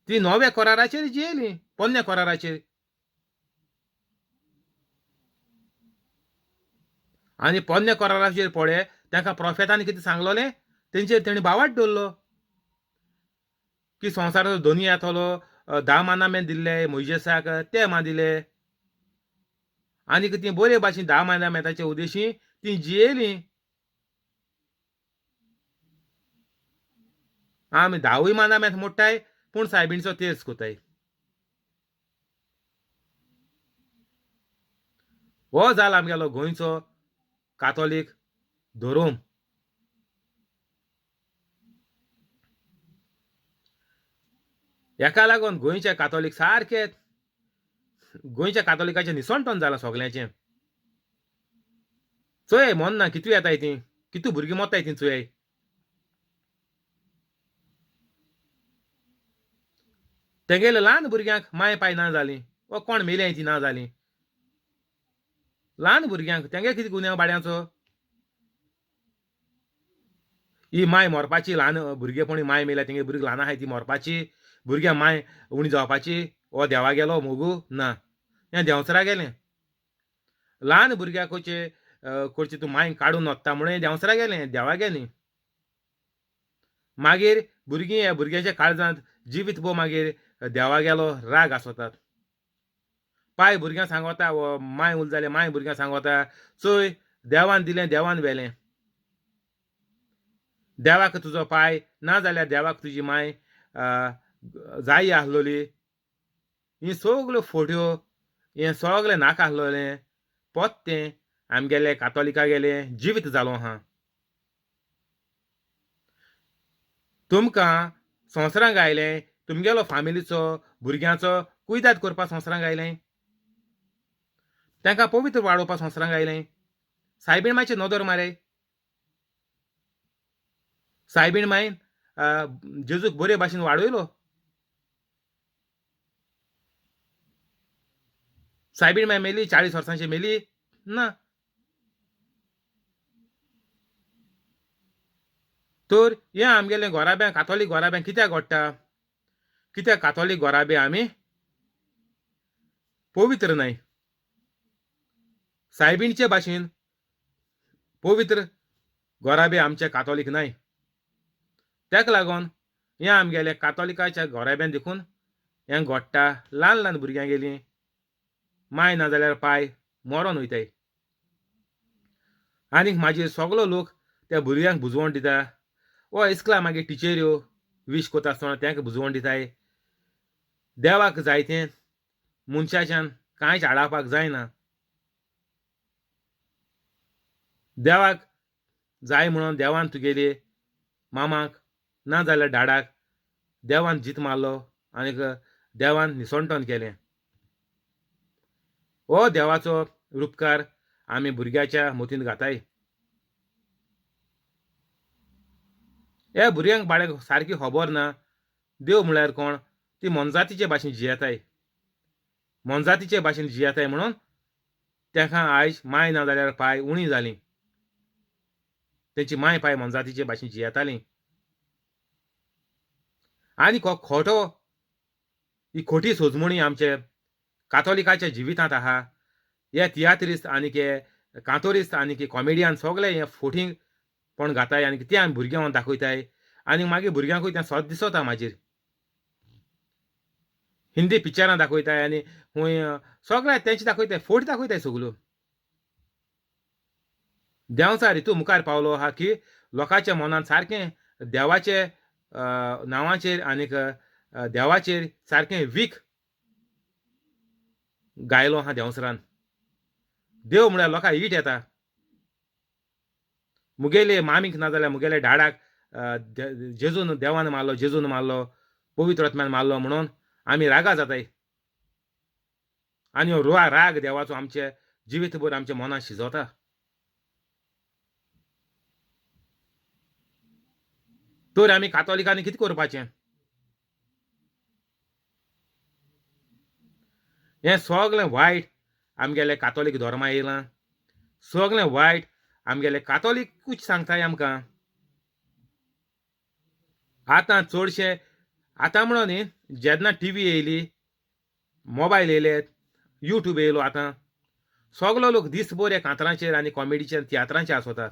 ती नव्या कराराचेर जियेली, पोन्न्या कराराचेर. आनी पोन्न्या कराराचेर पळय तांकां प्रोफेतांनी कितें सांगलोलें तेंचेर तेणी भावाट दवरलो की संवसाराचो धनी येतलो, 10 मानामे दिल्ले मोयजेसाक ते मा दिले. आनी ती बरे भाशेन 10 मानामेताचे उद्देशी ती जियेली. आमी 10 मानामेत मोडटाय पूण सायबिणीचो तेर्स कोताय. हो जाला आमगेलो गोंयचो कातोलीक धोरोम. हेका लागून गोंयचे कातोलीक सारके गोंयच्या कातोलिकाचें निसणटण जालां सगल्यांचें. चोय मोन्ना कितू येताय ती, कितू भुरगीं मोत्ताय ती चोय. तेगेले ल्हान भुरग्यांक माय पाय ना जाली वा कोण मेल्याय ती ना जाली. ल्हान भुरग्यांक तेंगे कितें गुन्यांव बाड्यांचो? ही माय मरपाची, ल्हान भुरगेपणी माय मेल्या तेंगे भुरगीं ल्हान आहाय ती मरपाची, भुरग्यां माय उणी जावपाची. हो देवा गेलो मोगू ना, हें देंवसरा गेलें. ल्हान भुरग्याक करचें तूं माय काडून वता म्हणून देंवसरा गेलें, देवा गेलें. मागीर भुरगीं ह्या भुरग्याच्या काळजांत जिवीत भो मागीर देवा गेलो राग आसोतात. पाय भुरग्यांक सांगोता, माय उल जालें माय भुरग्यांक सांगोता चोय देवान दिलें देवान व्हेलें. देवाक तुजो पाय ना जाल्यार देवाक तुजी माय जाय आसलोली. ही सगल्यो फोट्यो हें सगळें नाका आसलोलें पोत्तें आमगेलें कातोलिका गेलें जिवीत जालो आहा. तुमकां संवसारांक आयलें तुमगेलो फामिलीचो भुरग्यांचो कुयदाद करपाक संवसारांक आयलें, तांकां पवित्र वाडोवपाक संवसारांक आयलें. सायबीण मायचे नदर मारे. सायबीण मायन जेजूक बरे भाशेन वाडयलो. सायबीण माय मेली 40 वर्सांची मेली ना. तर हें आमगेलें घोराब्यां कातोलीक घोराब्यां कित्याक घडटा? कित्याक कातोलीक घोराबे आमी पवित्र न्हय? सायबिणीचे भाशेन पवित्र घोराबे आमचे कातोलीक न्हय. ताका लागून हें आमगेलें कातोलिकाच्या घोराब्यान देखून हें घडटा. ल्हान ल्हान भुरग्यां गेलीं माय ना जाल्यार पाय मरोन वयताय. आनीक मागीर सगलो लोक त्या भुरग्यांक बुजवण दिता. वो इस्कला मागीर टिचऱ्यो वीश कोता आसतना तांकां बुजवण दिताय. देवाक जाय तें मनशाच्यान कांयच आडावपाक जायना. देवाक जाय म्हणून देवान तुगेली मामाक ना जाल्यार डाडाक देवान जीत मारलो आनीक देवान निसणटन केलें. हो देवाचो रुपकार आमी भुरग्याच्या मतींत घाताय. ह्या भुरग्यांक बाळ्यांक सारकी खबर ना देव म्हळ्यार कोण. ती मोनजातीचे भाशेन जियेताय. मोनजातीचे भाशेन जियेताय म्हणून तांकां आयज माय ना जाल्यार पाय उणी जालीं. तेंची माय पाय मोनजातीचे भाशेन जियेतालीं. आनी हो खोटो ही खोटी सोजमणी आमचे कातोलिकाच्या जिवितांत आहा. हे तियात्रिस्त आनी हे कांतोरिस्त आनी हे कॉमेडियन सगळे हे फोटींग पण घाताय आनी ते आमी भुरग्यांक दाखयताय आनी मागीर भुरग्यांकूय तें सत दिसता. मागीर हिंदी पिक्चरां दाखयताय आनी खूंय सगळे तेंचे दाखयताय, फोट दाखयताय सगल्यो. देंवचार हितू मुखार पावलो आहा की लोकांच्या मनांत सारकें देवाचे नांवाचेर आनीक देवाचेर सारकें वीख गायलो आहा देंवचारान. देव म्हळ्यार लोकांक ईट येता. मुगेले मामीक ना जाल्यार मुगेले डाडाक जेजून देवान मारलो, जेजून मारलो, पवित्र आत्म्यान मारलो म्हणून आमी रागा जाताय. आनी हो राग देवाचो आमचे जिवीतभर आमच्या मनांत शिजोता. तर आमी कातोलिकांनी कितें करपाचें? हें सगळें वायट आमगेले कातोलीक धर्मा येयलां. सगळें वायट आमगेले कातोलिकूच सांगताय आमकां. आतां चडशे आतां म्हणून न्ही, जेन्ना टी व्ही येयली, मोबायल येयले, युट्यूब येयलो, आतां सगलो लोक दीसभर ह्या कांतरांचेर आनी कॉमेडीचेर तियात्रांचेर आसता.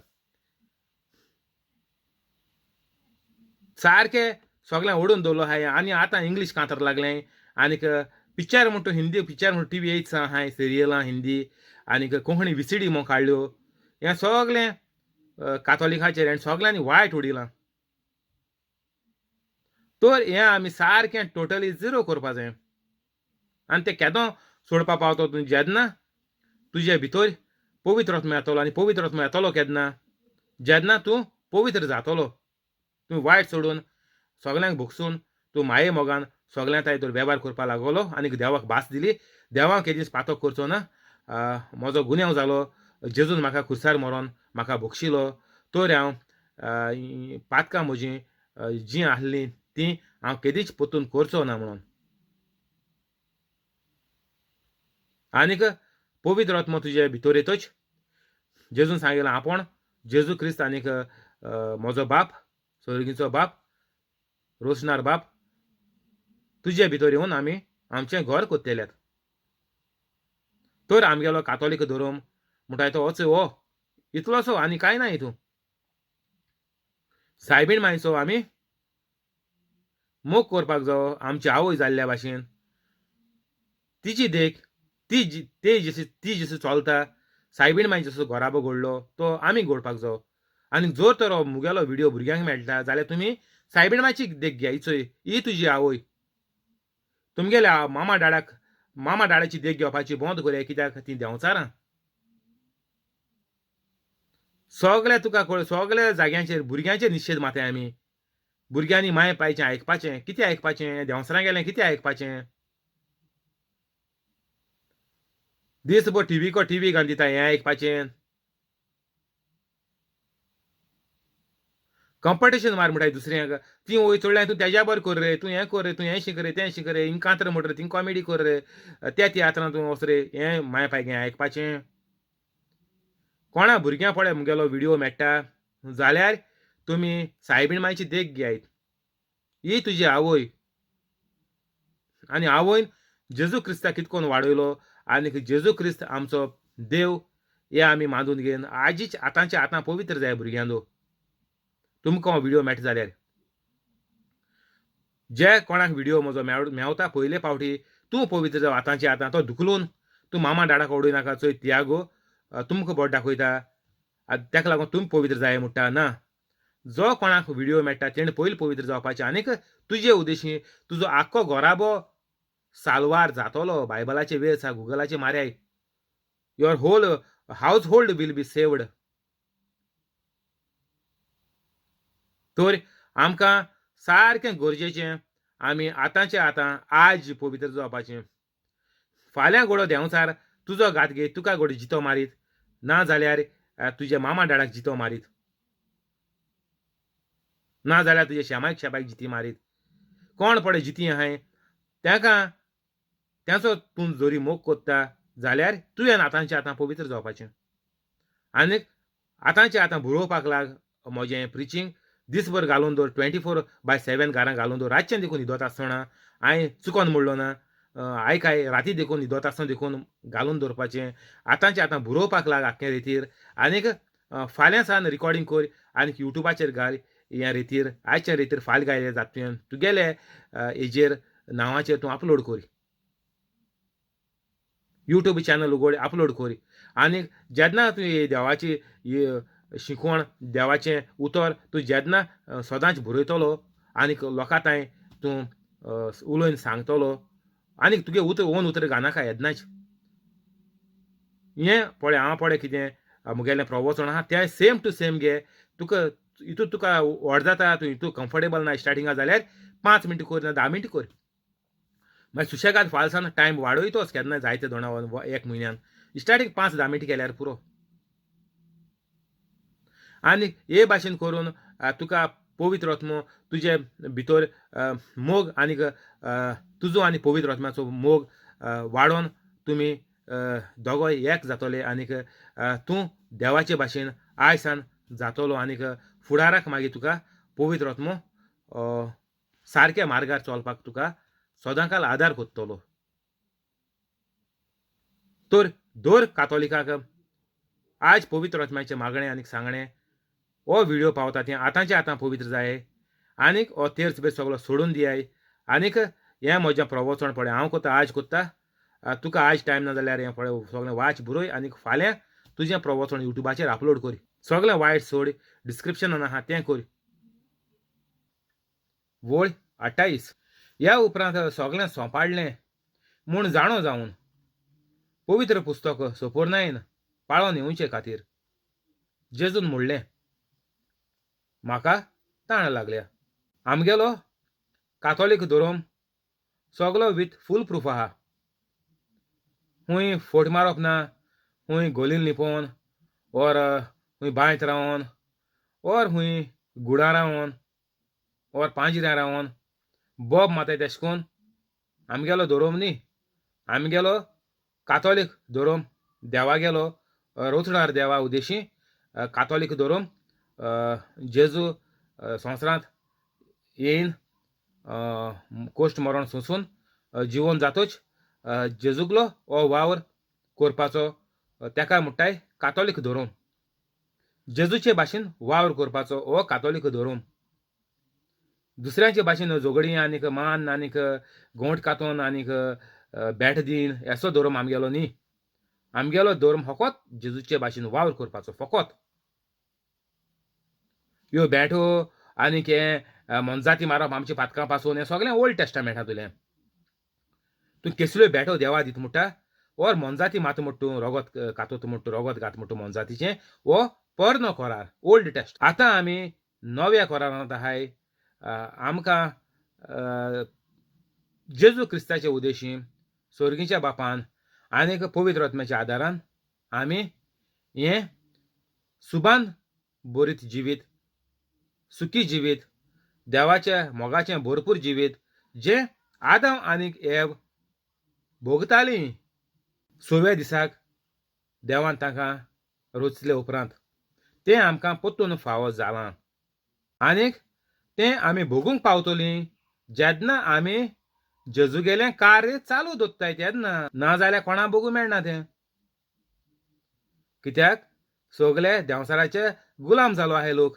सारकें सगळें ओडून दवरलो आहाय. आनी आतां इंग्लीश कांतर लागलें आनीक पिक्चर म्हणटा हिंदी पिक्चर म्हणटा टी व्ही येयच आहाय, सिरियलां हिंदी आनीक कोंकणी विसिडी म्हूण काडल्यो. हें सगळें कातोलिकाचेर आनी सगळ्यांनी वायट उडयलां. तर हें आमी सारकें टोटली झिरो करपा जाय. आनी तें केदो सोडपा पावतो तूं जेन्ना तुजे भितर पवित्र आत्मो येतलो. आनी पवित्र आत्मो येतलो केन्ना? जेन्ना तूं पवित्र जातलो. तूं वायट सोडून सगल्यांक भोगसून तूं माये मोगान सगळ्यां ताय तर वेव्हार करपाक लागलो आनी देवाक भास दिली. देवाक एक दीस पातक करचो ना, म्हजो गुन्यांव जालो, जेजून म्हाका खुर्सार मरोन म्हाका भोगशिलो, तर हांव पातकां म्हजीं जीं आसलीं तीं हांव केदीच परतून करचो ना म्हणून. आनीक पवित्र आत्मो तुजे भितर येतच जेजून सांगिल्लें आपूण जेजू क्रिस्त आनीक म्हजो बाप स्वर्गीचो बाप रोसणार बाप तुजे भितर येवन आमी आमचें घर कोत्तेल्यात. तर आमगेलो कातोलीक धर्म म्हणटाय तो होच हो इतलोसो आनी कांय ना हितून. सायबीण मायचो आमी मोग करपाक जावो आमची आवय जाल्ल्या भाशेन. तिची देख ती ते जशी ती जशी चलता सायबीण माय जसो घराबो घडलो तो आमी घडपाक जावो. आनी जर तर हो मुगेलो व्हिडियो भुरग्यांक मेळटा जाल्यार तुमी सायबीण मायची देख घे, चोय ही तुजी आवय. तुमगेल्या मामा डाडाक मामा डाडाची देख घेवपाची बंद करया, कित्याक ती देंवचारां. सगळे तुका कळ सगळ्या जाग्यांचेर भुरग्यांचेर निशेध मारताय आमी. भुरग्यांनी माय पायचें आयकपाचें कितें आयकपाचें, देंवचारां गेलें कितें आयकपाचें. दीसभर टिव्ही को टिव्ही घालून दिता हें आयकपाचें. कंपिटिशन मार म्हणटाय दुसऱ्यांक, ती वयर चडल्यार तूं तेज्या बरें कर रे, तूं हें कर रे, तूं हें शीक रे, तें शीक रे, हिंग कांतर म्हण रे, थिंग कॉमेडी कर रे, त्या तियात्रांत तूं वच रे, हें माय पाय हें आयकपाचें. कोणा भुरग्यां पळय मुगेलो व्हिडियो मेळटा जाल्यार तुमी सायबीण मायची देख घेयात. ही तुजी आवय आनी आवयन जेजू क्रिस्ताक कितकोन वाडयलो आनी जेजू क्रिस्त आमचो देव हे आमी मानून घेवन आजीच आतांचे आतां पवित्र जाय भुरग्यांनो. तुमकां हो व्हिडियो मेळटा जाल्यार जे कोणाक व्हिडियो म्हजो मेवता पयले फावटी तूं पवित्र जाव आतांचे आतां, तो धुकलून तूं मामा डाडाक उडय नाका. चोय तियागो तुमकां बोट दाखयता ताका लागून तुमी पवित्र जाय म्हणटा ना. जो कोणाक व्हिडियो मेळटा तेणें पयलीं पवित्र जावपाचें आनीक तुजे उद्देशी तुजो आख्खो घराबो साल्वार जातलो. बायबलाचे वेळ आसा, गुगलाचे मार्याय. Your whole household will be saved. तर आमकां सारकें गरजेचें आमी आतांचे आतां आज पवित्र जावपाचें. फाल्यां घोडो देंवचार तुजो घात घेत तुका घोडो जितो मारीत, ना जाल्यार तुज्या मामा डाडाक जितो मारीत, ना जाल्यार तुज्या शेमायक शेपायक जिती मारीत. कोण पळय जिती आहाय ताका तेचो तूं जरी मोग कोत्ता जाल्यार तुवें आतांचे आतां पवित्र जावपाचें आनीक आतांचे आतां बरोवपाक लाग. म्हजें प्रिचींग दीसभर घालून दवर, 24/7 घरां घालून दवर. रातचें देखून न्हिदत आसतना हांवें चुकोन म्हणलो ना, आयकाय राती देखून न्हिदत आसतना देखून घालून दवरपाचें. आतांचे आतां बरोवपाक लाग आख्खे रेतीर आनीक फाल्यां सान रिकॉर्डिंग कर आनीक युट्यूबाचेर घाल ह्या रेतीर. आयच्या रेतीर फाल्यां घायले जाता तुवें तुगेले हेजेर नांवाचेर तूं अपलोड कर, यूट्यूब चॅनल उगड अपलोड कर. आनीक जेन्ना तुवें देवाची शिकवण देवाचें उतर तूं जेन्ना सदांच बरयतलो आनीक लोकां तांय तूं उलोवन सांगतलो आनीक तुगे उतर ओन उतर घालनाका येन्नाच. हें पळय हांव पळय कितें म्हगेलें प्रवचन आहा तें सेम टू सेम घे. तुका हितून तुका व्हड जाता, तूं हितून कम्फर्टेबल ना स्टार्टिंगा जाल्यार 5 मिनटां कर ना 10 मिनटां कर. मागीर सुशेगाद फालसान टायम वाडयतोच केन्ना जायते दोणा एक म्हयन्यान स्टार्टींग 5-10 मिनटां केल्यार पुरो. आनी हे भाशेन करून तुका पवित्र आत्मो तुजे भितर मोग आनीक तुजो आनी पवित्र आत्म्याचो मोग वाडोवन तुमी दोगोय एक जातले आनीक तूं देवाचे भाशेन आयसान जातलो आनीक फुडाराक मागीर तुका पवित्र आत्मो सारक्या मार्गार चलपाक तुका सदांकाल आदार कोत्तलो. तर दर कातोलिकाक आज पवित्र आत्म्याचें मागणें आनीक सांगणें हो व्हिडियो पावता तें आतांचे आतां पवित्र जाय आनीक हो तेर्स बेर सगलो सोडून दियाय. आनीक हें म्हजें प्रवचन पळय हांव कोत्ता आज कोत्ता, तुका आज टायम ना जाल्यार हें पळय सगळें वाच बरय आनीक फाल्यां तुजें प्रवचन युट्यूबाचेर अपलोड कर. सगळें वायट सोड, डिस्क्रिप्शनान आहा तें कर. वळ 28. ह्या उपरांत सगळें सोंपाडलें म्हूण जाणो जावन पवित्र पुस्तक सोपोरनायन पाळोन येवचे खातीर जेजून म्हणलें, म्हाका ताण लागल्या. आमगेलो कातोलीक धोरोम सगलो विथ फूल प्रूफ आहा. हुंय फोट मारप ना, हुंय गोलीन लिपोवन ओर हुंय बांयत रावन ओर हुंय गुडां रावन ओर पांजऱ्यां रावन बोब माताय तेश कोन आमगेलो धोरोम न्ही. आमगेलो कातोलीक धोरोम देवागेलो रोचणार देवा उद्देशी कातोलीक धोरोम जेजू संवसारांत येयन कोश्ट मरण सोंसून जिवन जातोच जेजूगलो हो वावर करपाचो तेका म्हणटाय कातोलीक धोरोम. जेजूचे भाशेन वावर करपाचो हो कातोलीक धोरोम. दुसऱ्यांचे भाशेन झगडीं आनीक मान आनीक गोंट कातोन आनीक बॅट दीन असो धोरोम आमगेलो न्ही. आमगेलो धोरोम फकत जेजूचे भाशेन वावर करपाचो फकत. ह्यो बॅटो आनीक हें मोनजाती मारप आमच्या पातकां पासून हें सगळें ओल्ड टेस्टामेंटांतलें. तूं केसल्यो बॅटो देवा दिता म्हणटा ओर मोनजाती मात म्हणटा तूं रोगत कातोत म्हणटा, रोगत घात म्हणटा मोनजातीचें, हो पोरणो कोरार ओल्ड टेस्ट. आतां आमी नव्या कोरारांत आहाय. आमकां जेजू क्रिस्ताचे उद्देशी सोर्गीच्या बापान आनीक पवित्र आत्म्याच्या आदारान आमी हें सुबान बरीत जिवीत, सुखी जिवीत, देवाच्या मोगाचें भरपूर जिवीत जें आदम आनीक एव भोगतालीं सव्या दिसाक देवान तांकां रचले उपरांत तें आमकां परतून फावो जालां. आनीक तें आमी भोगूंक पावतलीं जेन्ना आमी जेजूगेलें कार्य चालू दवरताय तेन्ना, नाजाल्यार कोणा भोगूंक मेळना तें. कित्याक सगले देंवचाराचे गुलाम जालो आहाय लोक.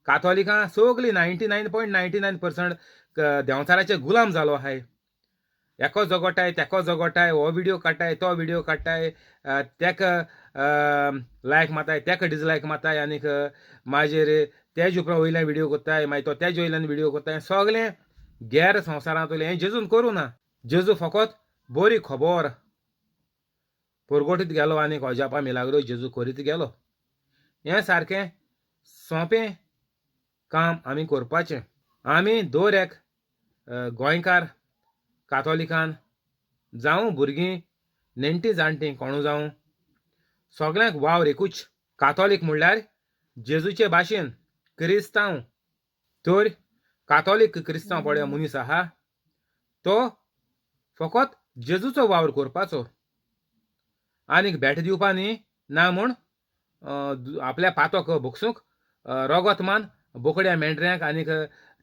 कातोलिकां सगलीं 99.99% देंवचाराचे गुलाम जालो आहाय. हेको झगडटाय, तेको झगडटाय, हो व्हिडियो काडटाय, तो व्हिडियो काडटाय, तेका लायक मारताय, तेका डिसलायक मारताय, आनीक मागीर तेजे उपरांत वयल्यान व्हिडियो करताय, मागीर तो तेजे वयल्यान व्हिडियो करताय. सगलें गैर संवसारांतलें. हें जेजून करूं ना. जेजू फकत बरी खबर परगटीत गेलो आनीक अजापां मिलाग्रो जेजू करीत गेलो. हें सारकें सोंपें काम आमी करपाचें. आमी दर एक गोंयकार कातोलिकान जावं, भुरगीं नेणटीं जाणटीं कोणू जावं, सगल्यांक वावर एकूच. कातोलीक म्हणल्यार जेजूचे भाशेन क्रिस्तांव. तर कातोलीक क्रिस्तांव पळय मनीस आहा तो फकत जेजूचो वावर करपाचो आनीक भेट दिवपा न्ही ना म्हूण आपल्या पातोक भोगसूंक रोगोत मान बोकड्या मेंढऱ्यांक आनीक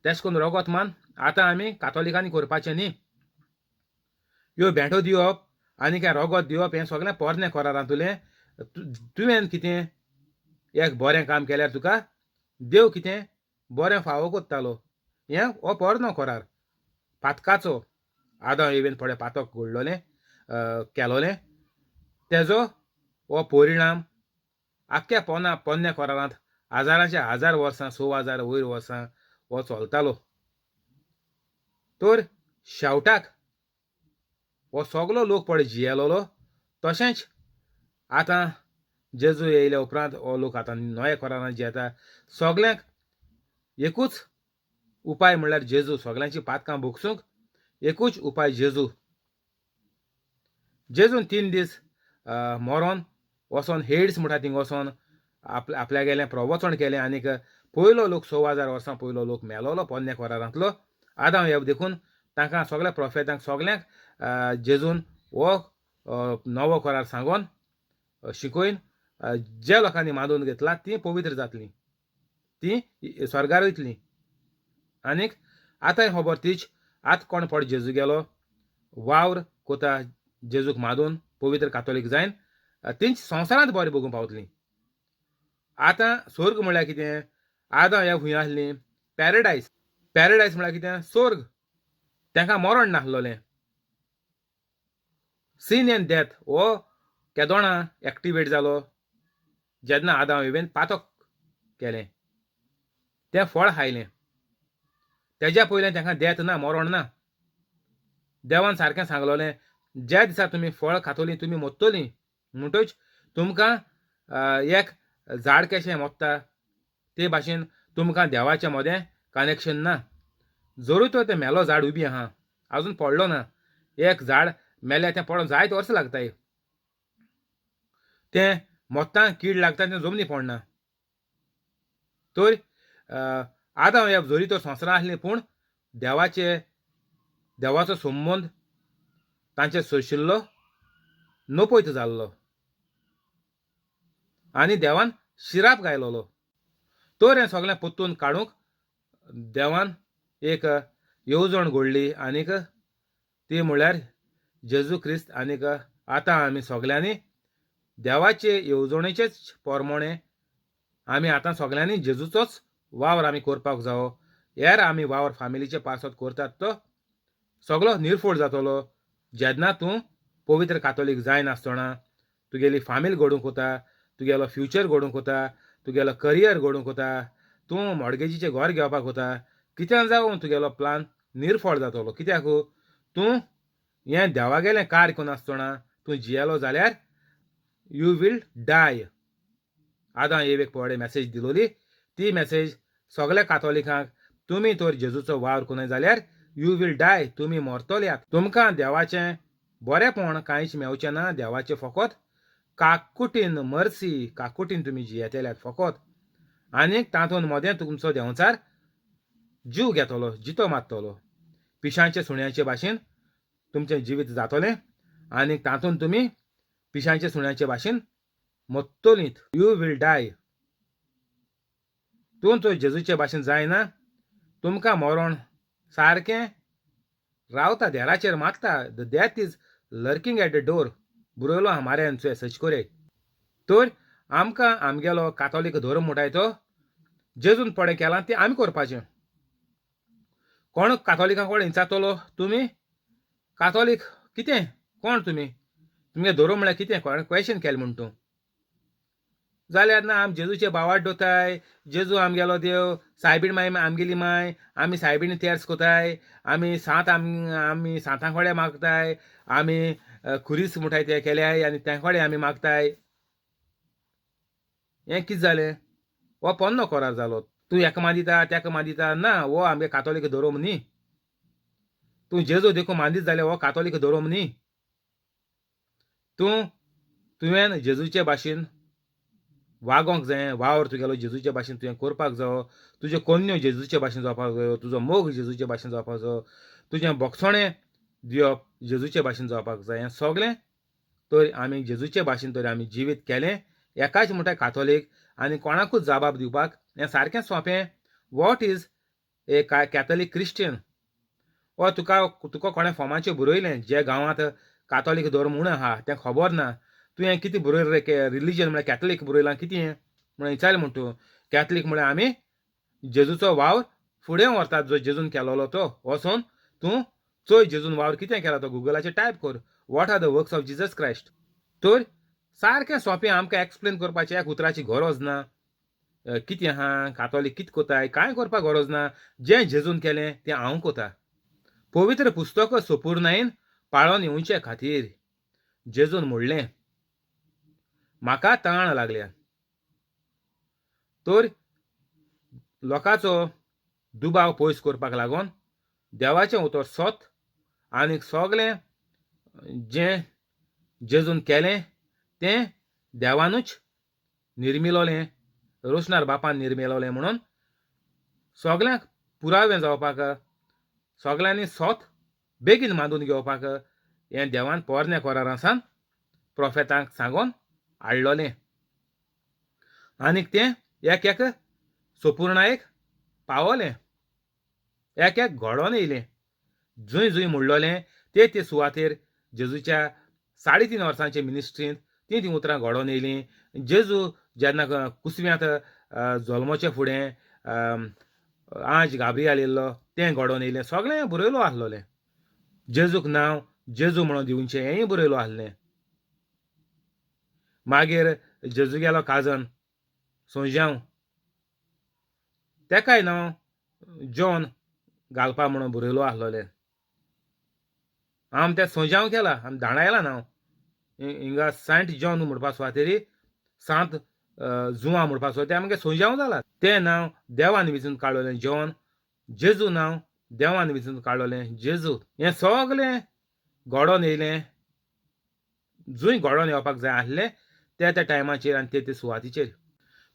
तेश करून रोगोत मान आतां आमी कातोलिकांनी करपाचें न्ही. ह्यो भेंटो दिवप आनी हें रोगोत दिवप हें सगळें पोरणें करारांतलें. तुवें कितें एक बरें काम केल्यार तुका देव कितें बरें फावो करतालो. हें हो पोरणो करार पातकाचो. आदां एवेन पळय पातक घडलोलें केलोलें तेजो हो परिणाम आख्ख्या पोना पोन्न्या करारांत हजारांचे हजार वर्सां, 6000 वयर वर्सां हो चलतालो. तर शेवटाक हो सगलो लोक पळय जियेलोलो. तशेंच आतां जेजू येयल्या उपरांत हो लोक आतां नव्या करारांत जियेता. सगल्यांक एकूच उपाय म्हणल्यार जेजू. सगल्यांची पातकां भोगसूंक एकूच उपाय जेजू. जेजून 3 दीस मरोन वचोन हेड्स म्हणटा थिंग वचोन आपल्यागेलें प्रवचन केलें आनीक पयलो लोक 6000 वर्सां पयलो लोक मेलोलो पोन्न्या करारांतलो आदांव एव. देखून तांकां सगल्या प्रोफेतांक सगल्यांक जेजून हो नवो करार सांगोन शिकयन ज्या लोकांनी मानून घेतला तीं पवित्र जातलीं, तीं स्वर्गार वयतलीं. आनीक आतांय खबर तीच, आतां कोण पड जेजू गेलो वावर कोता जेजूक मादून पवित्र कातोलीक जायन तींच संवसारांत बरें भोगूंक पावतलीं. आतां स्वर्ग म्हणल्यार कितें? आदां ह्या भूंय आसलीं पॅरडायस. पॅरडायस म्हणल्यार कितें? स्वर्ग. तांकां मरण नासलोलें. सीन एन्ड डेथ हो केदोणा एक्टिवेट जालो जेन्ना आदां एवेन पातक केलें, तें फळ खायलें. तेज्या पयलें तांकां डेथ ना, मरण ना. देवान सारकें सांगलोलें ज्या दिसा तुमी फळ खातलीं तुमी मोत्तलीं. म्हणटच तुमकां एक झाड कशें मोत्ता ते भाशेन तुमकां देवाच्या मदें कनेक्शन ना. जरूय तर तें मेलो झाड उबी आहा, आजून पडलो ना. एक झाड मेल्यार तें पडोन जायत वर्सां लागताय, तें मोत्ता कीड लागता, तें जमनी पडना. तर आदां एव जरी तर संवसारांत आसलीं पूण देवाचे देवाचो संबंद तांचे सोशिल्लो नपयत जाल्लो आनी देवान शिराप गायलोलो. तर हें सगळें परतून काडूंक देवान एक येवजण घडली आनीक ती म्हणल्यार जेजू क्रिस्त. आनीक आतां आमी सगल्यांनी देवाचे येवजणेचेच प्रमाणे आमी आतां सगल्यांनी जेजूचोच वावर आमी करपाक जावो. हेर आमी वावर फामिलीचे पासत करतात तो सगलो निर्फोड जातलो जेन्ना तूं पवित्र कातोलीक जायनासतना तुगेली फामील घडूंक वता, तुगेलो फ्युचर घडूंक वता, तुगेलो करियर घडूंक वता, तूं मॉर्गेजीचें घर घेवपाक वता, कित्याक जावं तुगेलो प्लान निर्फळ जातलो. कित्याक तूं हें देवागेलें कार्य करनासतना तूं जियेलो जाल्यार you will डाय. आदां एवेक पळय मॅसेज दिलोली ती मॅसेज सगल्या कातोलिकांक, तुमी तर जेजूचो वावर कोनय जाल्यार you will डाय, तुमी मरतल्यात. तुमकां देवाचें बरेंपण कांयच मेवचें ना. देवाचें फकत काकुटीन मर्सी काकुटीन तुमी जियेतल्यात फकत. आनीक तातूंत मदें तुमचो देंवचार जीव घेतलो, जितो मारतलो. पिशांचे सुण्याचे भाशेन तुमचें जिवीत जातलें आनी तातूंत तुमी पिशांचे सुण्याचे भाशेन मत्तलीत. You will die. तूं तो जेजूचे भाशेन जायना, तुमकां मरण सारकें रावता, देराचेर मागता. The death is lurking at the door बरयलो आहा मार्यान सर्च कोरय. तर आमकां आमगेलो कातोलीक धर्म म्हणटाय तो जेजून पडें केलां तें आमी करपाचें. कोण कातोलिकां कोण विचारतलो तुमी कातोलीक कितें, कोण तुमी, तुमगे धर्म म्हळ्यार कितें, कोण क्वेशन केलें म्हूण तूं जाल्यार ना आमी जेजूचे बावाट दवरताय, जेजू आमगेलो देव, सायबीण माय आमगेली माय, आमी सायबीण तेर्स कोताय, आमी सांत आमी सांतां कडेन मागताय, आमी खुरीस म्हणटाय ते केल्याय आनी त्या कडेन आमी मागताय. हें कितें जालें? हो पोन्नो करार जालो. तूं हेका मानदिता तेका मानदिता ना, हो आमगे कातोलीक धर्म न्ही. तूं जेजू देखून मानदीत जाल्यार हो कातोलीक धर्म न्ही. तूं तुवें जेजूचे भाशेन वागोंक जाय, वावर तुगेलो जेजूचे भाशेन तुवें करपाक जावो, तुज्यो कोन्न्यो जेजूचे भाशेन जावपाक जायो, तुजो मोग जेजूचे भाशेन जावपाक जायो, तुजें बोगसणें दिवप जेजूचे भाशेन जावपाक जाय. हें सगळें तर आमी जेजूचे भाशेन तर आमी जिवीत केलें एकाच म्हणटा कातोलीक. आनी कोणाकूच जबाब दिवपाक हें सारकें सोंपें. What is a Catholic Christian? वो तुका तुका कोणें फॉर्माचेर बरयलें जे गांवांत कातोलीक धर्म म्हूण आहा तें खबर ना, तुवें कितें बरयलें रे रिलीजन म्हळ्यार कॅथलीक बरयलां कितें म्हणून विचारलें म्हूण तूं. कॅथलीक म्हळ्यार आमी जेजूचो वावर फुडें व्हरतात जो जेजून केलोलो तो. वचोन तूं चोय जेजून वावर कितें केला तो, गुगलाचेर टायप कर what are the works of Jesus Christ. तर सारकें सोंपें, आमकां एक्सप्लेन करपाचें एक उतराची गरज ना. कितें आहा कातोलीक कितें कोताय कांय करपाक गरज ना, जें जेजून केलें तें हांव कोता. पवित्र पुस्तक सोपूर्णायेन पाळोन येवचे खातीर जेजून म्हणलें म्हाका ताण लागल्या. तर लोकांचो दुबाव पयस करपाक लागून देवाचें उतर सत आनी सगळें जें जेजून केलें तें देवानूच निर्मिलोलें, रोशनार बापान निर्मिलोलें म्हणून सगळ्यांक पुरावे जावपाक, सगळ्यांनी सत बेगीन मानून घेवपाक हें देवान पोरण्या कोरारासान प्रोफेतांक सांगून हाडलोलें आनीक तें एक एक सोपूर्णायेक पावलें, एक एक घडोवन येयलें. जंय जंय म्हणलोलें ते ते सुवातेर जेजूच्या 3.5 वर्सांचे मिनिस्ट्रींत तीं तीं उतरां घडोवन येयलीं. जेजू जेन्ना कुसव्यांत जल्मोचे फुडें आंज गाब्रियल येयल्लो तें घडोवन येयलें, सगळें बरयलो आसलोलें. जेजूक नांव जेजू म्हणून दिवचें हेंय बरयलो आसलें. मागीर जेजू गेलो काजन सोंज्यांव तेकाय नांव जॉन घालपा म्हणून बरयलो आसलोलें. आम तें सोंज्यांव केला, आमी धाणायला नांव हिंगा सेंट जॉन म्हणपा सुवातेर सांत जुवां म्हणपा सुवातेर आमगे सोंज्यांव जाला. तें नांव देवान विचून काडलोलें जॉन, जेजू नांव देवान विचून काडलोलें जेजू. हें सगळें घडोवन येयलें जंय घडोवन येवपाक जाय आसलें त्या त्या टायमाचेर आनी ते ते सुवातीचेर.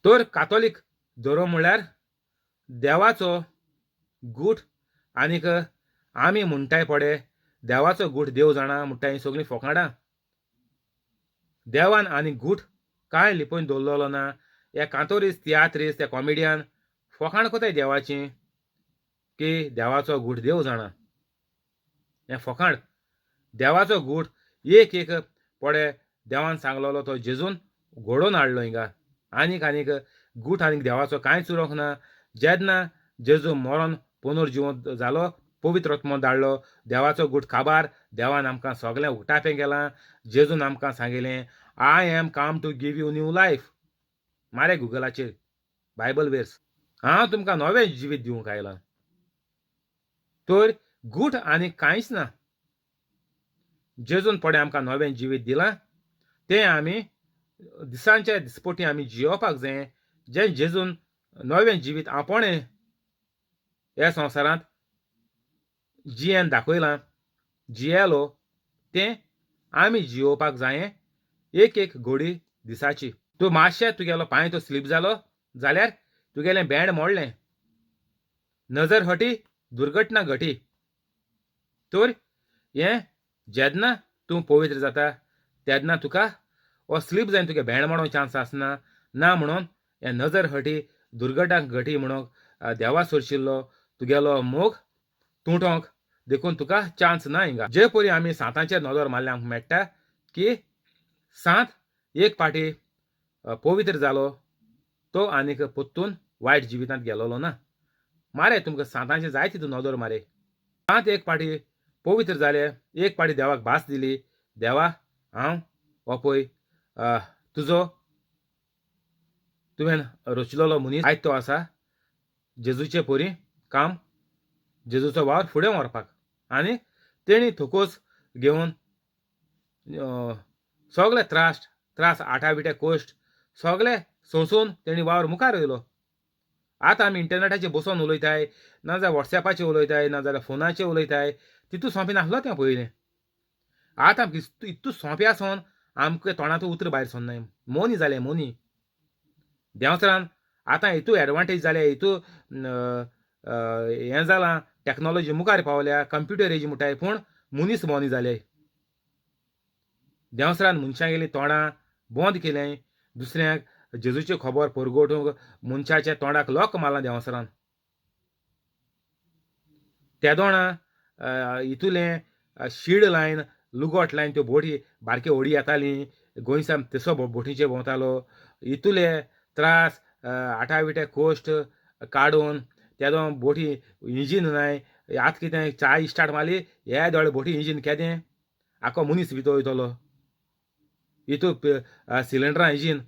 तर कातोलीक धर्म म्हळ्यार देवाचो गूट आनीक आमी म्हणटाय पडे देवाचो गूट देव जाणा म्हणटा हीं सगळीं फोकाणां. देवान आनी गूट कांय लिपोवन दवरलेलो ना. हे कांतोरीस तियात्रीस त्या कॉमेडियन फोकाण कोताय देवाची की देवाचो गूट देव जाणा, हें फोकाण. देवाचो गूट एक एक पडे देवान सांगलोलो तो जेजून घडोवन हाडलो हिंगा. आनीक आनीक गूट आनीक देवाचो कांय चुरोंक ना. जेन्ना जेजू मरोन पुनर्जिवंत जालो, पवित्र आत्मो धाडलो, देवाचो गूट काबार, देवान आमकां सगळें उक्तापें केलां. जेजून आमकां सांगिलें I am come to give you new life. मारे गुगलाचेर बायबल वेर्स, हांव तुमकां नवें जिवीत दिवंक आयलां. तर गूट आनी कांयच ना. जेजून पडे आमकां नवें जिवीत दिलां तें आमी दिसांच्या दिसपोटी आमी जियोवपाक जाय. जें जेजून नवें जिवीत आपणें ह्या संवसारांत जियेन दाखयलां, जियेलो, तें आमी जियोवपाक जायें एक एक घोडी दिसाची. तूं मातशें तुगेलो पांय तो स्लीप जालो जाल्यार तुगेलें बँड मोडलें, नजर हटी दुर्घटना घटी. तर हें जेन्ना तूं पवित्र जाता तेन्ना तुका हो स्लीप जावन तुगे बँड मोडोंक चान्स आसना ना म्हणून हें नजर हटी दुर्घटांक घटी म्हणूंक देवा सोरशिल्लो तुगेलो मोग तुटोंक देखून तुका चान्स ना हिंगा. जे परी आमी सांतांचेर नदर मारल्यार आमकां मेळटा की सांत एक पाटी पवित्र जालो तो आनीक परतून वायट जिवितांत गेलोलो ना. मारे तुमकां सांतांचे जाय तितून नदर मारे. सांत एक पाटी पवित्र जाले, एक पाटी देवाक भास दिली, देवा हांव हो पळय तुजो तुवें रचलेलो मनीस आयज तो आसा जेजूचे परी काम जेजूचो वावर फुडें व्हरपाक. आनी तेणी थकोस घेवन सगळे त्रास त्रास आठाविटे कश्ट सगळे सोंसून तेणी वावर मुखार येयलो. आतां आमी इंटरनेटाचेर बसोन उलयताय, नाजाल्यार वॉट्सॅपाचेर उलयताय, नाजाल्यार फोनाचेर उलयताय, तितू सोंपें नासलो तें पयलें. आतां आमकां इतू सोंपें आसोन आमकां तोंडांत उतर भायर सरनाय. मोनी जालें मोनी. देंवचारान आतां हितू एडवांटेज जाल्या, हितू हें जालां, टॅक्नोलॉजी मुखार पावल्या, कंप्युटर एज म्हणटाय, पूण मनीस मोनी जाले. देंवचारान मनशागेलीं तोंडां बंद केलें, दुसऱ्यांक जेजूची खबर परगटूंक मनशाच्या तोंडाक लोक मारला देंवचारान. तेदोणा हितूलें शीड लायन लुगट लायन त्यो बोटी बारक्यो होडी येताली, गोंयसान तसो बोटीचेर भोंवतालो. इतुले त्रास आठाविटे कोश्ट काडून तेदो बोटी इंजीन नाय. आतां कितें चाय स्टार्ट मारली हे दोळे बोटी इंजीन केदें आखो मनीस भितर वयतलो. हितू सिलिंडरां इंजीन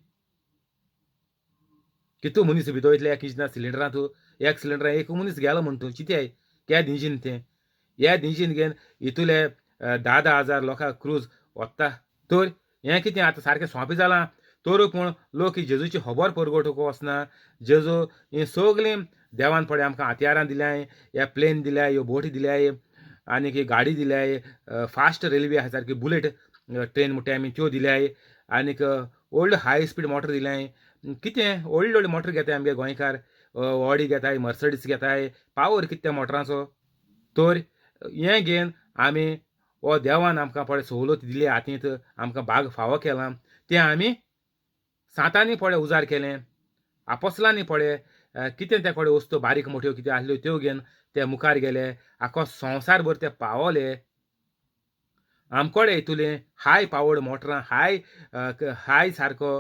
कितू मनीस भितर वयतले एक इंजिना सिलिंडरां तूं एक सिलिंडरां एक मनीस गेलो म्हण तूं चिंताय केद इंजीन तें. येद इंजीन घेवन हितूले 10-10 हजार लोकांक क्रूज वता. तर हें कितें आतां सारकें सोंपें जालां. तर पूण लोक जेजूची खबर परगटूंक वचना. जेजू हीं सगलीं देवान पळय आमकां हत्यारां दिल्याय, हे प्लेन दिल्याय, ह्यो बोटी दिल्याय, आनीक ही गाडी दिल्याय, फास्ट रेल्वे आसा सारकी बुलेट ट्रेन म्हणटाय आमी त्यो दिल्याय, आनीक व्हडल्यो हाय स्पीड मोटर दिल्याय. कितें व्हडल्यो व्हडल्यो मोटर घेताय आमगे गोंयकार, ऑडी घेताय, मर्सडीस घेताय, पावर कितें त्या मोटरांचो. तर हें घेवन आमी हो देवान आमकां पळय सवलत दिली, हातींत आमकां भाग फावो केला, तें आमी सांतांनी पळय उजार केलें, आपोसलांनी पळय कितें त्या कडेन वस्तू बारीक मोट्यो कितें आसल्यो त्यो घेवन ते मुखार गेले, आखो संवसार भर ते पावले. आमकोडे हितूलें हाय पावर्ड मोटरां, हाय हाय सारको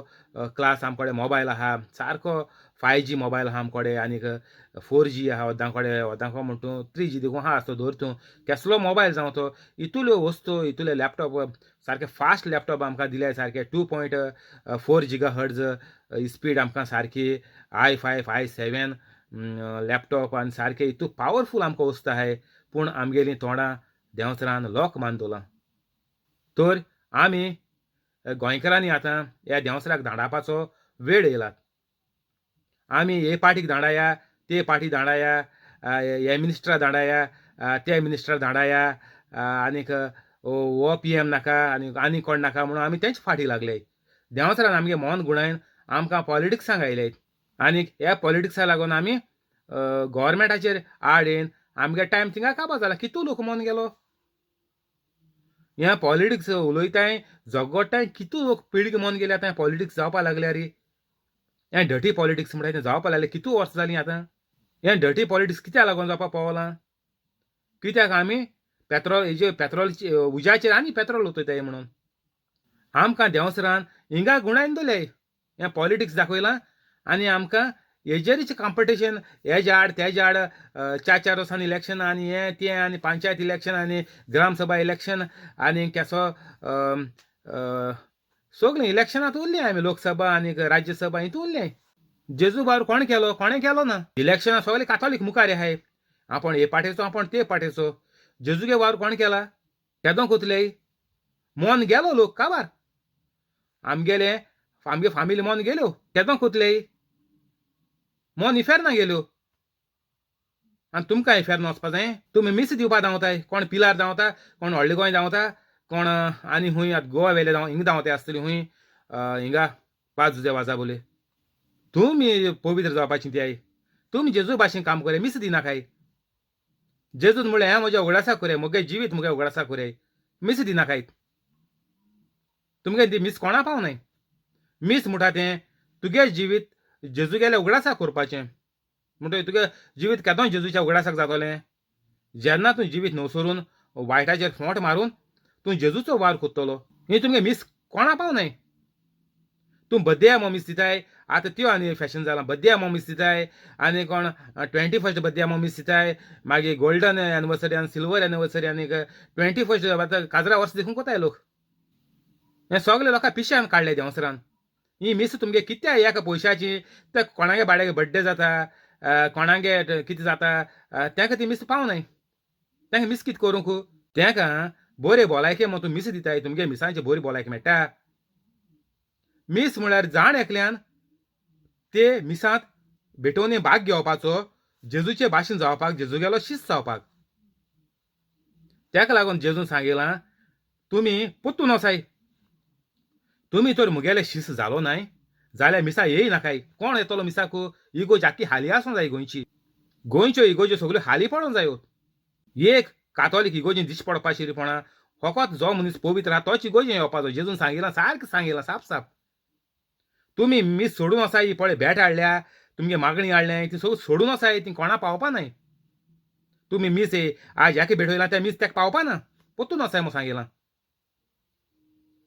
क्लास आमकोडे मोबायल आहा, सारको 5G mobile आहा आमकोडे, आनीक 4G आहा अर्दां कडेन, अर्दां म्हण तूं 3G देखून आहा आसतो धर तूं केसलो मोबायल जावं तो. इतुल्यो वस्तू इतुले लॅपटॉप सारके फास्ट लॅपटॉप आमकां दिले, सारके 2.4 जिगा हर्ज स्पीड आमकां सारकी i5 i7 laptop आनी सारके इतू पावरफूल आमकां वस्तू आहाय. पूण आमगेलीं तोंडां देंवचारान लोक मानदवरलां. तर आमी गोंयकारांनी आतां ह्या देंवचाराक धांवडावपाचो वेळ येयला. आमी हे पार्टीक धांवडाया, ते पार्टी धांवडाया, हे मिनिस्टरा धांवडाया, ते मिनिस्टरा धांवडाया, आनीक हो PM नाका आनी आनी कोण नाका म्हणून आमी तेंच फाटी लागले. देंवचारान आमगे मन गुणायन आमकां पॉलिटिक्सांक आयले, आनीक ह्या पॉलिटिक्सा लागून आमी गोवोरमेंटाचेर आड येवन आमगे टायम थिंगा काबार जाला. कितू लोक मन गेलो ह्या पॉलिटिक्स उलयताय झगडटाय, कितू लोक पिळगी मन गेले आतां पॉलिटिक्स जावपा लागल्या रे. हें डर्टी पॉलिटिक्स म्हणटा तें जावपा लागलें कितू वर्सां जालीं आतां. हें डर्टी पॉलिटिक्स कित्याक लागून जावपा पावलां? कित्याक आमी पेट्रोल हेजे पेट्रोलचे उज्याचेर आनी पेट्रोल ओतयताय म्हणून आमकां देंवचारान हिंगा गुणायन दवरले. हें पॉलिटिक्स दाखयलां आनी आमकां हेजेरूच कॉम्पिटिशन, हेज्या आड तेज्या आड, 4-4 वर्सांनी इलेक्शन आनी हें तें आनी पंचायत इलेक्शन आनी ग्रामसभा इलेक्शन आनी केसो सगळीं इलेक्शनांत उरलीं आमी, लोकसभा आनी राज्यसभा हितून उरलीं. जेजू बावर कोणें केलो? कोणें केलो ना. इलेक्शनां सगळे कातोलीक मुखार आहाय, आपूण हे पार्टेचो आपूण ते पार्टेचो. जेजूगे वावर कोणें केला? केदो कोतले मन गेलो लोक काबार, आमगेले आमगे फामिली मन गेल्यो, केदो कोतले मन इफेर्ना गेल्यो. आनी तुमकां इफेर्न वचपा जाय, तुमी मीस दिवपा धांवताय, कोण पिलार धांवता, कोण व्हडले गोंय धांवता, कोण आनी खूंय आतां गोवा वेले धांव हिंगा धांवताय आसतली खूंय हिंगा पांच जुजे वाजा बोले. तुमी पवित्र जावपाची ती तुमी जेजू भाशेन काम करे, मीस दिनाकाय. जेजून म्हणलें हें म्हज्या उगडासा करे, म्हगे जिवीत म्हगे उगडासा करे, मीस दिनाकाय. तुमगे ती मीस कोणा पावनाय. मीस म्हणटा तें तुगे जिवीत जेजूगेल्या उगडासाक करपाचें. म्हणटकीर तुगे जिवीत केदों जेजूच्या उगडासाक जातलें? जेन्ना तूं जिवीत नवसरून वायटाचेर फोंट मारून तूं जेजूचो वावर कोत्तलो. ही तुमगे मीस कोणा पावनाय. तूं बड्डेया मॉमीस दिताय, आतां त्यो आनी फॅशन जालां, बड्डेया मॉमीस दिताय आनी कोण 21st बड्डेया मॉमीस दिताय, मागीर गोल्डन एनिवर्सरी आनी सिल्वर एनिवर्सरी आनी 21st आतां काजरा वर्स देखून कोताय लोक. हें सगळे लोकां पिश्यान काडले देंवसरान. ही मीस तुमगे कित्या एका पयशाची, ते कोणागे बाड्यागे बड्डे जाता, कोणागे कितें जाता, तांकां ती मीस पावनाय. तांकां मीस कितें करूंक? तांकां बरे भलायके म्हूण तूं मीस दिताय, तुमगे मिसांची बरी भलायकी मेळटा. मीस म्हळ्यार जाण एकल्यान ते मिसांत भेटोवणी भाग घेवपाचो, जेजूचे भाशेन जावपाक, जेजूगेलो शिस्त जावपाक. ताका लागून जेजून सांगिलां तुमी पोत्तून वचाय, तुमी तर मुगेले शिस्त जालो नाय जाल्यार मिसा येय नाकाय. कोण येतलो मिसाक? इगोज आख्खी हाली आसूंक जाय गोंयची, गोंयच्यो इगोज्यो सगल्यो हाली पडोंक जायो. एक कातोलीक इगोजीन दिश्टी पडपा शिरीपणां फकत जो मनीस पवित्र आहा तोच इगोजीन येवपाचो. जेजून सांगिलां, सारकें सांगिलां साप साप. तुमी मीस सोडून वचाय, पळय भेट हाडल्या, तुमगे मागणी हाडल्या, ती सगळी सोडून वचाय, ती कोणा पावपा नाय. तुमी मीस आज ह्याके भेटयला त्या मीस ताका पावपा ना, पोत्तून वचाय म्हूण सांगिलां.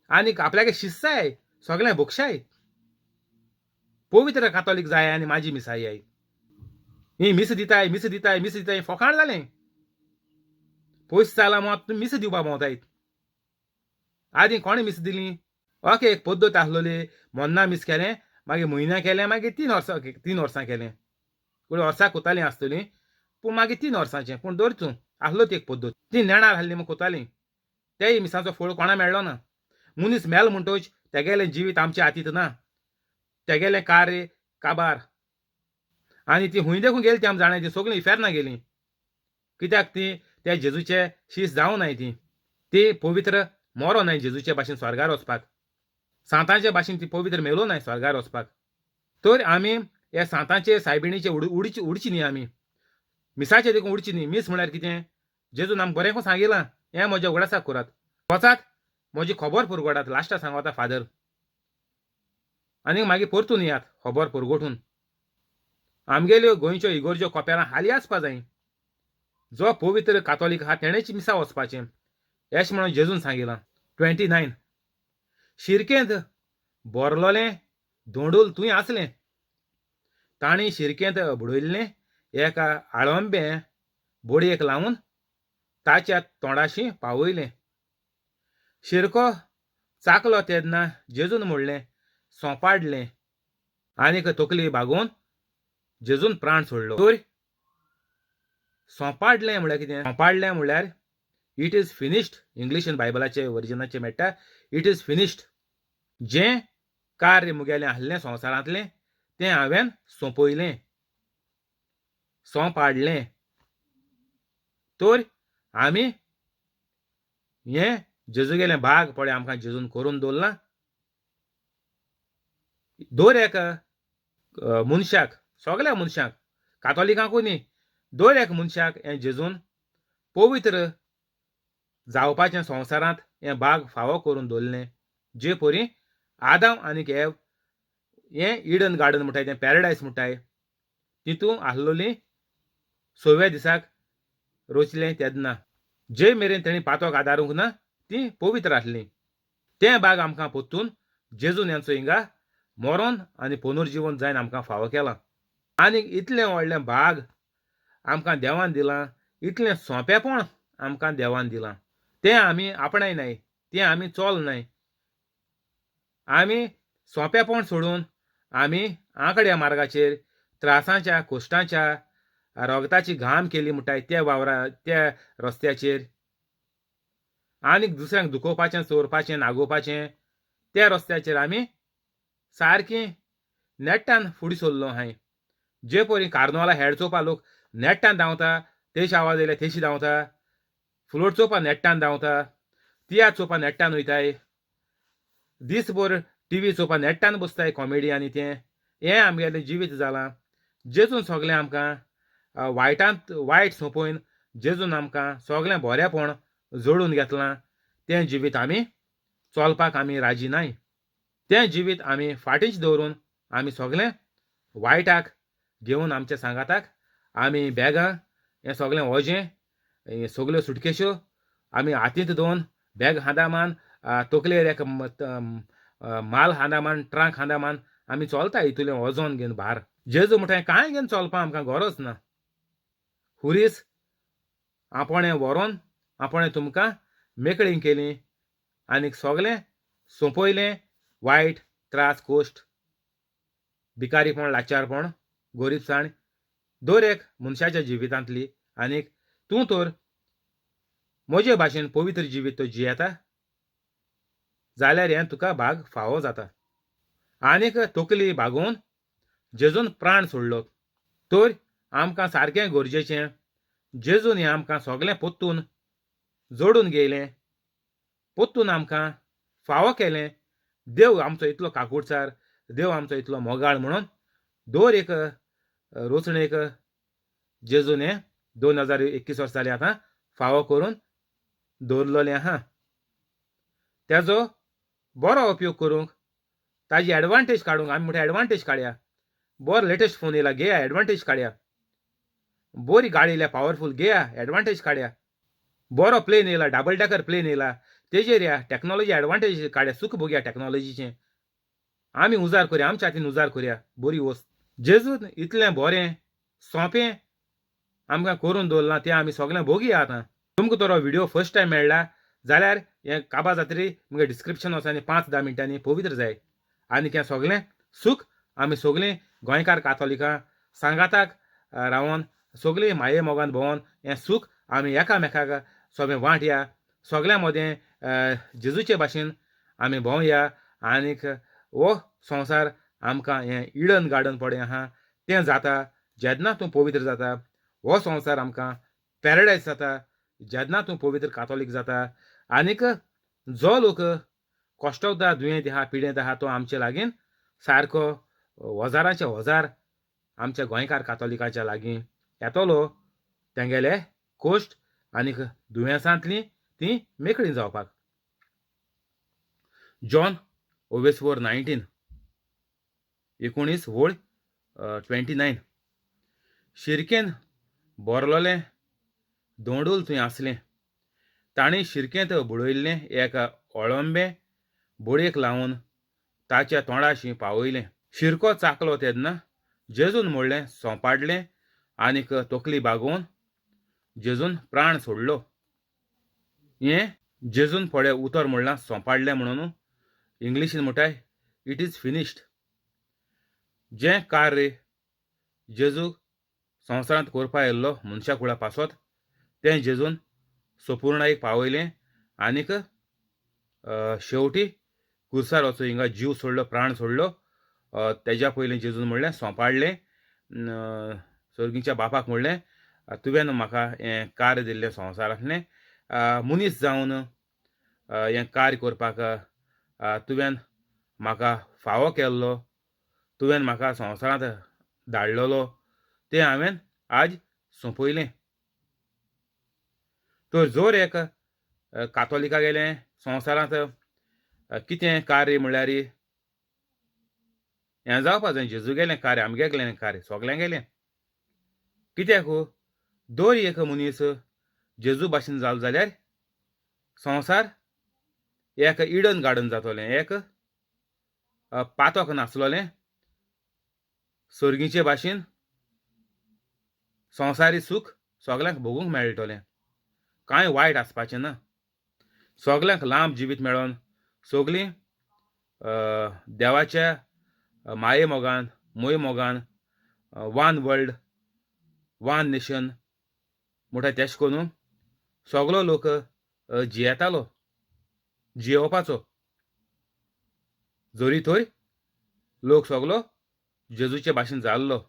आनीक आपल्यागे शिस्साय सगळें भोगशाय, पवित्र कातोलीक जाय आनी म्हाजी मिसाय I. ही मीस दिताय, मीस दिताय, मीस दिताय, फोकाण जालें. पयस जालां म्हूण तुमी मीस दिवपा भोंवताय. आदीं कोणें मीस दिली? ओके एक पद्दत आसलोली, मोन्ना मीस केलें, मागीर म्हयन्या केलें, मागीर 3 वर्सां, 3 वर्सां केलें. पूण वर्साक कोतालीं आसतलीं, पूण मागीर 3 वर्सांचें, पूण दर तूं आसलो ती एक पद्दत. ती नेणार आसली म्हूण कोतालीं. तेय मिसाचो फोळ कोणा मेळ्ळो ना. मनीस मेल म्हणटोच तेगेलें जिवीत आमच्या हातींत ना, तेगेलें कार्य काबार. आनी ती हुंय देखून गेली ती आमी जाणाय, ती सगळीं इफेर्ना गेलीं. कित्याक ती त्या जेजूचे शीस जावं नाय, ती ती पवित्र मरो नाय जेजूचे भाशेन स्वर्गार वचपाक, सांतांचे भाशेन ती पवित्र मेलो नाय स्वर्गार वचपाक. तर आमी ह्या सांतांचे सायबिणीचे उडची उडची न्ही, आमी मिसाचे देखून उडची न्ही. मीस म्हळ्यार कितें? जेजून आमकां बरें करून सांगिलां, हें म्हज्या उगडासाक करात, वचात म्हजी खबर पुरगोडात, लास्टाक सांगता फादर, आनी मागीर परतून येयात खबर पुरगोठून. आमगेल्यो गोंयच्यो इगोर्ज्यो कोपेरां हाली आसपा जाय. जो पवित्र कातोलीक आहा तेणेच मिसा वचपाचें, अशें म्हणून जेजून सांगिलां. 29 शिरकेंत बोरलोलें दोंडूल थंय आसलें, तांणी शिरकेंत बुडयल्लें एका आळंबें बोडयेक लावन ताच्या तोंडाशी पावयलें. शिरको चाकलो तेन्ना जेजून म्हणलें सोंपाडलें, आनीक तकली बागोवन जेजून प्राण सोडलो. तर सोंपाडलें म्हळ्यार कितें? सोंपाडलें म्हळ्यार it is finished. इंग्लिशीन बायबलाचे वर्जनाचे मेळटा it is finished. जें कार्य मुगेलें आसलें संवसारांतलें तें हांवें सोंपयलें, सोंपाडलें. तर आमी हें जेजूगेलें भाग पळय आमकां जेजून करून दवरलां. दर एका मनशाक, सगल्या मनशांक, कातोलिकांकूय न्ही, दर एक मनशाक हें जेजून पवित्र जावपाचें संवसारांत हें भाग फावो करून दवरलें. जे परी आदाम आनी एव हें इडन गार्डन म्हणटाय, तें पॅराडायस म्हणटाय, तितून आसलोली सव्या दिसाक रचलें तेन्ना जे मेरेन तेणी पातोक आदारूंक ना ती पवित्र आसली. तें भाग आमकां पोत्तून जेजून यांचो हिंगा मरोन आनी पुनर्जिवन जायन आमकां फावो केलां. आनी इतलें व्हडलें भाग आमकां देवान दिलां, इतलें सोंपेपण आमकां देवान दिलां, तें आमी आपणाय नाय, तें आमी चोल नाय. आमी सोंपेपण सोडून आमी आंकड्या मार्गाचेर त्रासांच्या कश्टांच्या रगताची घाम केली म्हणटाय त्या वावरा त्या रस्त्याचेर, आनीक दुसऱ्यांक दुखोवपाचें, चोरपाचें, नागोवपाचें त्या रस्त्याचेर आमी सारकी नेट्टान फुडें सरलो आहाय. जे परी कार्नवाला हेड चोवपा लोक नेट्टान धांवता, तेशी आवाज येयल्यार तेशी धांवता, फ्लोट चोवपा नेट्टान धांवता, तियात्र चोवपा नेट्टान वयताय, दीसभर टिवी चोवपा नेट्टान बसताय कॉमेडी आनी तें, हें आमगेलें जिवीत जालां. जेजून सगळें आमकां वायटांत वायट सोंपोवन जेजून आमकां सगळें बरेंपण जोडून घेतलां. तें जिवीत आमी चलपाक आमी राजी नाय, तें जिवीत आमी फाटींच दवरून आमी सगळें वायटाक घेवन आमच्या सांगाताक आमी बॅगां हें सगळें ओजें हें सगल्यो सुटकेश्यो आमी हातींत दोन बॅग हांदामान तकलेर एक माल हांदामान ट्रांक हांदामान आमी चलता इतलें वजन घेवन भार. जेजू म्हणटा कांय घेवन चलपा आमकां गरज ना. खुरीस आपणें व्हरोन आपणें तुमकां मेकळी केली आनीक सगलें सोंपयलें. वायट त्रास कोश्ट भिकारीपण लाचारपण गोरीबसाण दर एक मनशाच्या जिवितांतली. आनीक तूं तर म्हजे भाशेन पवित्र जिवीत तो जियेता जाल्यार हें तुका भाग फावो जाता. आनीक तकली बागोवन जेजून प्राण सोडलो तर आमकां सारकें गरजेचें जेजून हें आमकां सगलें पोत्तून जोडून घेयलें, पोत्तून आमकां फावो केलें. देव आमचो इतलो काकुळसार, देव आमचो इतलो मोगाळ म्हणून दर एक रोचणेक जेजून हें 2021 वर्सां जालीं आतां फावो करून दवरलेलें आहा. तेजो बरो उपयोग करूंक, ताजी एडवांटेज काडूंक, आमी म्हणटा एडवांटेज काडया. बरो लेटस्ट फोन येयला घेया, एडवांटेज काडया. बरी गाडी येयल्या पावरफूल घेया, एडवांटेज काडया. बरो प्लेन येयला, डबल डेकर प्लेन येयला तेजेर या टॅक्नोलॉजी एडवांटेज काडया, सूख भोगया टॅक्नोलॉजीचें. आमी उजार करया, आमच्या हातीन उजार करया बरी वस्त. जेजून इतलें बरें सोंपें आमकां करून दवरलां तें आमी सगळें भोगया आतां. तुमकां तर हो व्हिडियो फर्स्ट टायम मेळ्ळा जाल्यार हें काबा जातरी मुगे डिस्क्रिप्शन वचून 5-10 मिनटांनी पवित्र जाय आनी हें सगळें सूख आमी सगळीं गोंयकार कातोलिकां सांगाताक रावन सगळीं माये मोगान भोंवन हें सूख आमी एकामेकाक सगळें वांटया. सगळ्यां मदें जेजूचे भाशेन आमी भोंवया आनीक हो संवसार आमकां हें इडन गार्डन पडे आहा तें जाता जेन्ना तूं पवित्र जाता. हो संवसार आमकां पॅराडायज जाता जेन्ना तूं पवित्र कातोलीक जाता. आनीक जो लोक कश्टवता दुयेंत आहा पिडेंत आहा तो आमचे लागीं सारको हजारांचे हजार आमच्या गोंयकार कातोलिकाच्या लागीं येतलो तेंगेले कोश्ट आनीक दुयेंसांतलीं तीं मेकळीं जावपाक. जॉन 4:19 19:29. शिरकेन भरलोलें दोंडूल थंय आसलें. ताणें शिरकेंत बुडयल्लें एक अळंबें बडयेक लावन ताच्या तोंडाशी पावयलें. शिरको चाकलो तेन्ना जेजून म्हणलें सोंपाडलें आनीक तकली बागोवन जेजून प्राण सोडलो. हें जेजून फुडें उतर म्हणलां सोंपाडलें म्हणून इंग्लिशीन म्हणटाय it is finished. जें कार्य जेजू संवसारांत करपा आयिल्लो मनशा कुळा पासत तें जेजून सपुर्णायेक पावयलें आनीक शेवटी कुर्सार वचून हिंगा जीव सोडलो, प्राण सोडलो. तेज्या पयलीं जेजून म्हणलें सोंपाडलें. सर्गीच्या बापाक म्हणलें तुवें म्हाका हें कार्य दिल्लें संवसारांतलें मनीस जावन हें कार्य करपाक तुवें म्हाका फावो केल्लो, तुवें म्हाका संवसारांत धाडलेलो तें हांवें आज सोंपयलें. तर जर एक कातोलिका गेलें संवसारांत कितें कार्य म्हणल्यार हें जावपा जाय. जेजू गेलें कार्य, आमगे गेलें कार्य, सगळ्यां गेलें. कित्याक दर एक मनीस जेजू भाशेन जालो जाल्यार संवसार एक इडन गार्डन जातलें, एक पातक नासलोलें सर्गीचे भाशेन संवसारी सूख सगल्यांक भोगूंक मेळटलें. कांय वायट आसपाचें ना. सगल्यांक लांब जिवीत मेळोन सगळीं देवाच्या माये मोगान मोय मोगान वन वर्ल्ड वन नेशन म्हणटा तेश करून सगलो लोक जियेतालो, जियोवपाचो. जरी थंय लोक सगलो जेजूचे भाशेन जाल्लो.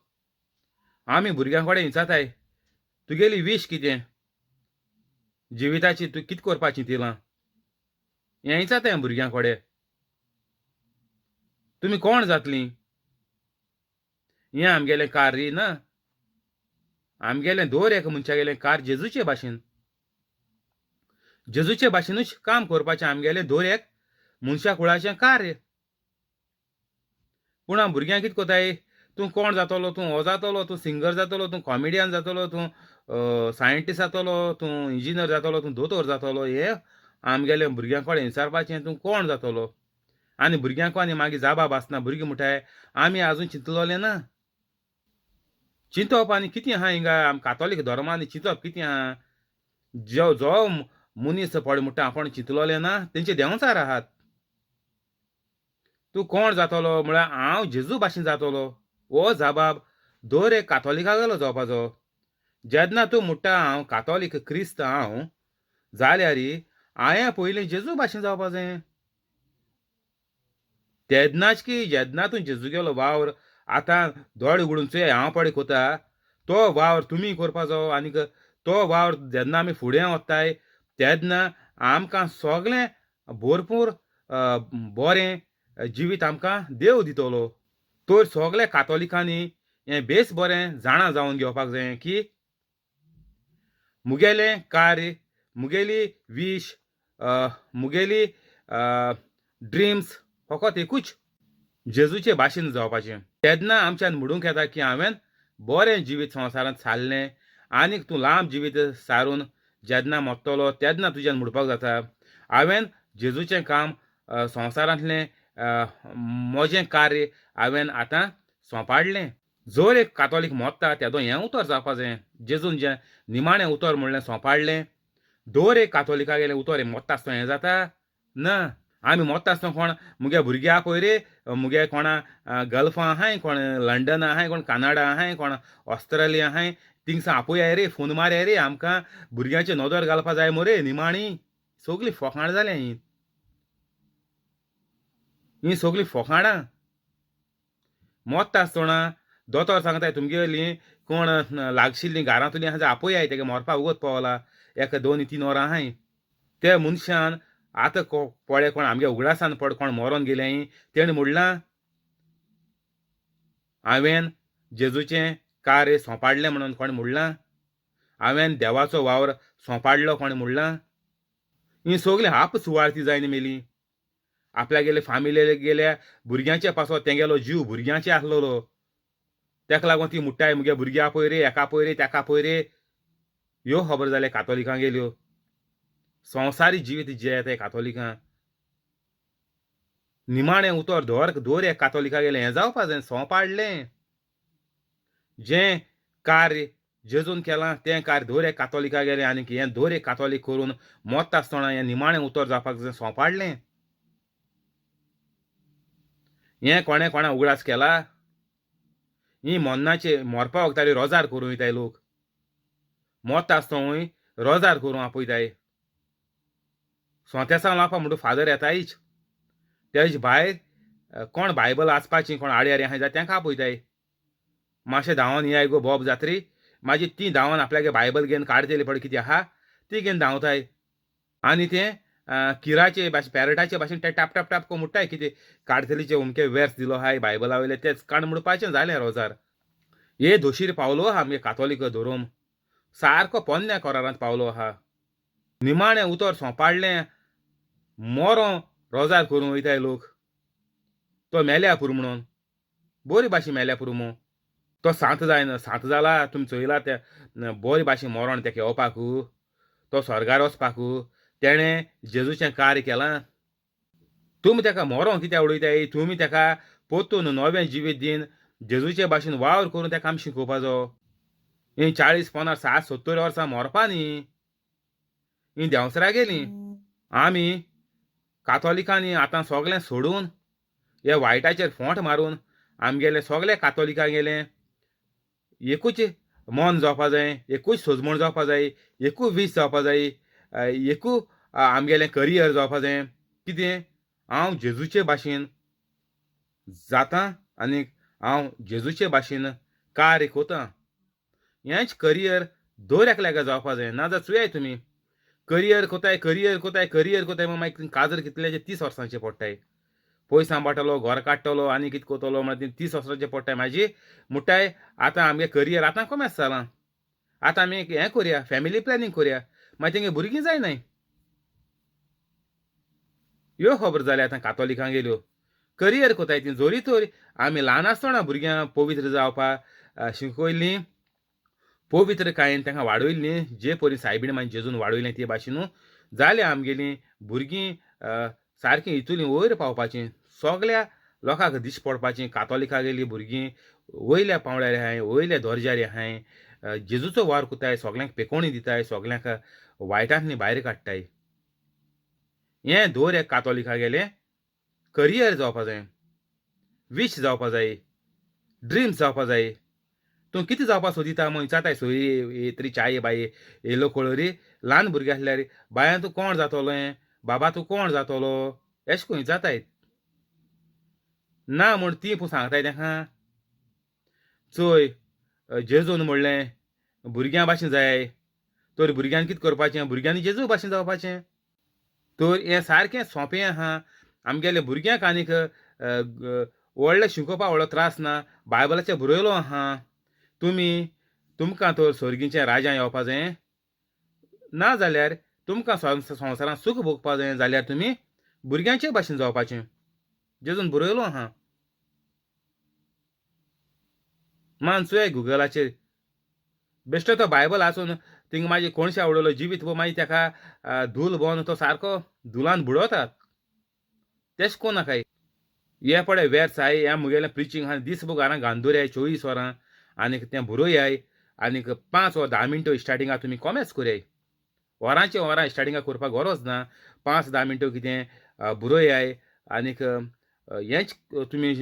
आमी भुरग्यां कडेन विचारताय तुगेली वीश कितें जिविताची, तूं कितें करपाची तिलां हें विचारताय भुरग्यां कडेन. तुमी कोण जातलीं? हें आमगेलें कार्य ना, आमगेलें दर एक मनशागेलें कार्य जेजूचे भाशेन, जेजूचे भाशेनूच काम करपाचें आमगेलें दर एक मनशा कुळाचें कार्य. पूण हांव भुरग्यांक कितें कोताय, तूं कोण जातलो, तूं हो जातलो, तूं सिंगर जातलो, तूं कॉमेडियन जातलो, तूं सायंटिस्ट जातलो, तूं इंजिनियर जातलो, तूं दोतोर जातलो. हें आमगेल्या भुरग्यां कडेन विचारपाचें, तूं कोण जातलो. आनी भुरग्यांक आनी मागीर जाबाब आसना. भुरगीं म्हणटाय आमी आजून चिंतलोलें ना. चिंतप आनी कितें आहा हिंगा आम कातोलीक धर्मांनी चिंतप कितें आहा. जो जो मनीस पळय म्हणटा आपूण चिंतलोलें ना तेंचे देंवचार आहात. तूं कोण जातलो म्हळ्यार हांव जेजू भाशेन जातलो. हो जाबाब दर एक कातोलिका गेलो जावपाचो. जेन्ना तूं म्हणटा हांव कातोलीक क्रिस्त हांव, जाल्यार हांवें पयलीं जेजू भाशेन जावपाचें. तेन्नाच की जेन्ना तूं जेजू गेलो वावर आतां दोळे उगडून चोय हांव पळय कोता तो वावर तुमी करपाचो. आनीक तो वावर जेन्ना आमी फुडें वताय तेन्ना आमकां सगळें भरपूर बरें जिवीत आमकां देव दितलो. तर सगल्या कातोलिकांनी हें बेस बरें जाणा जावन घेवपाक जाय की मुगेलें कार्य, मुगेली वीश, मुगेली ड्रिम्स फकत एकूच जेजूचे भाशेन जावपाचें. तेन्ना आमच्यान म्हणूंक येता की हांवें बरें जिवीत संवसारांत सारलें. आनीक तूं लांब जिवीत सारून जेन्ना मरतलो तेन्ना तुज्यान म्हणपाक जाता हांवें जेजूचें काम संवसारांतलें म्हजें कार्य हांवें आतां सोंपाडलें. जर एक कातोलीक मरता तेदो हें उतर जावपा जाय, जेजून जें निमाणें उतर म्हणलें सोंपाडलें. दर एक कातोलिका गेलें उतर हें मरता आसतना हें जाता ना. आमी मरता आसतना कोण मुगे भुरगे पळय रे, मुगे कोणा गल्फां आहाय, कोण लंडन आहाय, कोण कानाडा आहाय, कोण ऑस्ट्रेलिया आहाय, थिंगसां आपोयाय रे, फोन मारयाय रे, आमकां भुरग्यांचे नदर घालपा जाय मरे. निमाणी सगळीं फोकाणां जाल्यां हीं, हीं सगळीं फोकाणां. मरता आसतना दोतोर सांगता तुमगेलीं कोण लागशिल्लीं घरांतलीं आहा आपोयाय, तेगे मरपा वगत पावला, 1 2 3 वरां आहाय. ते मनशान आतां पळय कोण आमगे उगडासान पड कोण मरोन गेलें तेणें म्हणलां हांवें जेजूचें कार्य सोंपाडलें म्हणून कोणें म्हणलां, हांवें देवाचो वावर सोंपाडलो कोणें म्हणलां. हीं सगळीं हाप सुवार्थी जायन मेली. आपल्यागेले फामिले गेल्या भुरग्यांचे पासत तेंगेलो जीव भुरग्यांचे आसलेलो, तेका लागून ती मुट्टाय मुगे भुरग्यां पळय रे, हेका पळय रे, तेका पळय रे. ह्यो खबर जाल्या कातोलिकां गेल्यो. संवसारी जिवीत जियेता कातोलिकां. निमाणें उतर दर दर एक कातोलिका गेलें हें जावपा जाय, सोंपाडलें. जें कार्य जेजून केलां तें कार्य दर एक कातोलिका गेलें. आनी हें दर एक कातोलीक करून मरता आसतना हें निमाणें उतर जावपाक जाय, सोंपाडलें. हें कोणें कोणा उगडास केला? ही मरणाचे मरपा वखदारी रोजार करूं वयताय लोक, मरता आसतना रोजार करूं आपयताय. सोंतेसांव लावपा म्हणटू फादर येतायच, तेज भायर कोण बायबल वाचपाची कोण आडयारी आहाय जाल्यार तेंकां आपयताय. मातशें धांवन येयाय गो बोब जात्री, मागीर तीं धांवन आपल्यागे बायबल घेवन काडटली पळय कितें आहा ती घेवन धांवताय. आनी तें किराचे भाशेन पॅरटाचे भाशेन ते टाप टाप टाप म्हणटाय कितें काडटलीचे अमके वेर्स दिलो आहाय बायबला वयले तेच काण म्हणपाचें जालें रोजार. हे दोशीर पावलो आहा आमगे कातोलीक धोरोम, सारको पोन्न्या कोरारांत पावलो आहा. निमाणें उतर सोंपाडलें, मोरो रोजार करूं वयताय लोक, तो मेल्या पुरो म्हणून, बरी भाशेन मेल्या पुरो मू. तो सांत जायना, सांत जाला तुमी चोयला ते बरी भाशेन मरोण तेका येवपाक, तो स्वर्गार वचपाक तेणें जेजूचें कार्य केलां. तुमी तेका मरोंक कित्याक उडयताय? तुमी तेका परतून नवें जिवीत दीन जेजूचे भाशेन वावर करून तेका आमी शिकोवपाचो. हीं 40 50 60 70 वर्सां मरपा न्ही, हीं देंवसरा गेलीं. आमी कातोलिकांनी आतां सगळें सोडून हे वायटाचेर फोंट मारून आमगेले सगळे कातोलिकां गेले एकूच मन जावपा जाय, एकूच सोजमण जावपा जाय, एकूच वीस जावपा जाय, एकू आमगेलें करियर जावपा जाय. कितें हांव जेजूचे भाशेन जाता आनी हांव जेजूचे भाशेन कार्य कोता, हेंच करियर दर एकल्याक जावपा जाय. ना जाल्यार चोयाय तुमी करियर कोताय, करियर कोताय, करियर कोताय, मागीर काजर कितल्याचे 30 वर्सांचे पडटाय. पयस सांबाळटलो, घर काडटलो आनी कितें कोतलो म्हळ्यार 30 वर्सांचे पडटाय. मागीर म्हणटाय आतां आमगे करियर आतां कमेस जालां, आतां आमी हें करया, फॅमिली प्लॅनिंग करया, मागीर तेंगे भुरगीं जायनाय. ह्यो खबर जाल्या आतां कातोलिकां गेल्यो. करियर कोताय ती. जोरी तर आमी ल्हान आसतना भुरग्यां पवित्र जावपाक शिकयल्लीं, पवित्रकायेन तांकां वाडयल्लीं, जे परी सायबीण मागीर जेजून वाडयलें ते भाशेन जाल्यार आमगेलीं भुरगीं सारकीं हितूलीं वयर पावपाचीं, सगल्या लोकांक दिश्टी पडपाचीं. कातोलिकागेलीं भुरगीं वयल्या पांवड्यार आहाय, वयल्या दर्ज्यार आहाय, जेजूचो वावर कोताय, सगल्यांक पेकोवणी दिताय, सगल्यांक वायटांतली भायर काडटाय. हें दर एक कातोलिकागेलें करियर जावपा जाय, वीश जावपा जाय, ड्रीम्स जावपा जाय. तूं कितें जावपा सोदिता म्हूण विचारताय सोयरी तरी चाये बाये येयलो कळरी ल्हान भुरगें आसल्यार, बाया तूं कोण जातोलें, बाबा तूं कोण जातलो, अशें करून विचारताय. ना म्हूण ती पूण सांगताय तांकां, चोय जेजून म्हणलें भुरग्यां भाशेन जाय, तर भुरग्यांनी कितें करपाचें, भुरग्यांनी जेजू भाशेन जावपाचें. तर हें सारकें सोंपें आहा. आमगेले भुरग्यांक आनीक व्हडलें शिकोवपा व्हडलो त्रास ना. बायबलाचेर बरयलो आहा, तुमी तुमकां तर सर्गीचें राज्यां येवपा जाय, ना जाल्यार तुमकां संवसारांत सूख भोगपा जाय जाल्यार तुमी भुरग्यांचे भाशेन जावपाचें. जेजून बरयलो आहा. मान चोय गुगलाचेर बेश्टो तो बायबल आसून थिंगा मागीर कोणशा उडयलो जिवीत मागीर ताका धूल भोवन तो सारको धुलान बुडोवतात. तेश कोण नाकाय. हे पळय वेर्स I ह्या मुगेलें प्रिचींग आहा दीस भर घरां गांदोरयाय 24 वरां आनीक तें बरोयाय आनीक 5 वा 10 मिनटां स्टार्टिंगाक तुमी कॉमेस करयाय. वरांचे वरां स्टार्टिंगाक करपाक गरज ना. 5-10 मिनटां कितें बरोयाय आनीक हेंच तुमी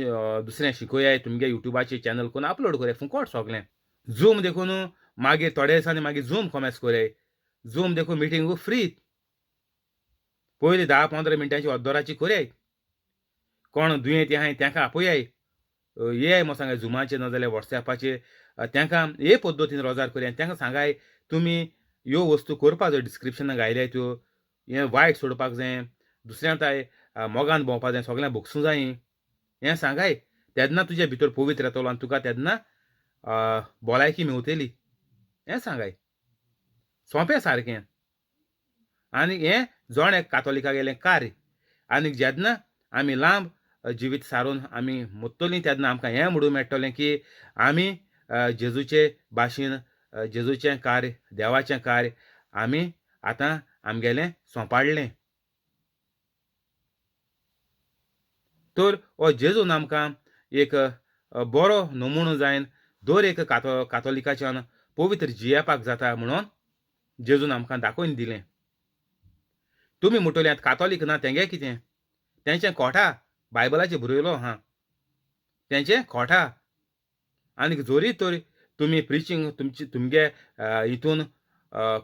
दुसऱ्यांक शिकयाय. तुमगे युट्यूबाचेर चॅनल करून अपलोड करयाय फुकट सगळें. झूम देखून मागीर थोड्या दिसांनी मागीर झूम कॉमेस करयाय. झूम देखून मिटींग फ्री, पयलीं 10-15 मिनटांची अर्दोराची करयाय. कोण दुयेंती आहाय तांकां आपयाय, येयाय म्हूण सांगाय झुमाचेर ना जाल्यार वॉट्सॅपाचेर तांकां हे पद्दतीन रोजार करयाय. तांकां सांगाय तुमी ह्यो वस्तू करपाक जाय, डिस्क्रिप्शनाक घायल्याय त्यो, हें वायट सोडपाक जाय, दुसऱ्यां ताय मोगान भोंवपाक जाय, सगळ्यांक भोगसूं जाय, हें सांगाय. तेन्ना तुज्या भितर पवित्र येतलो आनी तुका तेन्ना भलायकी मेवतली, हें सांगाय. सोंपें सारकें. आनी हें जण एक कातोलिका गेलें कार्य. आनी जेन्ना आमी लांब जिवीत सारून आमी मोत्तलीं तेन्ना आमकां हें म्हणूंक मेळटलें की आमी जेजूचे भाशेन जेजूचें कार्य, देवाचें कार्य आमी आतां आमगेलें सोंपाडलें. तर हो जेजून आमकां एक बरो नमुनो जायन दर एक कातोलिकाच्यान पवित्र जियेवपाक जाता म्हणून जेजून आमकां दाखोवन दिलें. तुमी म्हणटले कातोलीक ना तेंगे कितें, तेंचें कोठा बायबलाचेर बरयलो आहा, तेंचें कोठा. आनी जोरी तर तुमी प्रिचींग तुमची तुमगे हितून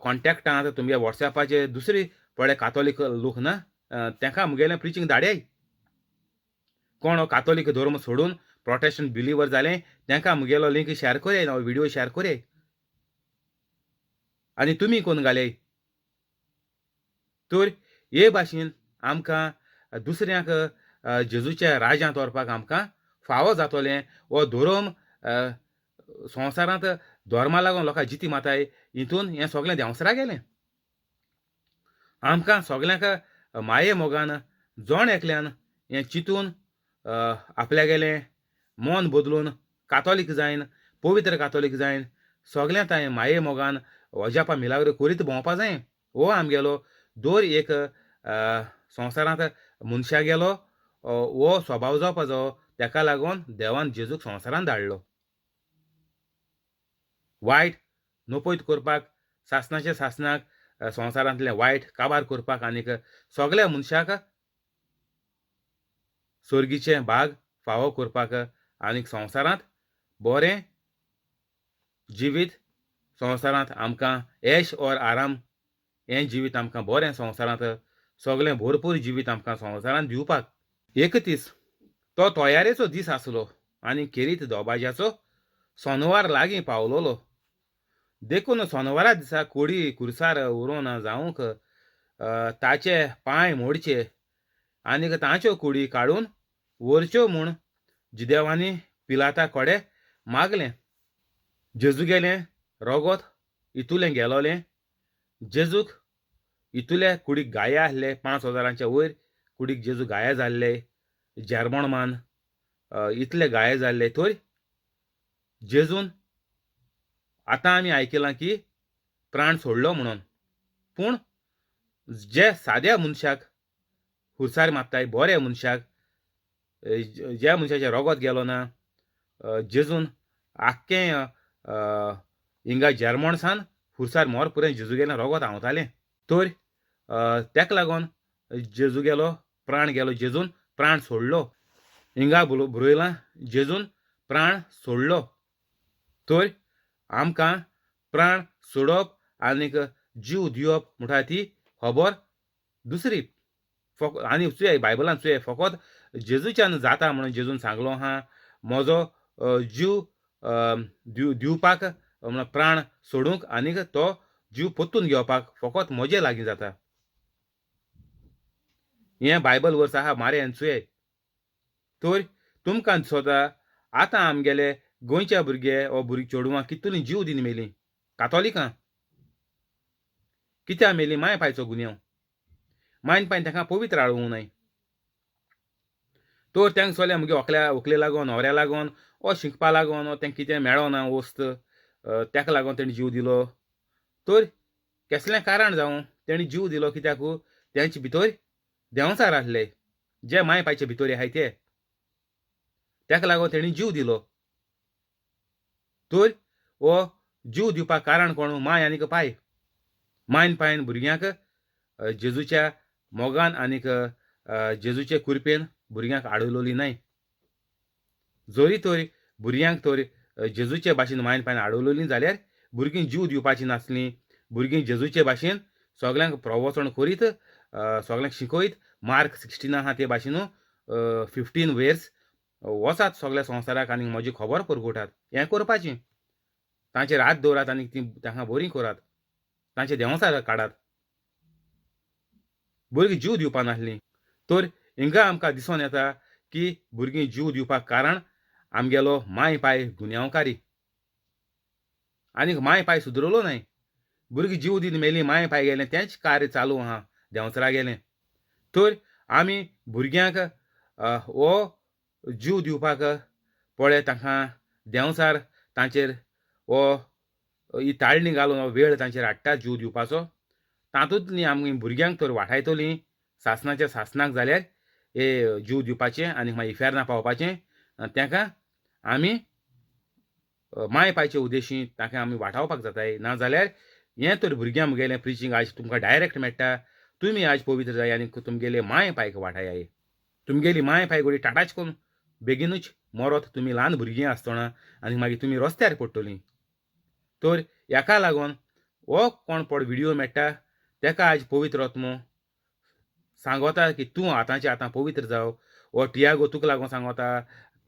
कॉन्टेक्टांत तुमगे वॉट्सॅपाचेर दुसरी पळय कातोलीक लोक ना तांकां मुगेलें प्रिचींग धाडयाय. कोण कातोलीक धर्म सोडून प्रोटेस्टंट बिलीवर जालें तांकां मुगेलो लिंक शेअर करयाय, व्हिडियो शेअर करयाय. आनी तुमी कोण घालय. तर हे भाशेन आमकां दुसऱ्यांक जेजूच्या राज्यांत व्हरपाक आमकां फावो जातलें. हो धर्म संवसारांत धर्मा लागून लोकां जिती माताय हितून हें सगळें देंवसरा गेलें. आमकां सगल्यांक माये मोगान जण एकल्यान हें चिंतून आपल्यागेलें मन बदलून कातोलीक जायन, पवित्र कातोलीक जायन, सगळ्यां तांय माये मोगान अजापा मिलाग्र करीत भोंवपा जाय. हो आमगेलो दर एक संवसारांत मनशा गेलो हो स्वभाव जावपा जावो. ताका लागून देवान जेजूक संवसारांत धाडलो. वायट नपयत करपाक, सासणाच्या सासणाक संवसारांतलें वायट काबार करपाक आनीक सगळ्या मनशाक सर्गीचें भाग फावो करपाक आनीक संवसारांत बरें जिवीत, संवसारांत आमकां ऐश और आराम हें जिवीत आमकां बरें संवसारांत सगळें भरपूर जिवीत आमकां संवसारांत दिवपाक. एक दीस तो तयारेचो दीस आसलो आनी खेरीत दोबाज्याचो सोनवार लागीं पावलोलो. देखून सोनवारा दिसा कोडी कुर्सार उरोना जावंक ताचे पांय मोडचे आनीक तांच्यो कुडी काडून व्हरच्यो म्हूण जिदेवांनी पिलाता कडेन मागलें. जेजू गेलें रोगोत इतुलें गेलोलें. जेजूक इतुले कुडीक गाये आसले, 5000 वयर कुडीक जेजू गाये जाल्ले. जेरमोणमान इतले गाये जाल्ले तर जेजून आतां आमी आयकलां की प्राण सोडलो म्हणून. पूण जे साद्या मनशाक खुरसार मारताय, बऱ्या मनशाक, ज्या मनशाचें रोगोत गेलो ना, जेजून आख्खें हिंगा जेरमोणसान खुरसार मोर पुरें जेजू गेलें रोगोत हांवतालें. तर तेका लागून जेजू गेलो प्राण गेलो, जेजून प्राण सोडलो. हिंगा बरयलां जेजून प्राण सोडलो. तर आमकां प्राण सोडप आनीक जीव दिवप म्हणटा ती खबर दुसरी. आनी चुय बायबलान चुय फकत जेजूच्यान जाता म्हणून जेजून सांगलो आहा, म्हजो जीव दिवपाक म्हणून प्राण सोडूंक आनीक तो जीव परतून घेवपाक फकत म्हजे लागीं जाता. हें बायबल वर्स आहा मारे चुय. तर तुमकां दिसता आतां आमगेले गोंयच्या भुरगे वो भुरगीं चेडवां कितलीं जीव दिवन मेलीं कातोलिकां. कित्याक मेलीं? माय पायचो गुन्यांव. मायन पायन तांकां पवित्र हाडूंक नाय. तर तांकां सोल्या मुगे व्हंकल्या व्हंकले लागून, न्हवऱ्या लागून, वो शिकपा लागून, वो तांकां कितें मेळना वस्त ताका लागून तेणी जीव दिलो. तर केसलें कारण जावं तेणी जीव दिलो कित्याक तेंचे भितर देंवचार आसले, जे माय पायचे भितर आहाय ते, ताका लागून तेणी जीव दिलो. तर हो जीव दिवपाक कारण कोण? माय आनीक पाय. मायन पायन भुरग्यांक जेजूच्या मोगान आनीक जेजूचे कुरपेन भुरग्यांक आडवलोली न्हय. जरी तर भुरग्यांक तर जेजूचे भाशेन मायन पायन आडवलोली जाल्यार भुरगीं जीव दिवपाचीं नासलीं. भुरगीं जेजूचे भाशेन सगल्यांक प्रवचन करीत, सगल्यांक शिकयत, मार्क 16 आहा ते भाशेन 15 वेर्स वचात सगल्या संवसाराक आनी म्हजी खबर परगटात. हें करपाचें, तांचेर हात दवरात आनी तीं तांकां बरीं करात, तांचे देंवचार काडात. भुरगीं जीव दिवपा नासलीं. तर हिंगा आमकां दिसून येता की भुरगीं जीव दिवपाक कारण आमगेलो माय पाय गुन्यांवकारी आनीक माय पाय सुदरलो न्हय. भुरगीं जीव दिवन मेलीं, माय पाय गेलें, तेंच कार्य चालू आहा देंवचारा गेलें. तर आमी भुरग्यांक हो जीव दिवपाक पळय तांकां देंवचार तांचेर हो ही ताळणी घालून हो वेळ तांचेर हाडटा जीव दिवपाचो. तातूंतली आमी भुरग्यांक तर वाटायतलीं सासणाच्या सासणाक जाल्यार हे जीव दिवपाचें आनी मागीर इफेर्ना पावपाचें. तांकां आमी माय पायचे उद्देशी तांकां आमी वाटावपाक जाताय. ना जाल्यार हें तर भुरग्यां मुगेलें प्रिचींग आयज तुमकां डायरेक्ट मेळटा. तुमी आयज पवित्र जाय आनी तुमगेले माय पायक वाटायाय. तुमगेली माय पाय गोडी टाटाच करून बेगीनूच मरत तुमी ल्हान भुरगीं आसतना आनी मागीर तुमी रस्त्यार पडटलीं. तर हेका लागून हो कोण पड व्हिडियो मेळटा तेका आयज पवित्र आत्मो सांगता की तूं आतांचे आतां पवित्र जाव. हो टियागो तुका लागून सांगता,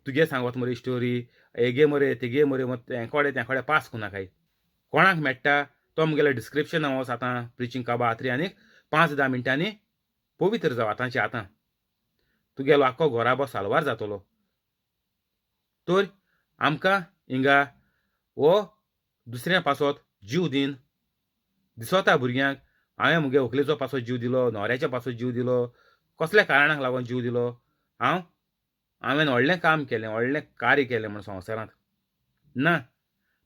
तुगे सांगत मरे स्टोरी, हेगे मरे तेगे मरे, तेंकोडे तेंकोडे पास करूं नाकाय. कोणाक मेळटा तो मुगेले डिस्क्रिप्शना वच आतां प्रिचींग काबा आत्री आनीक 5-10 मिनटांनी पवित्र जाव आतांचे आतां. तुगेलो आख्खो घराबो साल्वार जातलो. तर आमकां हिंगा हो दुसऱ्या पासत जीव दीन दिसता भुरग्यांक. हांवें मुगे व्हंकलेचो पासत जीव दिलो, न्हवऱ्याच्या पासत जीव दिलो, कसल्या कारणाक लागून जीव दिलो? हांवें व्हडलें काम केलें, व्हडलें कार्य केलें म्हूण संवसारांत ना.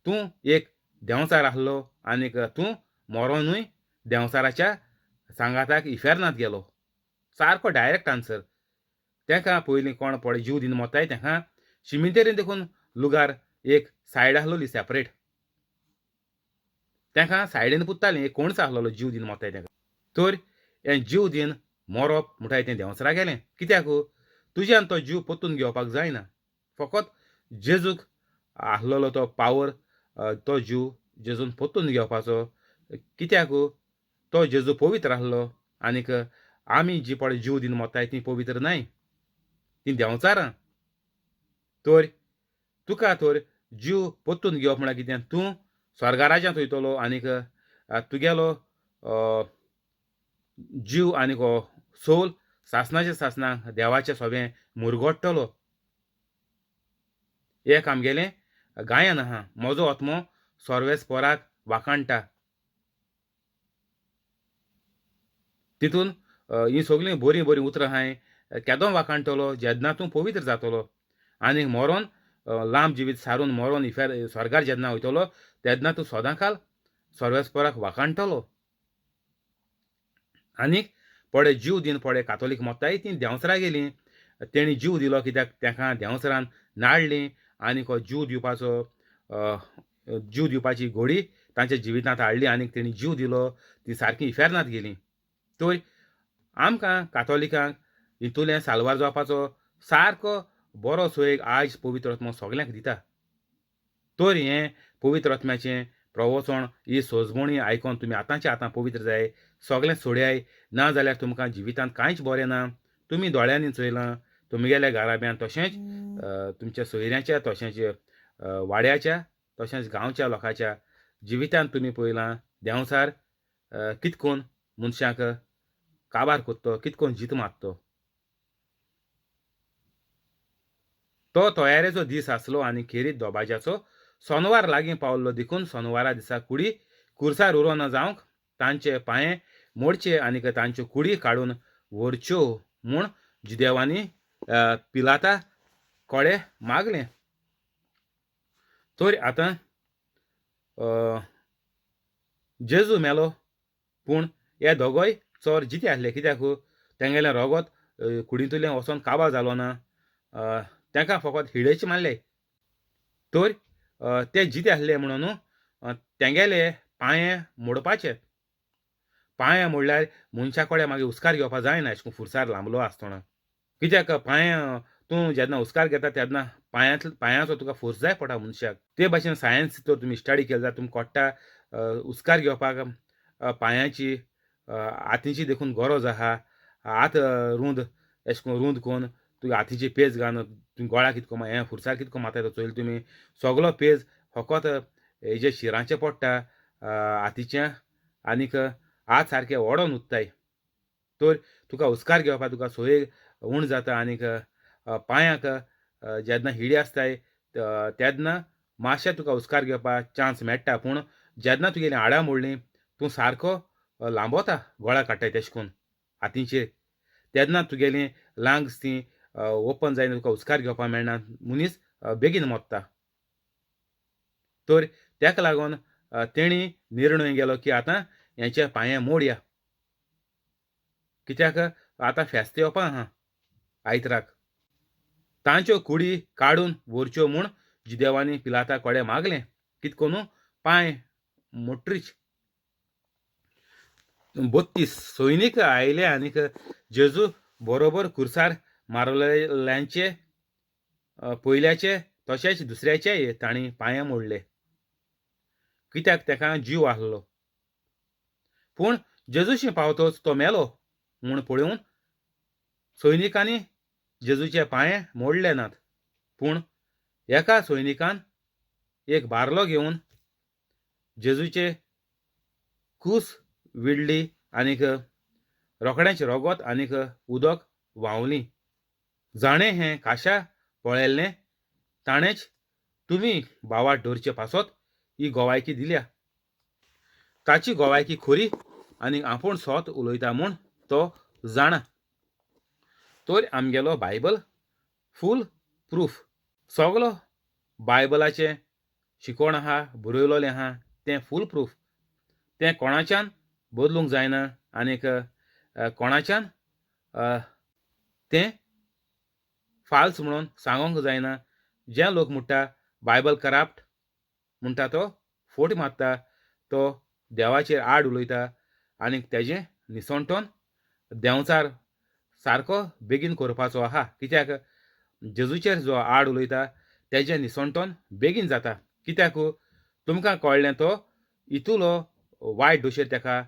तूं एक देंवचार आसलो आनीक तूं मरोनूय देंवचाराच्या सांगाताक इफेर्नांत गेलो. सारको डायरेक्ट आन्सर. तेका पयलीं कोण पळय जीव दिवन मोताय तेका शिमितेरीन देखून लुगार एक सायड आसलोली सेपरेट, तेका सायडीन पुत्तालीं, एक कोणच आसलोलो जीव दिवन मोताय तेका. तर हें जीव दिवन मरप म्हणटाय तें देंवचारा गेलें. कित्याक तुज्यान तो जीव परतून घेवपाक जायना. फकत जेजूक आसलोलो तो पावर, तो जीव जेजून परतून घेवपाचो. कित्याक तो जेजू पवित्र आसलो आनीक आमी जी पळय जीव दिवन मोताय ती पवित्र न्हय, ती देंवचारां. तर तुका तर जीव परतून घेवप म्हळ्यार कितें, तूं स्वर्गाराज्यांत वयतलो आनीक तुगेलो जीव आनीक हो सोल सासणाच्या सासणाक देवाच्या सोबें मुरगोडटलो. एक आमगेलें गायन आहा, म्हजो आत्मो सर्वेस्पराक वाखाणटा. तितून हीं सगळीं बरीं बरीं उतरां आहाय. केदों वाखाणटलो जेन्ना तूं पवित्र जातलो आनी मरोन लांब जिवीत सारून मरोन इफेर स्वर्गार जेन्ना वयतलो तेन्ना तूं सदांकाल सर्वेस्पराक वाखाणटलो. आनीक पडे जीव दिन पडे कातोलीक मोत्ताय तीं देंवसरा गेलीं, तेणी जीव दिलो कित्याक तेका देंवसरान नाडलीं आनीक हो जीव दिवपाचो जीव दिवपाची घोडी तांच्या जिवितांत हाडली आनीक तेणी जीव दिलो, ती सारकी इफेर्नांत गेलीं. तर आमकां कातोलिकांक हितूंतल्यान साल्वार जावपाचो सारको बरो सोयेक आयज पवित्र आत्मो सगल्यांक दिता. तर हें पवित्र आत्म्याचें प्रवचन ही सोजमणी आयकोन तुमी आतांचे आतां पवित्र जाय, सगळें सोडयाय, ना जाल्यार तुमकां जिवितांत कांयच बरें ना. तुमी दोळ्यांनी चोयलां तुमगेल्या घराब्यांत तशेंच तुमच्या सोयऱ्यांच्या तशेंच वाड्याच्या तशेंच गांवच्या लोकांच्या जिवितांत तुमी पळयलां देंवचार कितकोन मनशांक काबार कोत्तो, कितकोन जीत मारतो. तो तयारेचो दीस आसलो आनी खेरीत दोबाज्याचो सोनवार लागीं पावल्लो देखून सोनवारा दिसा कुडी कुर्सार उरोना जावंक तांचे पांये मोडचे आनीक तांच्यो कुडी काडून व्हरच्यो म्हूण जुदेवांनी पिलाता कोडे मागलें. तर आतां जेजू मेलो पूण हे दोगोय चोर जिते आसले कित्याक तेंगेलें रोगोत कुडींतल्यान वचोन काबार जालो ना, तेंकां फकत हिडेच मारले. तर ते जिते आसले म्हणून तेंगेले पांये मोडपाचे. पांये मोडल्यार मनशा कडेन मागीर हुस्कार घेवपाक जायना अशें करून फुरसार लांबलो आसतना, कित्याक पांये तूं जेन्ना हुस्कार घेता तेन्ना पांयाचो तुका फोर्स जाय पडटा मनशाक. ते भाशेन सायन्स तर तुमी स्टडी केली जाल्यार तुमकां कळटा हुस्कार घेवपाक पांयाची हातीची देखून गरज आहा. हात रूंद अशें करून रूंद करून तुगे हातीची पेज घालून तुमी गोळा कितको हें फुरसार कितको मारता तो चोयलें तुमी सगलो पेज फकत हेजे शिरांचे पडटा हातीचें आनीक हात सारके ओडोन उत्ताय. तर तुका हुस्कार घेवपाक तुका सोय उण जाता आनीक पांयांक जेन्ना हिडी आसताय तेन्ना मातशें तुका हुस्कार घेवपाक चान्स मेळटा, पूण जेन्ना तुगेलीं हाडां मोडलीं तूं सारको लांबोता गोळा काडटाय तेशें करून हातींचेर, तेन्ना तुगेलीं लंग्स तीं ओपन जायना, तुका हुस्कार घेवपाक मेळना, मनीस बेगीन मोत्ता. तर तेका लागून तेणी निर्णय गेलो की आतां हेंचे पांये मोडया, कित्याक आतां फेस्त येवपा आहा आयतराक. तांच्यो कुडी काडून व्हरच्यो म्हूण जुदेवांनी पिलाता कडेन मागलें, कित करून पांय मोट्रीच. 32 सैनीक आयले आनीक जेजू बरोबर कुर्सार मारलेल्यांचे पयल्याचे तशेंच दुसऱ्याचेय तांणी पांये मोडले, कित्याक तेका जीव आसलो. पूण जेजूशी पावतोच तो मेलो म्हूण पळोवन सैनिकांनी जेजूचे पांये मोडले नात, पूण एका सैनिकान एक बारलो घेवन जेजूचे कूस विडली आनीक रोखड्यांचें रोगोत आनीक उदक व्हांवली. जाणें हें काशा पळयल्लें ताणेंच तुमी भावार्थ दवरचे पासत ही गोवायकी दिल्या. ताची गोवायकी खरी आनी आपूण सोत उलयता म्हूण तो जाणा. तर आमगेलो बायबल फूल प्रूफ, सगलो बायबलाचें शिकोवण आहा, बरयलोलें आहा, तें फूल प्रूफ, तें कोणाच्यान बदलूंक जायना आनीक कोणाच्यान तें फाल्स म्हणून सांगूंक जायना. जे लोक म्हणटा बायबल कराप्ट म्हणटा तो फोट मारता, तो देवाचेर आड उलयता आनीक तेजें निसणटोन देंवचार सारको बेगीन करपाचो आहा, कित्याक जेजूचेर जो आड उलयता तेजें निसणटोन बेगीन जाता. कित्याक तुमकां कळ्ळें तो इतुलो वायट दोशेर तेका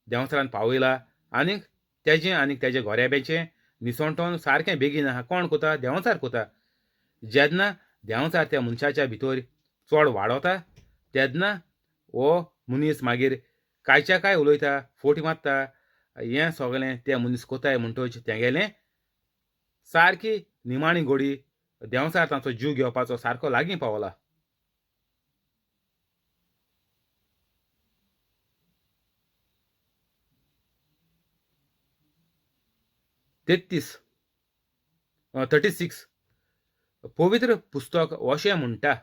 देंवचारान पावयला आनीक तेजें आनीक तेजें गोऱ्याब्याचें निसणटोन सारकें बेगीन आहा. कोण कोता? देंवचार कोता. जेन्ना देंवचार त्या मनशाच्या भितर चड वाडोता तेन्ना हो मनीस मागीर कांयच्या कांय उलयता, फोट मारता, हें सगळें ते मनीस कोताय म्हणटच तेगेलें सारकी निमाणी घोडी देंवचार तांचो जीव घेवपाचो सारको लागीं पावला. 33 36 पवित्र पुस्तक अशें म्हणटा,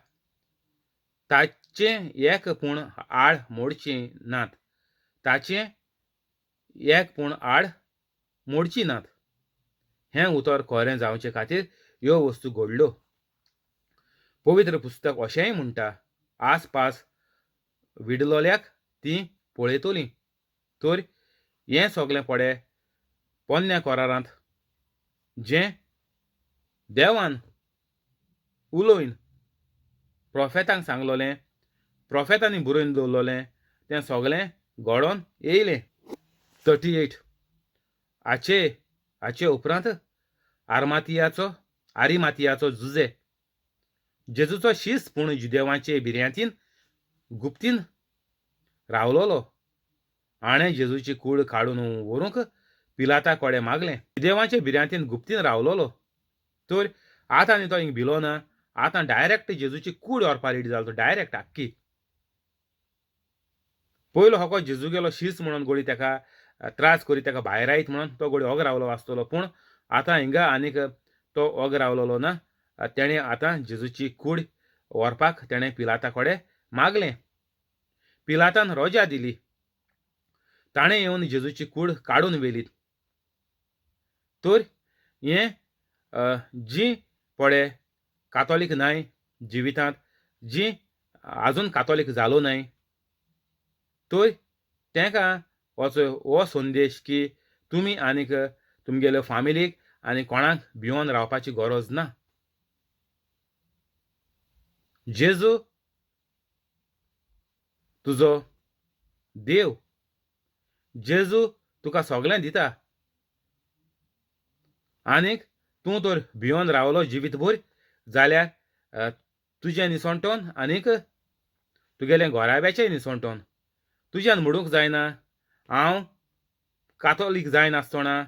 ताचें एक पूण आड मोडचें नात, ताचें एक पूण आड मोडची नात. हें उतर खरें जावचे खातीर ह्यो वस्तू घडल्यो. पवित्र पुस्तक अशेंय म्हणटा, आसपास विडलोल्याक तीं पळयतलीं. तर हें सगलें पडे पोन्न्या करारांत जें देवान उलोवन प्रोफेतांक सांगलोलें, प्रोफेतांनी बरोवन दवरलोलें तें सगलें घडोवन येयलें. 38 हाचे उपरांत आरिमातियाचो जुजे जेजूचो शीस पूण जुदेवांचे भिऱ्यांतीन गुप्तीन रावलोलो. हाणें जेजूची कूड काडून व्हरूंक पिलाता कडेन मागलें. जुदेवांचे भिऱ्यांतीन गुप्तीन रावलोलो. तर आतां आनी तो हिंग भिलो ना, आतां डायरेक्ट जेजूची कूड व्हरपा रेडी जालो तो, डायरेक्ट आक्की. पयलो होको जेजू गेलो शीस म्हणून गोडी तेका त्रास करी तेका भायर आयत म्हणून तो गोडी ओग रावलो आसतलो, पूण आतां हिंगा आनीक तो ओग रावलोलो ना. तेणें आतां जेजूची कूड व्हरपाक तेणें पिलाता कडेन मागलें. पिलातान रोजा दिली. ताणें येवन जेजूची कूड काडून व्हेली. तर हें जी पळे कातोलीक नाय जिवितांत, जी आजून कातोलीक जालो नाय, तर तेंकां हो संदेश की तुमी आनीक तुमगेले फामिलीक आनी कोणाक भिवन रावपाची गरज ना. जेजू तुजो देव, जेजू तुका सगळें दिता. आनीक तूं तर भिवन रावलो जिवीतभर जाल्यार तुजें निसणटोन आनीक तुगेलें घराब्याचें निसणटोन. तुज्यान म्हणूंक जायना हांव कातोलीक जायनासतना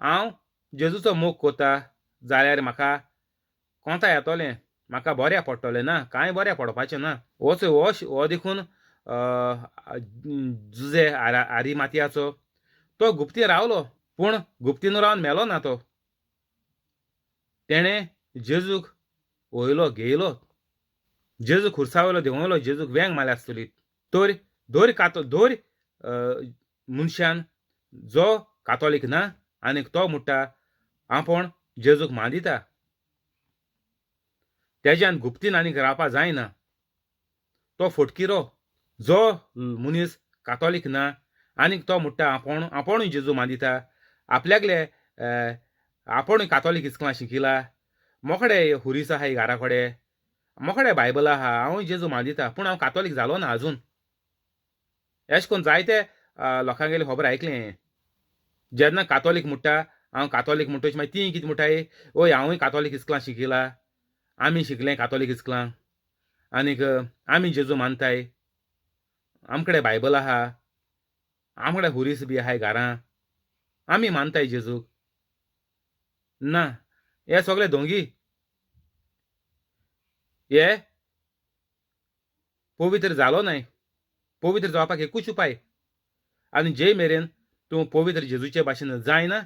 हांव जेजूचो मोग कोता जाल्यार म्हाका कोंता येतोलें, म्हाका बऱ्या पडटलें ना, कांय बऱ्या पडपाचें ना. होच हो देखून जुजे आरिमातियाचो तो गुप्तीन रावलो, पूण गुप्तीन रावन मेलो ना तो. तेणें जेजूक वयलो घेयलो, जेजू खुर्सा वयलो देंवयलो, जेजूक वेंग मारल्या आसतली. तर धर मनशान जो कातोलीक ना आनीक तो म्हणटा आपूण जेजूक मानिता, तेज्यान गुप्तीन आनीक रावपा जायना, तो फटकिरो. जो मनीस कातोलीक ना आनीक तो म्हणटा आपूणूय जेजू मानिता, आपल्यागले आपूणूय कातोलीक इस्कोलां शिकिला, मोकडे हुरीस आहाय घरा कडेन, मोकडे बायबल आहा, हांवूय जेजू मानिता, पूण हांव कातोलीक जालो ना आजून. अशें करून जायते लोकांगेली खबर आयकलें. जेन्ना कातोलीक म्हणटा हांव कातोलीक म्हणटच मागीर तीं कितें म्हणटाय, ओय हांवूय कातोलीक इस्कोलां शिकिला, आमी शिकलें कातोलीक इस्कोलां आनीक आमी जेजू मानताय, आमकडे बायबल आहा, आमकडे हुरीस बी आहाय घरां, आमी मानताय जेजूक. ना, हे सगळे दोंगी, हे पवित्र जालो नाय. पवित्र जावपाक एकूच उपाय, आनी जे मेरेन तूं पवित्र जेजूचे भाशेन जायना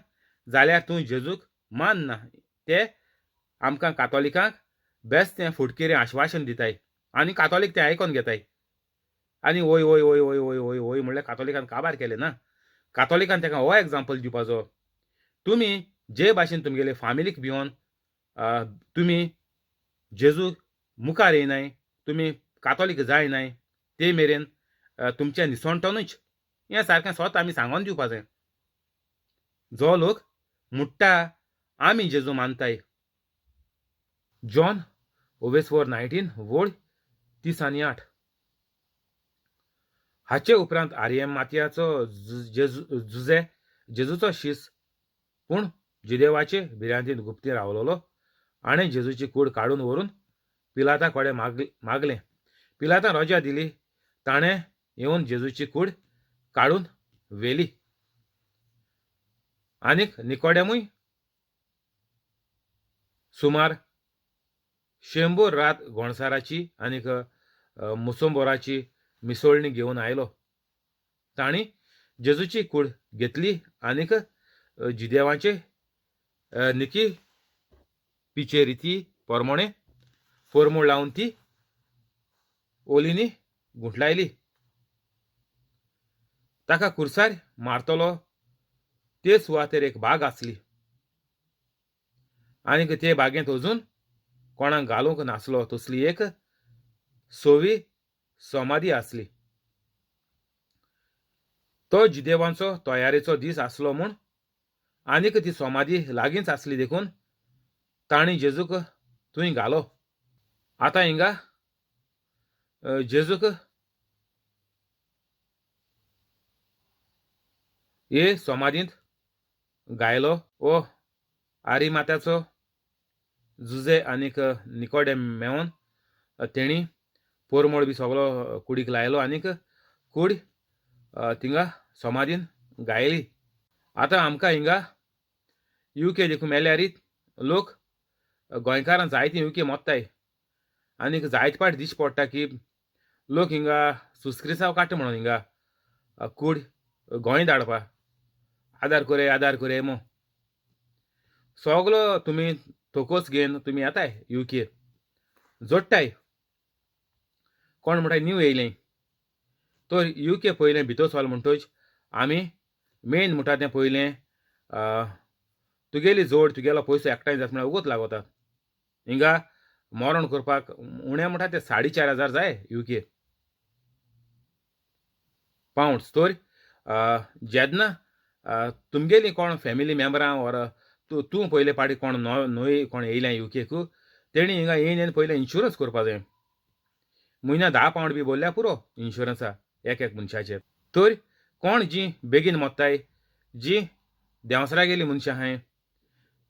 जाल्यार तूं जेजूक मानना. ते आमकां कातोलिकांक बेस्ट तें फुटकिरें आश्वासन दिताय आनी कातोलीक तें आयकोन घेताय. आनी वय वय वय वय वय वय वय म्हणल्यार कातोलिकान काबार केलें ना. कातोलिकान ताका हो एग्जाम्पल दिवपाचो, तुमी जे भाशेन तुमगेले फामिलीक भिवन तुमी जेजू मुखार येयनाय, तुमी कातोलीक जायनाय, ते मेरेन तुमचें निसणटनूच. हें सारकें स्वता आमी सांगोन दिवपाचें. जो लोक म्हणटा आमी जेजू मानताय, जॉन 4:19 वळ 38. हाचे उपरांत आरिमातियाचो जुजे जेजूचो शीस पूण जुदेवाचे भिरांतीन गुप्ती रावलोलो. हाणें जेजूची कूड काडून व्हरून पिलाता कडेन मागलें. पिलातान रजा दिली. ताणें येवन जेजूची कूड काडून व्हेली. आनीक निकोडेमूय सुमार 100 रात गोणसाराची आनीक मुसंबोराची मिसळणी घेवन आयलो. तांणी जेजूची कूड घेतली आनीक जुदेवाचे निकी पिचे रिती पोरमोणे पोरमोळ लावन ती ओलींनी गुंठलायली. ताका कुर्सार मारतलो ते सुवातेर एक बाग आसली आनीक ते बागेंत अजून कोणाक घालूंक नासलो तसली एक सोवी समाधी आसली. तो जुदेवांचो तयारेचो दीस आसलो म्हूण आनीक ती समाधी लागींच आसली देखून तांणी जेजूक थंय घालो. आतां हिंगा जेजूक हे समाधींत गायलो. ओ आरिमात्याचो जुजे आनीक निकोडे मेवन तेणी पोरमोळ बी सगलो कुडीक लायलो आनीक कूड थिंगा समाधीन गायली. आतां आमकां हिंगा युके देखून मेल्यारीत लोक गोंयकारां जायतीं युके मोत्ताय आनीक जायते पाट दिश्टी पडटा की लोक हिंगा सुस्क्रिसांव काडटा म्हणून हिंगा कूड गोंय धाडपा आदार कोरे आदार कोरे मो सगलो तुमी तोकोस घेवन तुमी येताय युके जोडटाय. कोण म्हणटाय न्यू येयलें तर युके पयलें भितर सोल म्हणटच आमी मेन म्हणटा तें पयलें तुगेली जोड तुगेलो पयसो एकठांय जाता म्हळ्यार उगत लागता. हिंगा मरण करपाक उणें म्हणटा ते 4,500 जाय युके पावंड्स. तर जेन्ना तुमगेली कोण फॅमिली मेंबरां ओर तूं पयले पाटी कोण न्हय कोण येयलें युकेक तेणी हिंगा येयन येवन पयलें इन्शुरन्स करपा जाय. म्हयन्या 10 पावंड बी भरल्यार पुरो इन्शुरन्सा एक एक मनशाचेर. तर कोण जीं बेगीन मोत्ताय जीं देंवसरा गेलीं मनशां आहाय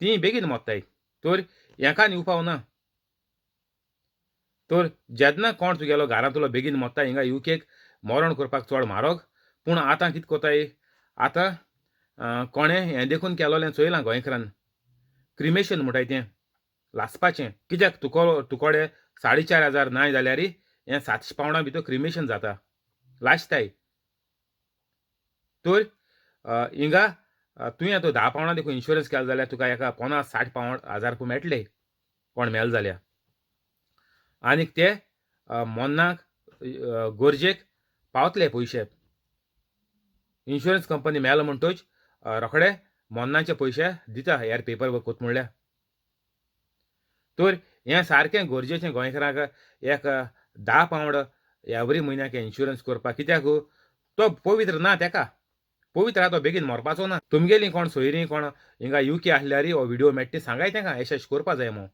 तीं बेगीन मोत्ताय. तर हेका न्ही उपाव ना. तर जेन्ना कोण तुगेलो घरांतलो बेगीन मोत्ता हिंगा युकेक मरण करपाक चड म्हारग. पूण आतां कितें कोताय आतां कोणें हें देखून केलोलें चोयलां गोंयकारान क्रिमेशन म्हणटाय तें लासपाचें. कित्याक तुकोडे 4,500 नाय जाल्यार हें 700 पावंडां भितर क्रिमेशन जाता लासताय. तर हिंगा तुवें आतां 10 पावंडां देखून इन्शुरन्स केलो जाल्यार तुका एका 50-60 पावंड हजार रुपया मेळटले कोण मेल जाल्यार. आनीक ते मोन्नाक गरजेक पावतले पयशे. इन्शुरन्स कंपनी मेलो म्हणटच रोखडे मोन्नाचे पयशे दिता ह्यार पेपर वर्क कोत म्हणल्यार. तर हें सारकें गरजेचें गोंयकारांक एक 10 पावंड एवरी म्हयन्याक इन्शुरन्स करपाक. कित्याक तो पवित्र ना तेका पवित्र आहा तो बेगीन मरपाचो ना. तुमगेलीं कोण सोयरीं कोण हिंगा युके आसल्यार हो व्हिडियो मेळटा ती सांगाय तेंका अशें अशें करपा जाय म्हूण.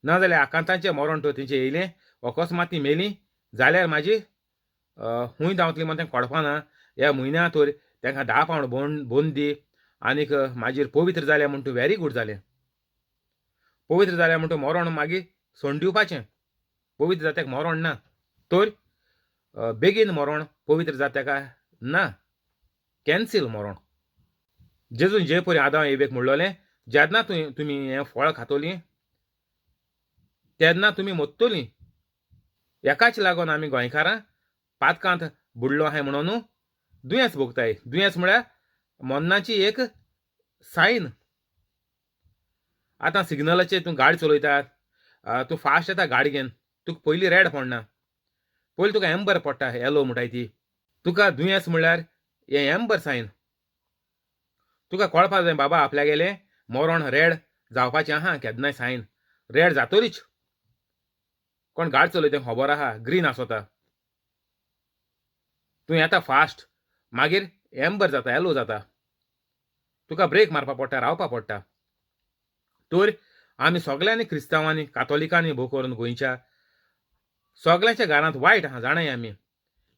ना जाल्यार आकांतांचें मरण तर तेंचें येयलें अकस्मात ती मेली जाल्यार मागीर खूंय धांवतली म्हण तेंकां कळपा ना. ह्या म्हयन्या तर तेंकां 10 पावंड बोन दी आनीक मागीर पवित्र जालें म्हण तूं व्हेरी गूड जालें. पवित्र जालें म्हण तूं मरण मागीर सोण दिवपाचें. पवित्र जाता तेका मरण ना. तर बेगीन मरण पवित्र जाता तेका ना कॅन्सील मरण. जेजून जे परी आदांव एवेक म्हणलोलें जेन्ना तुमी हें फळ खातोलीं तेन्ना तुमी मोत्तोलीं. एकाच लागून आमी गोंयकारां पातकांत बुडलो आहाय म्हणून दुयेंस भोगताय. दुयेंस म्हळ्यार मरणाची एक सायन. आतां सिग्नलाचेर तूं गाडी चलयता तूं फास्ट येता गाडी घेवन तुका पयलीं रेड पडना पयलीं तुका एम्बर पडटा येलो म्हणटाय ती. तुका दुयेंस म्हणल्यार हें एम्बर सायन. तुका कळपा जाय बाबा आपल्यागेलें मरण रेड जावपाचें आहा केन्नाय सायन रेड जातोलीच. कोण गाडी चलयता खबर आहा ग्रीन आसता तूं येता फास्ट मागीर एम्बर जाता येलो जाता तुका ब्रेक मारपा पडटा रावपा पडटा. तर आमी सगल्यांनी क्रिस्तांवांनी कातोलिकांनी भोव करून गोंयच्या सगल्यांच्या घरांत वायट आहा जाणाय आमी.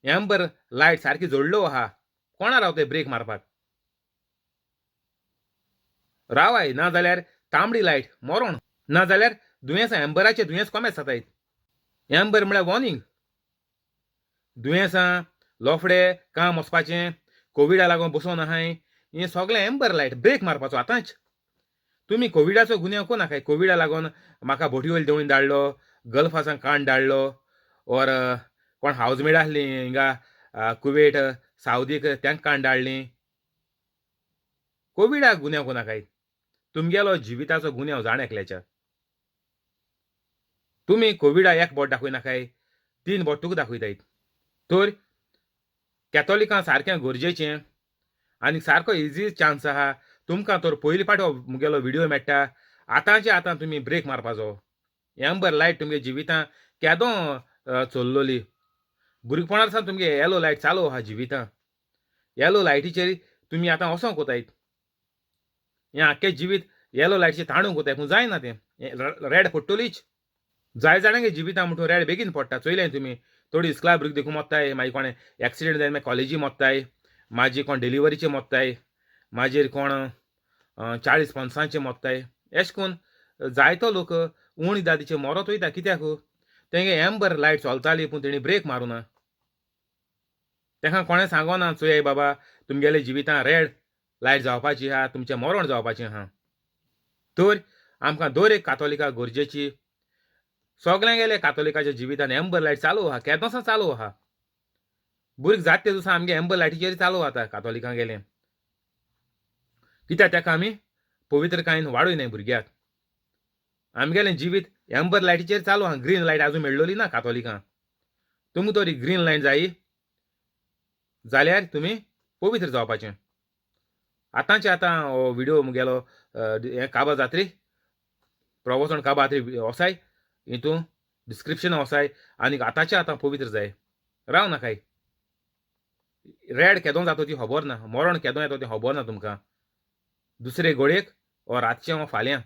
एम्बर लायट सारकी जोडलो आहा कोणा रावतय ब्रेक मारपाक रावाय. ना जाल्यार तांबडी लायट मरण ना जाल्यार दुयेंसां एम्बराचें दुयेंस कोमेस जाताय. एम्बर म्हळ्यार वॉर्निंग. दुयेंसां लोफडे काम वचपाचें कोविडा लागून बसोन आहाय हें सगळें एम्बर लायट ब्रेक मारपाचो आतांच. तुमी कोविडाचो गुन्यांव कोनाकाय. कोविडा लागून म्हाका बोटी वयलो देंवून धाडलो गल्फासान काण धाडलो ओर कोण हावजमेड आसली हिंगा कुवेट सावदीक तांकां काण धाडली. कोविडाक गुन्यांव कोनाकाय. तुमगेलो जिविताचो गुन्यांव जाण एकल्याच्या. तुमी कोविडा एक बोट दाखयनाकाय, 3 बोट तुका दाखयताय. तर कॅथोलिकां सारकें गरजेचें आनी सारको इजी चान्स आहा तुमकां. तर पयले फावट हो मुगेलो व्हिडियो मेळटा, आतांचे आतां तुमी ब्रेक मारपाचो. एम्बर लायट तुमगे जिवितां केदो चल्लोली भुरगेपणार सावन तुमगे येलो लायट चालू आहा जिवितां. येलो लायटीचेर तुमी आतां वचोंक वताय, हें आख्खें जिवीत येलो लायटीचेर ताणूंक वताय, पूण जायना तें, रेड पडटलीच. जाय जाणांगे जिवितां म्हणटून रेड बेगीन पडटा. चोयलें तुमी, थोडी इस्कला भुरगीं देखून मोत्ताय, मागीर कोणें एक्सिडेंट जावन मागीर कॉलेजी मोत्ताय, मागीर कोण डिलिवरीचे मोत्ताय, मागीर कोण 40 पंचांचे मोत्ताय. एश कोन्न जायतो लोक उणी दादीचे मरत वयता. कित्याक तेंगे एम्बर लायट चलताली पूण तेणी ब्रेक मारूना. तेका कोणें सांगोना, चोयाय बाबा तुमगेले जिवितां रेड लायट जावपाची आहा, तुमचें मरण जावपाचें आहा. तर आमकां दर एक कातोलिका गरजेची. सगळ्यांगेले कातोलिकाच्या जिवितान एम्बर लायट चालू आहा, केदोसा चालू आहा. भुरगीं जात ते दिसा आमगे एम्बर लायटीचेर चालू आता कातोलिकां गेले. कित्याक तेका आमी पवित्रकायेन वाडोयनाय भुरग्याक. आमगेलें जिवीत एम्बर लायटीचेर चालू आहा, ग्रीन लायट आजून मेळ्ळोली ना कातोलिकां. तुमकां तरी ग्रीन लायट जायी जाल्यार तुमी पवित्र जावपाचें. आतांचे आतां हो व्हिडियो मुगेलो हें काबा जात्री प्रवचन काबा जात्री वसाय, हितून डिस्क्रिप्शन वसाय आनी आतांचे आतां पवित्र जाय. राव नाकाय, रेड केदो जाता ती खबर ना, मरण केदो येता तें खबर ना तुमकां. दुसरे घडयेक वो रातचें वो फाल्यां.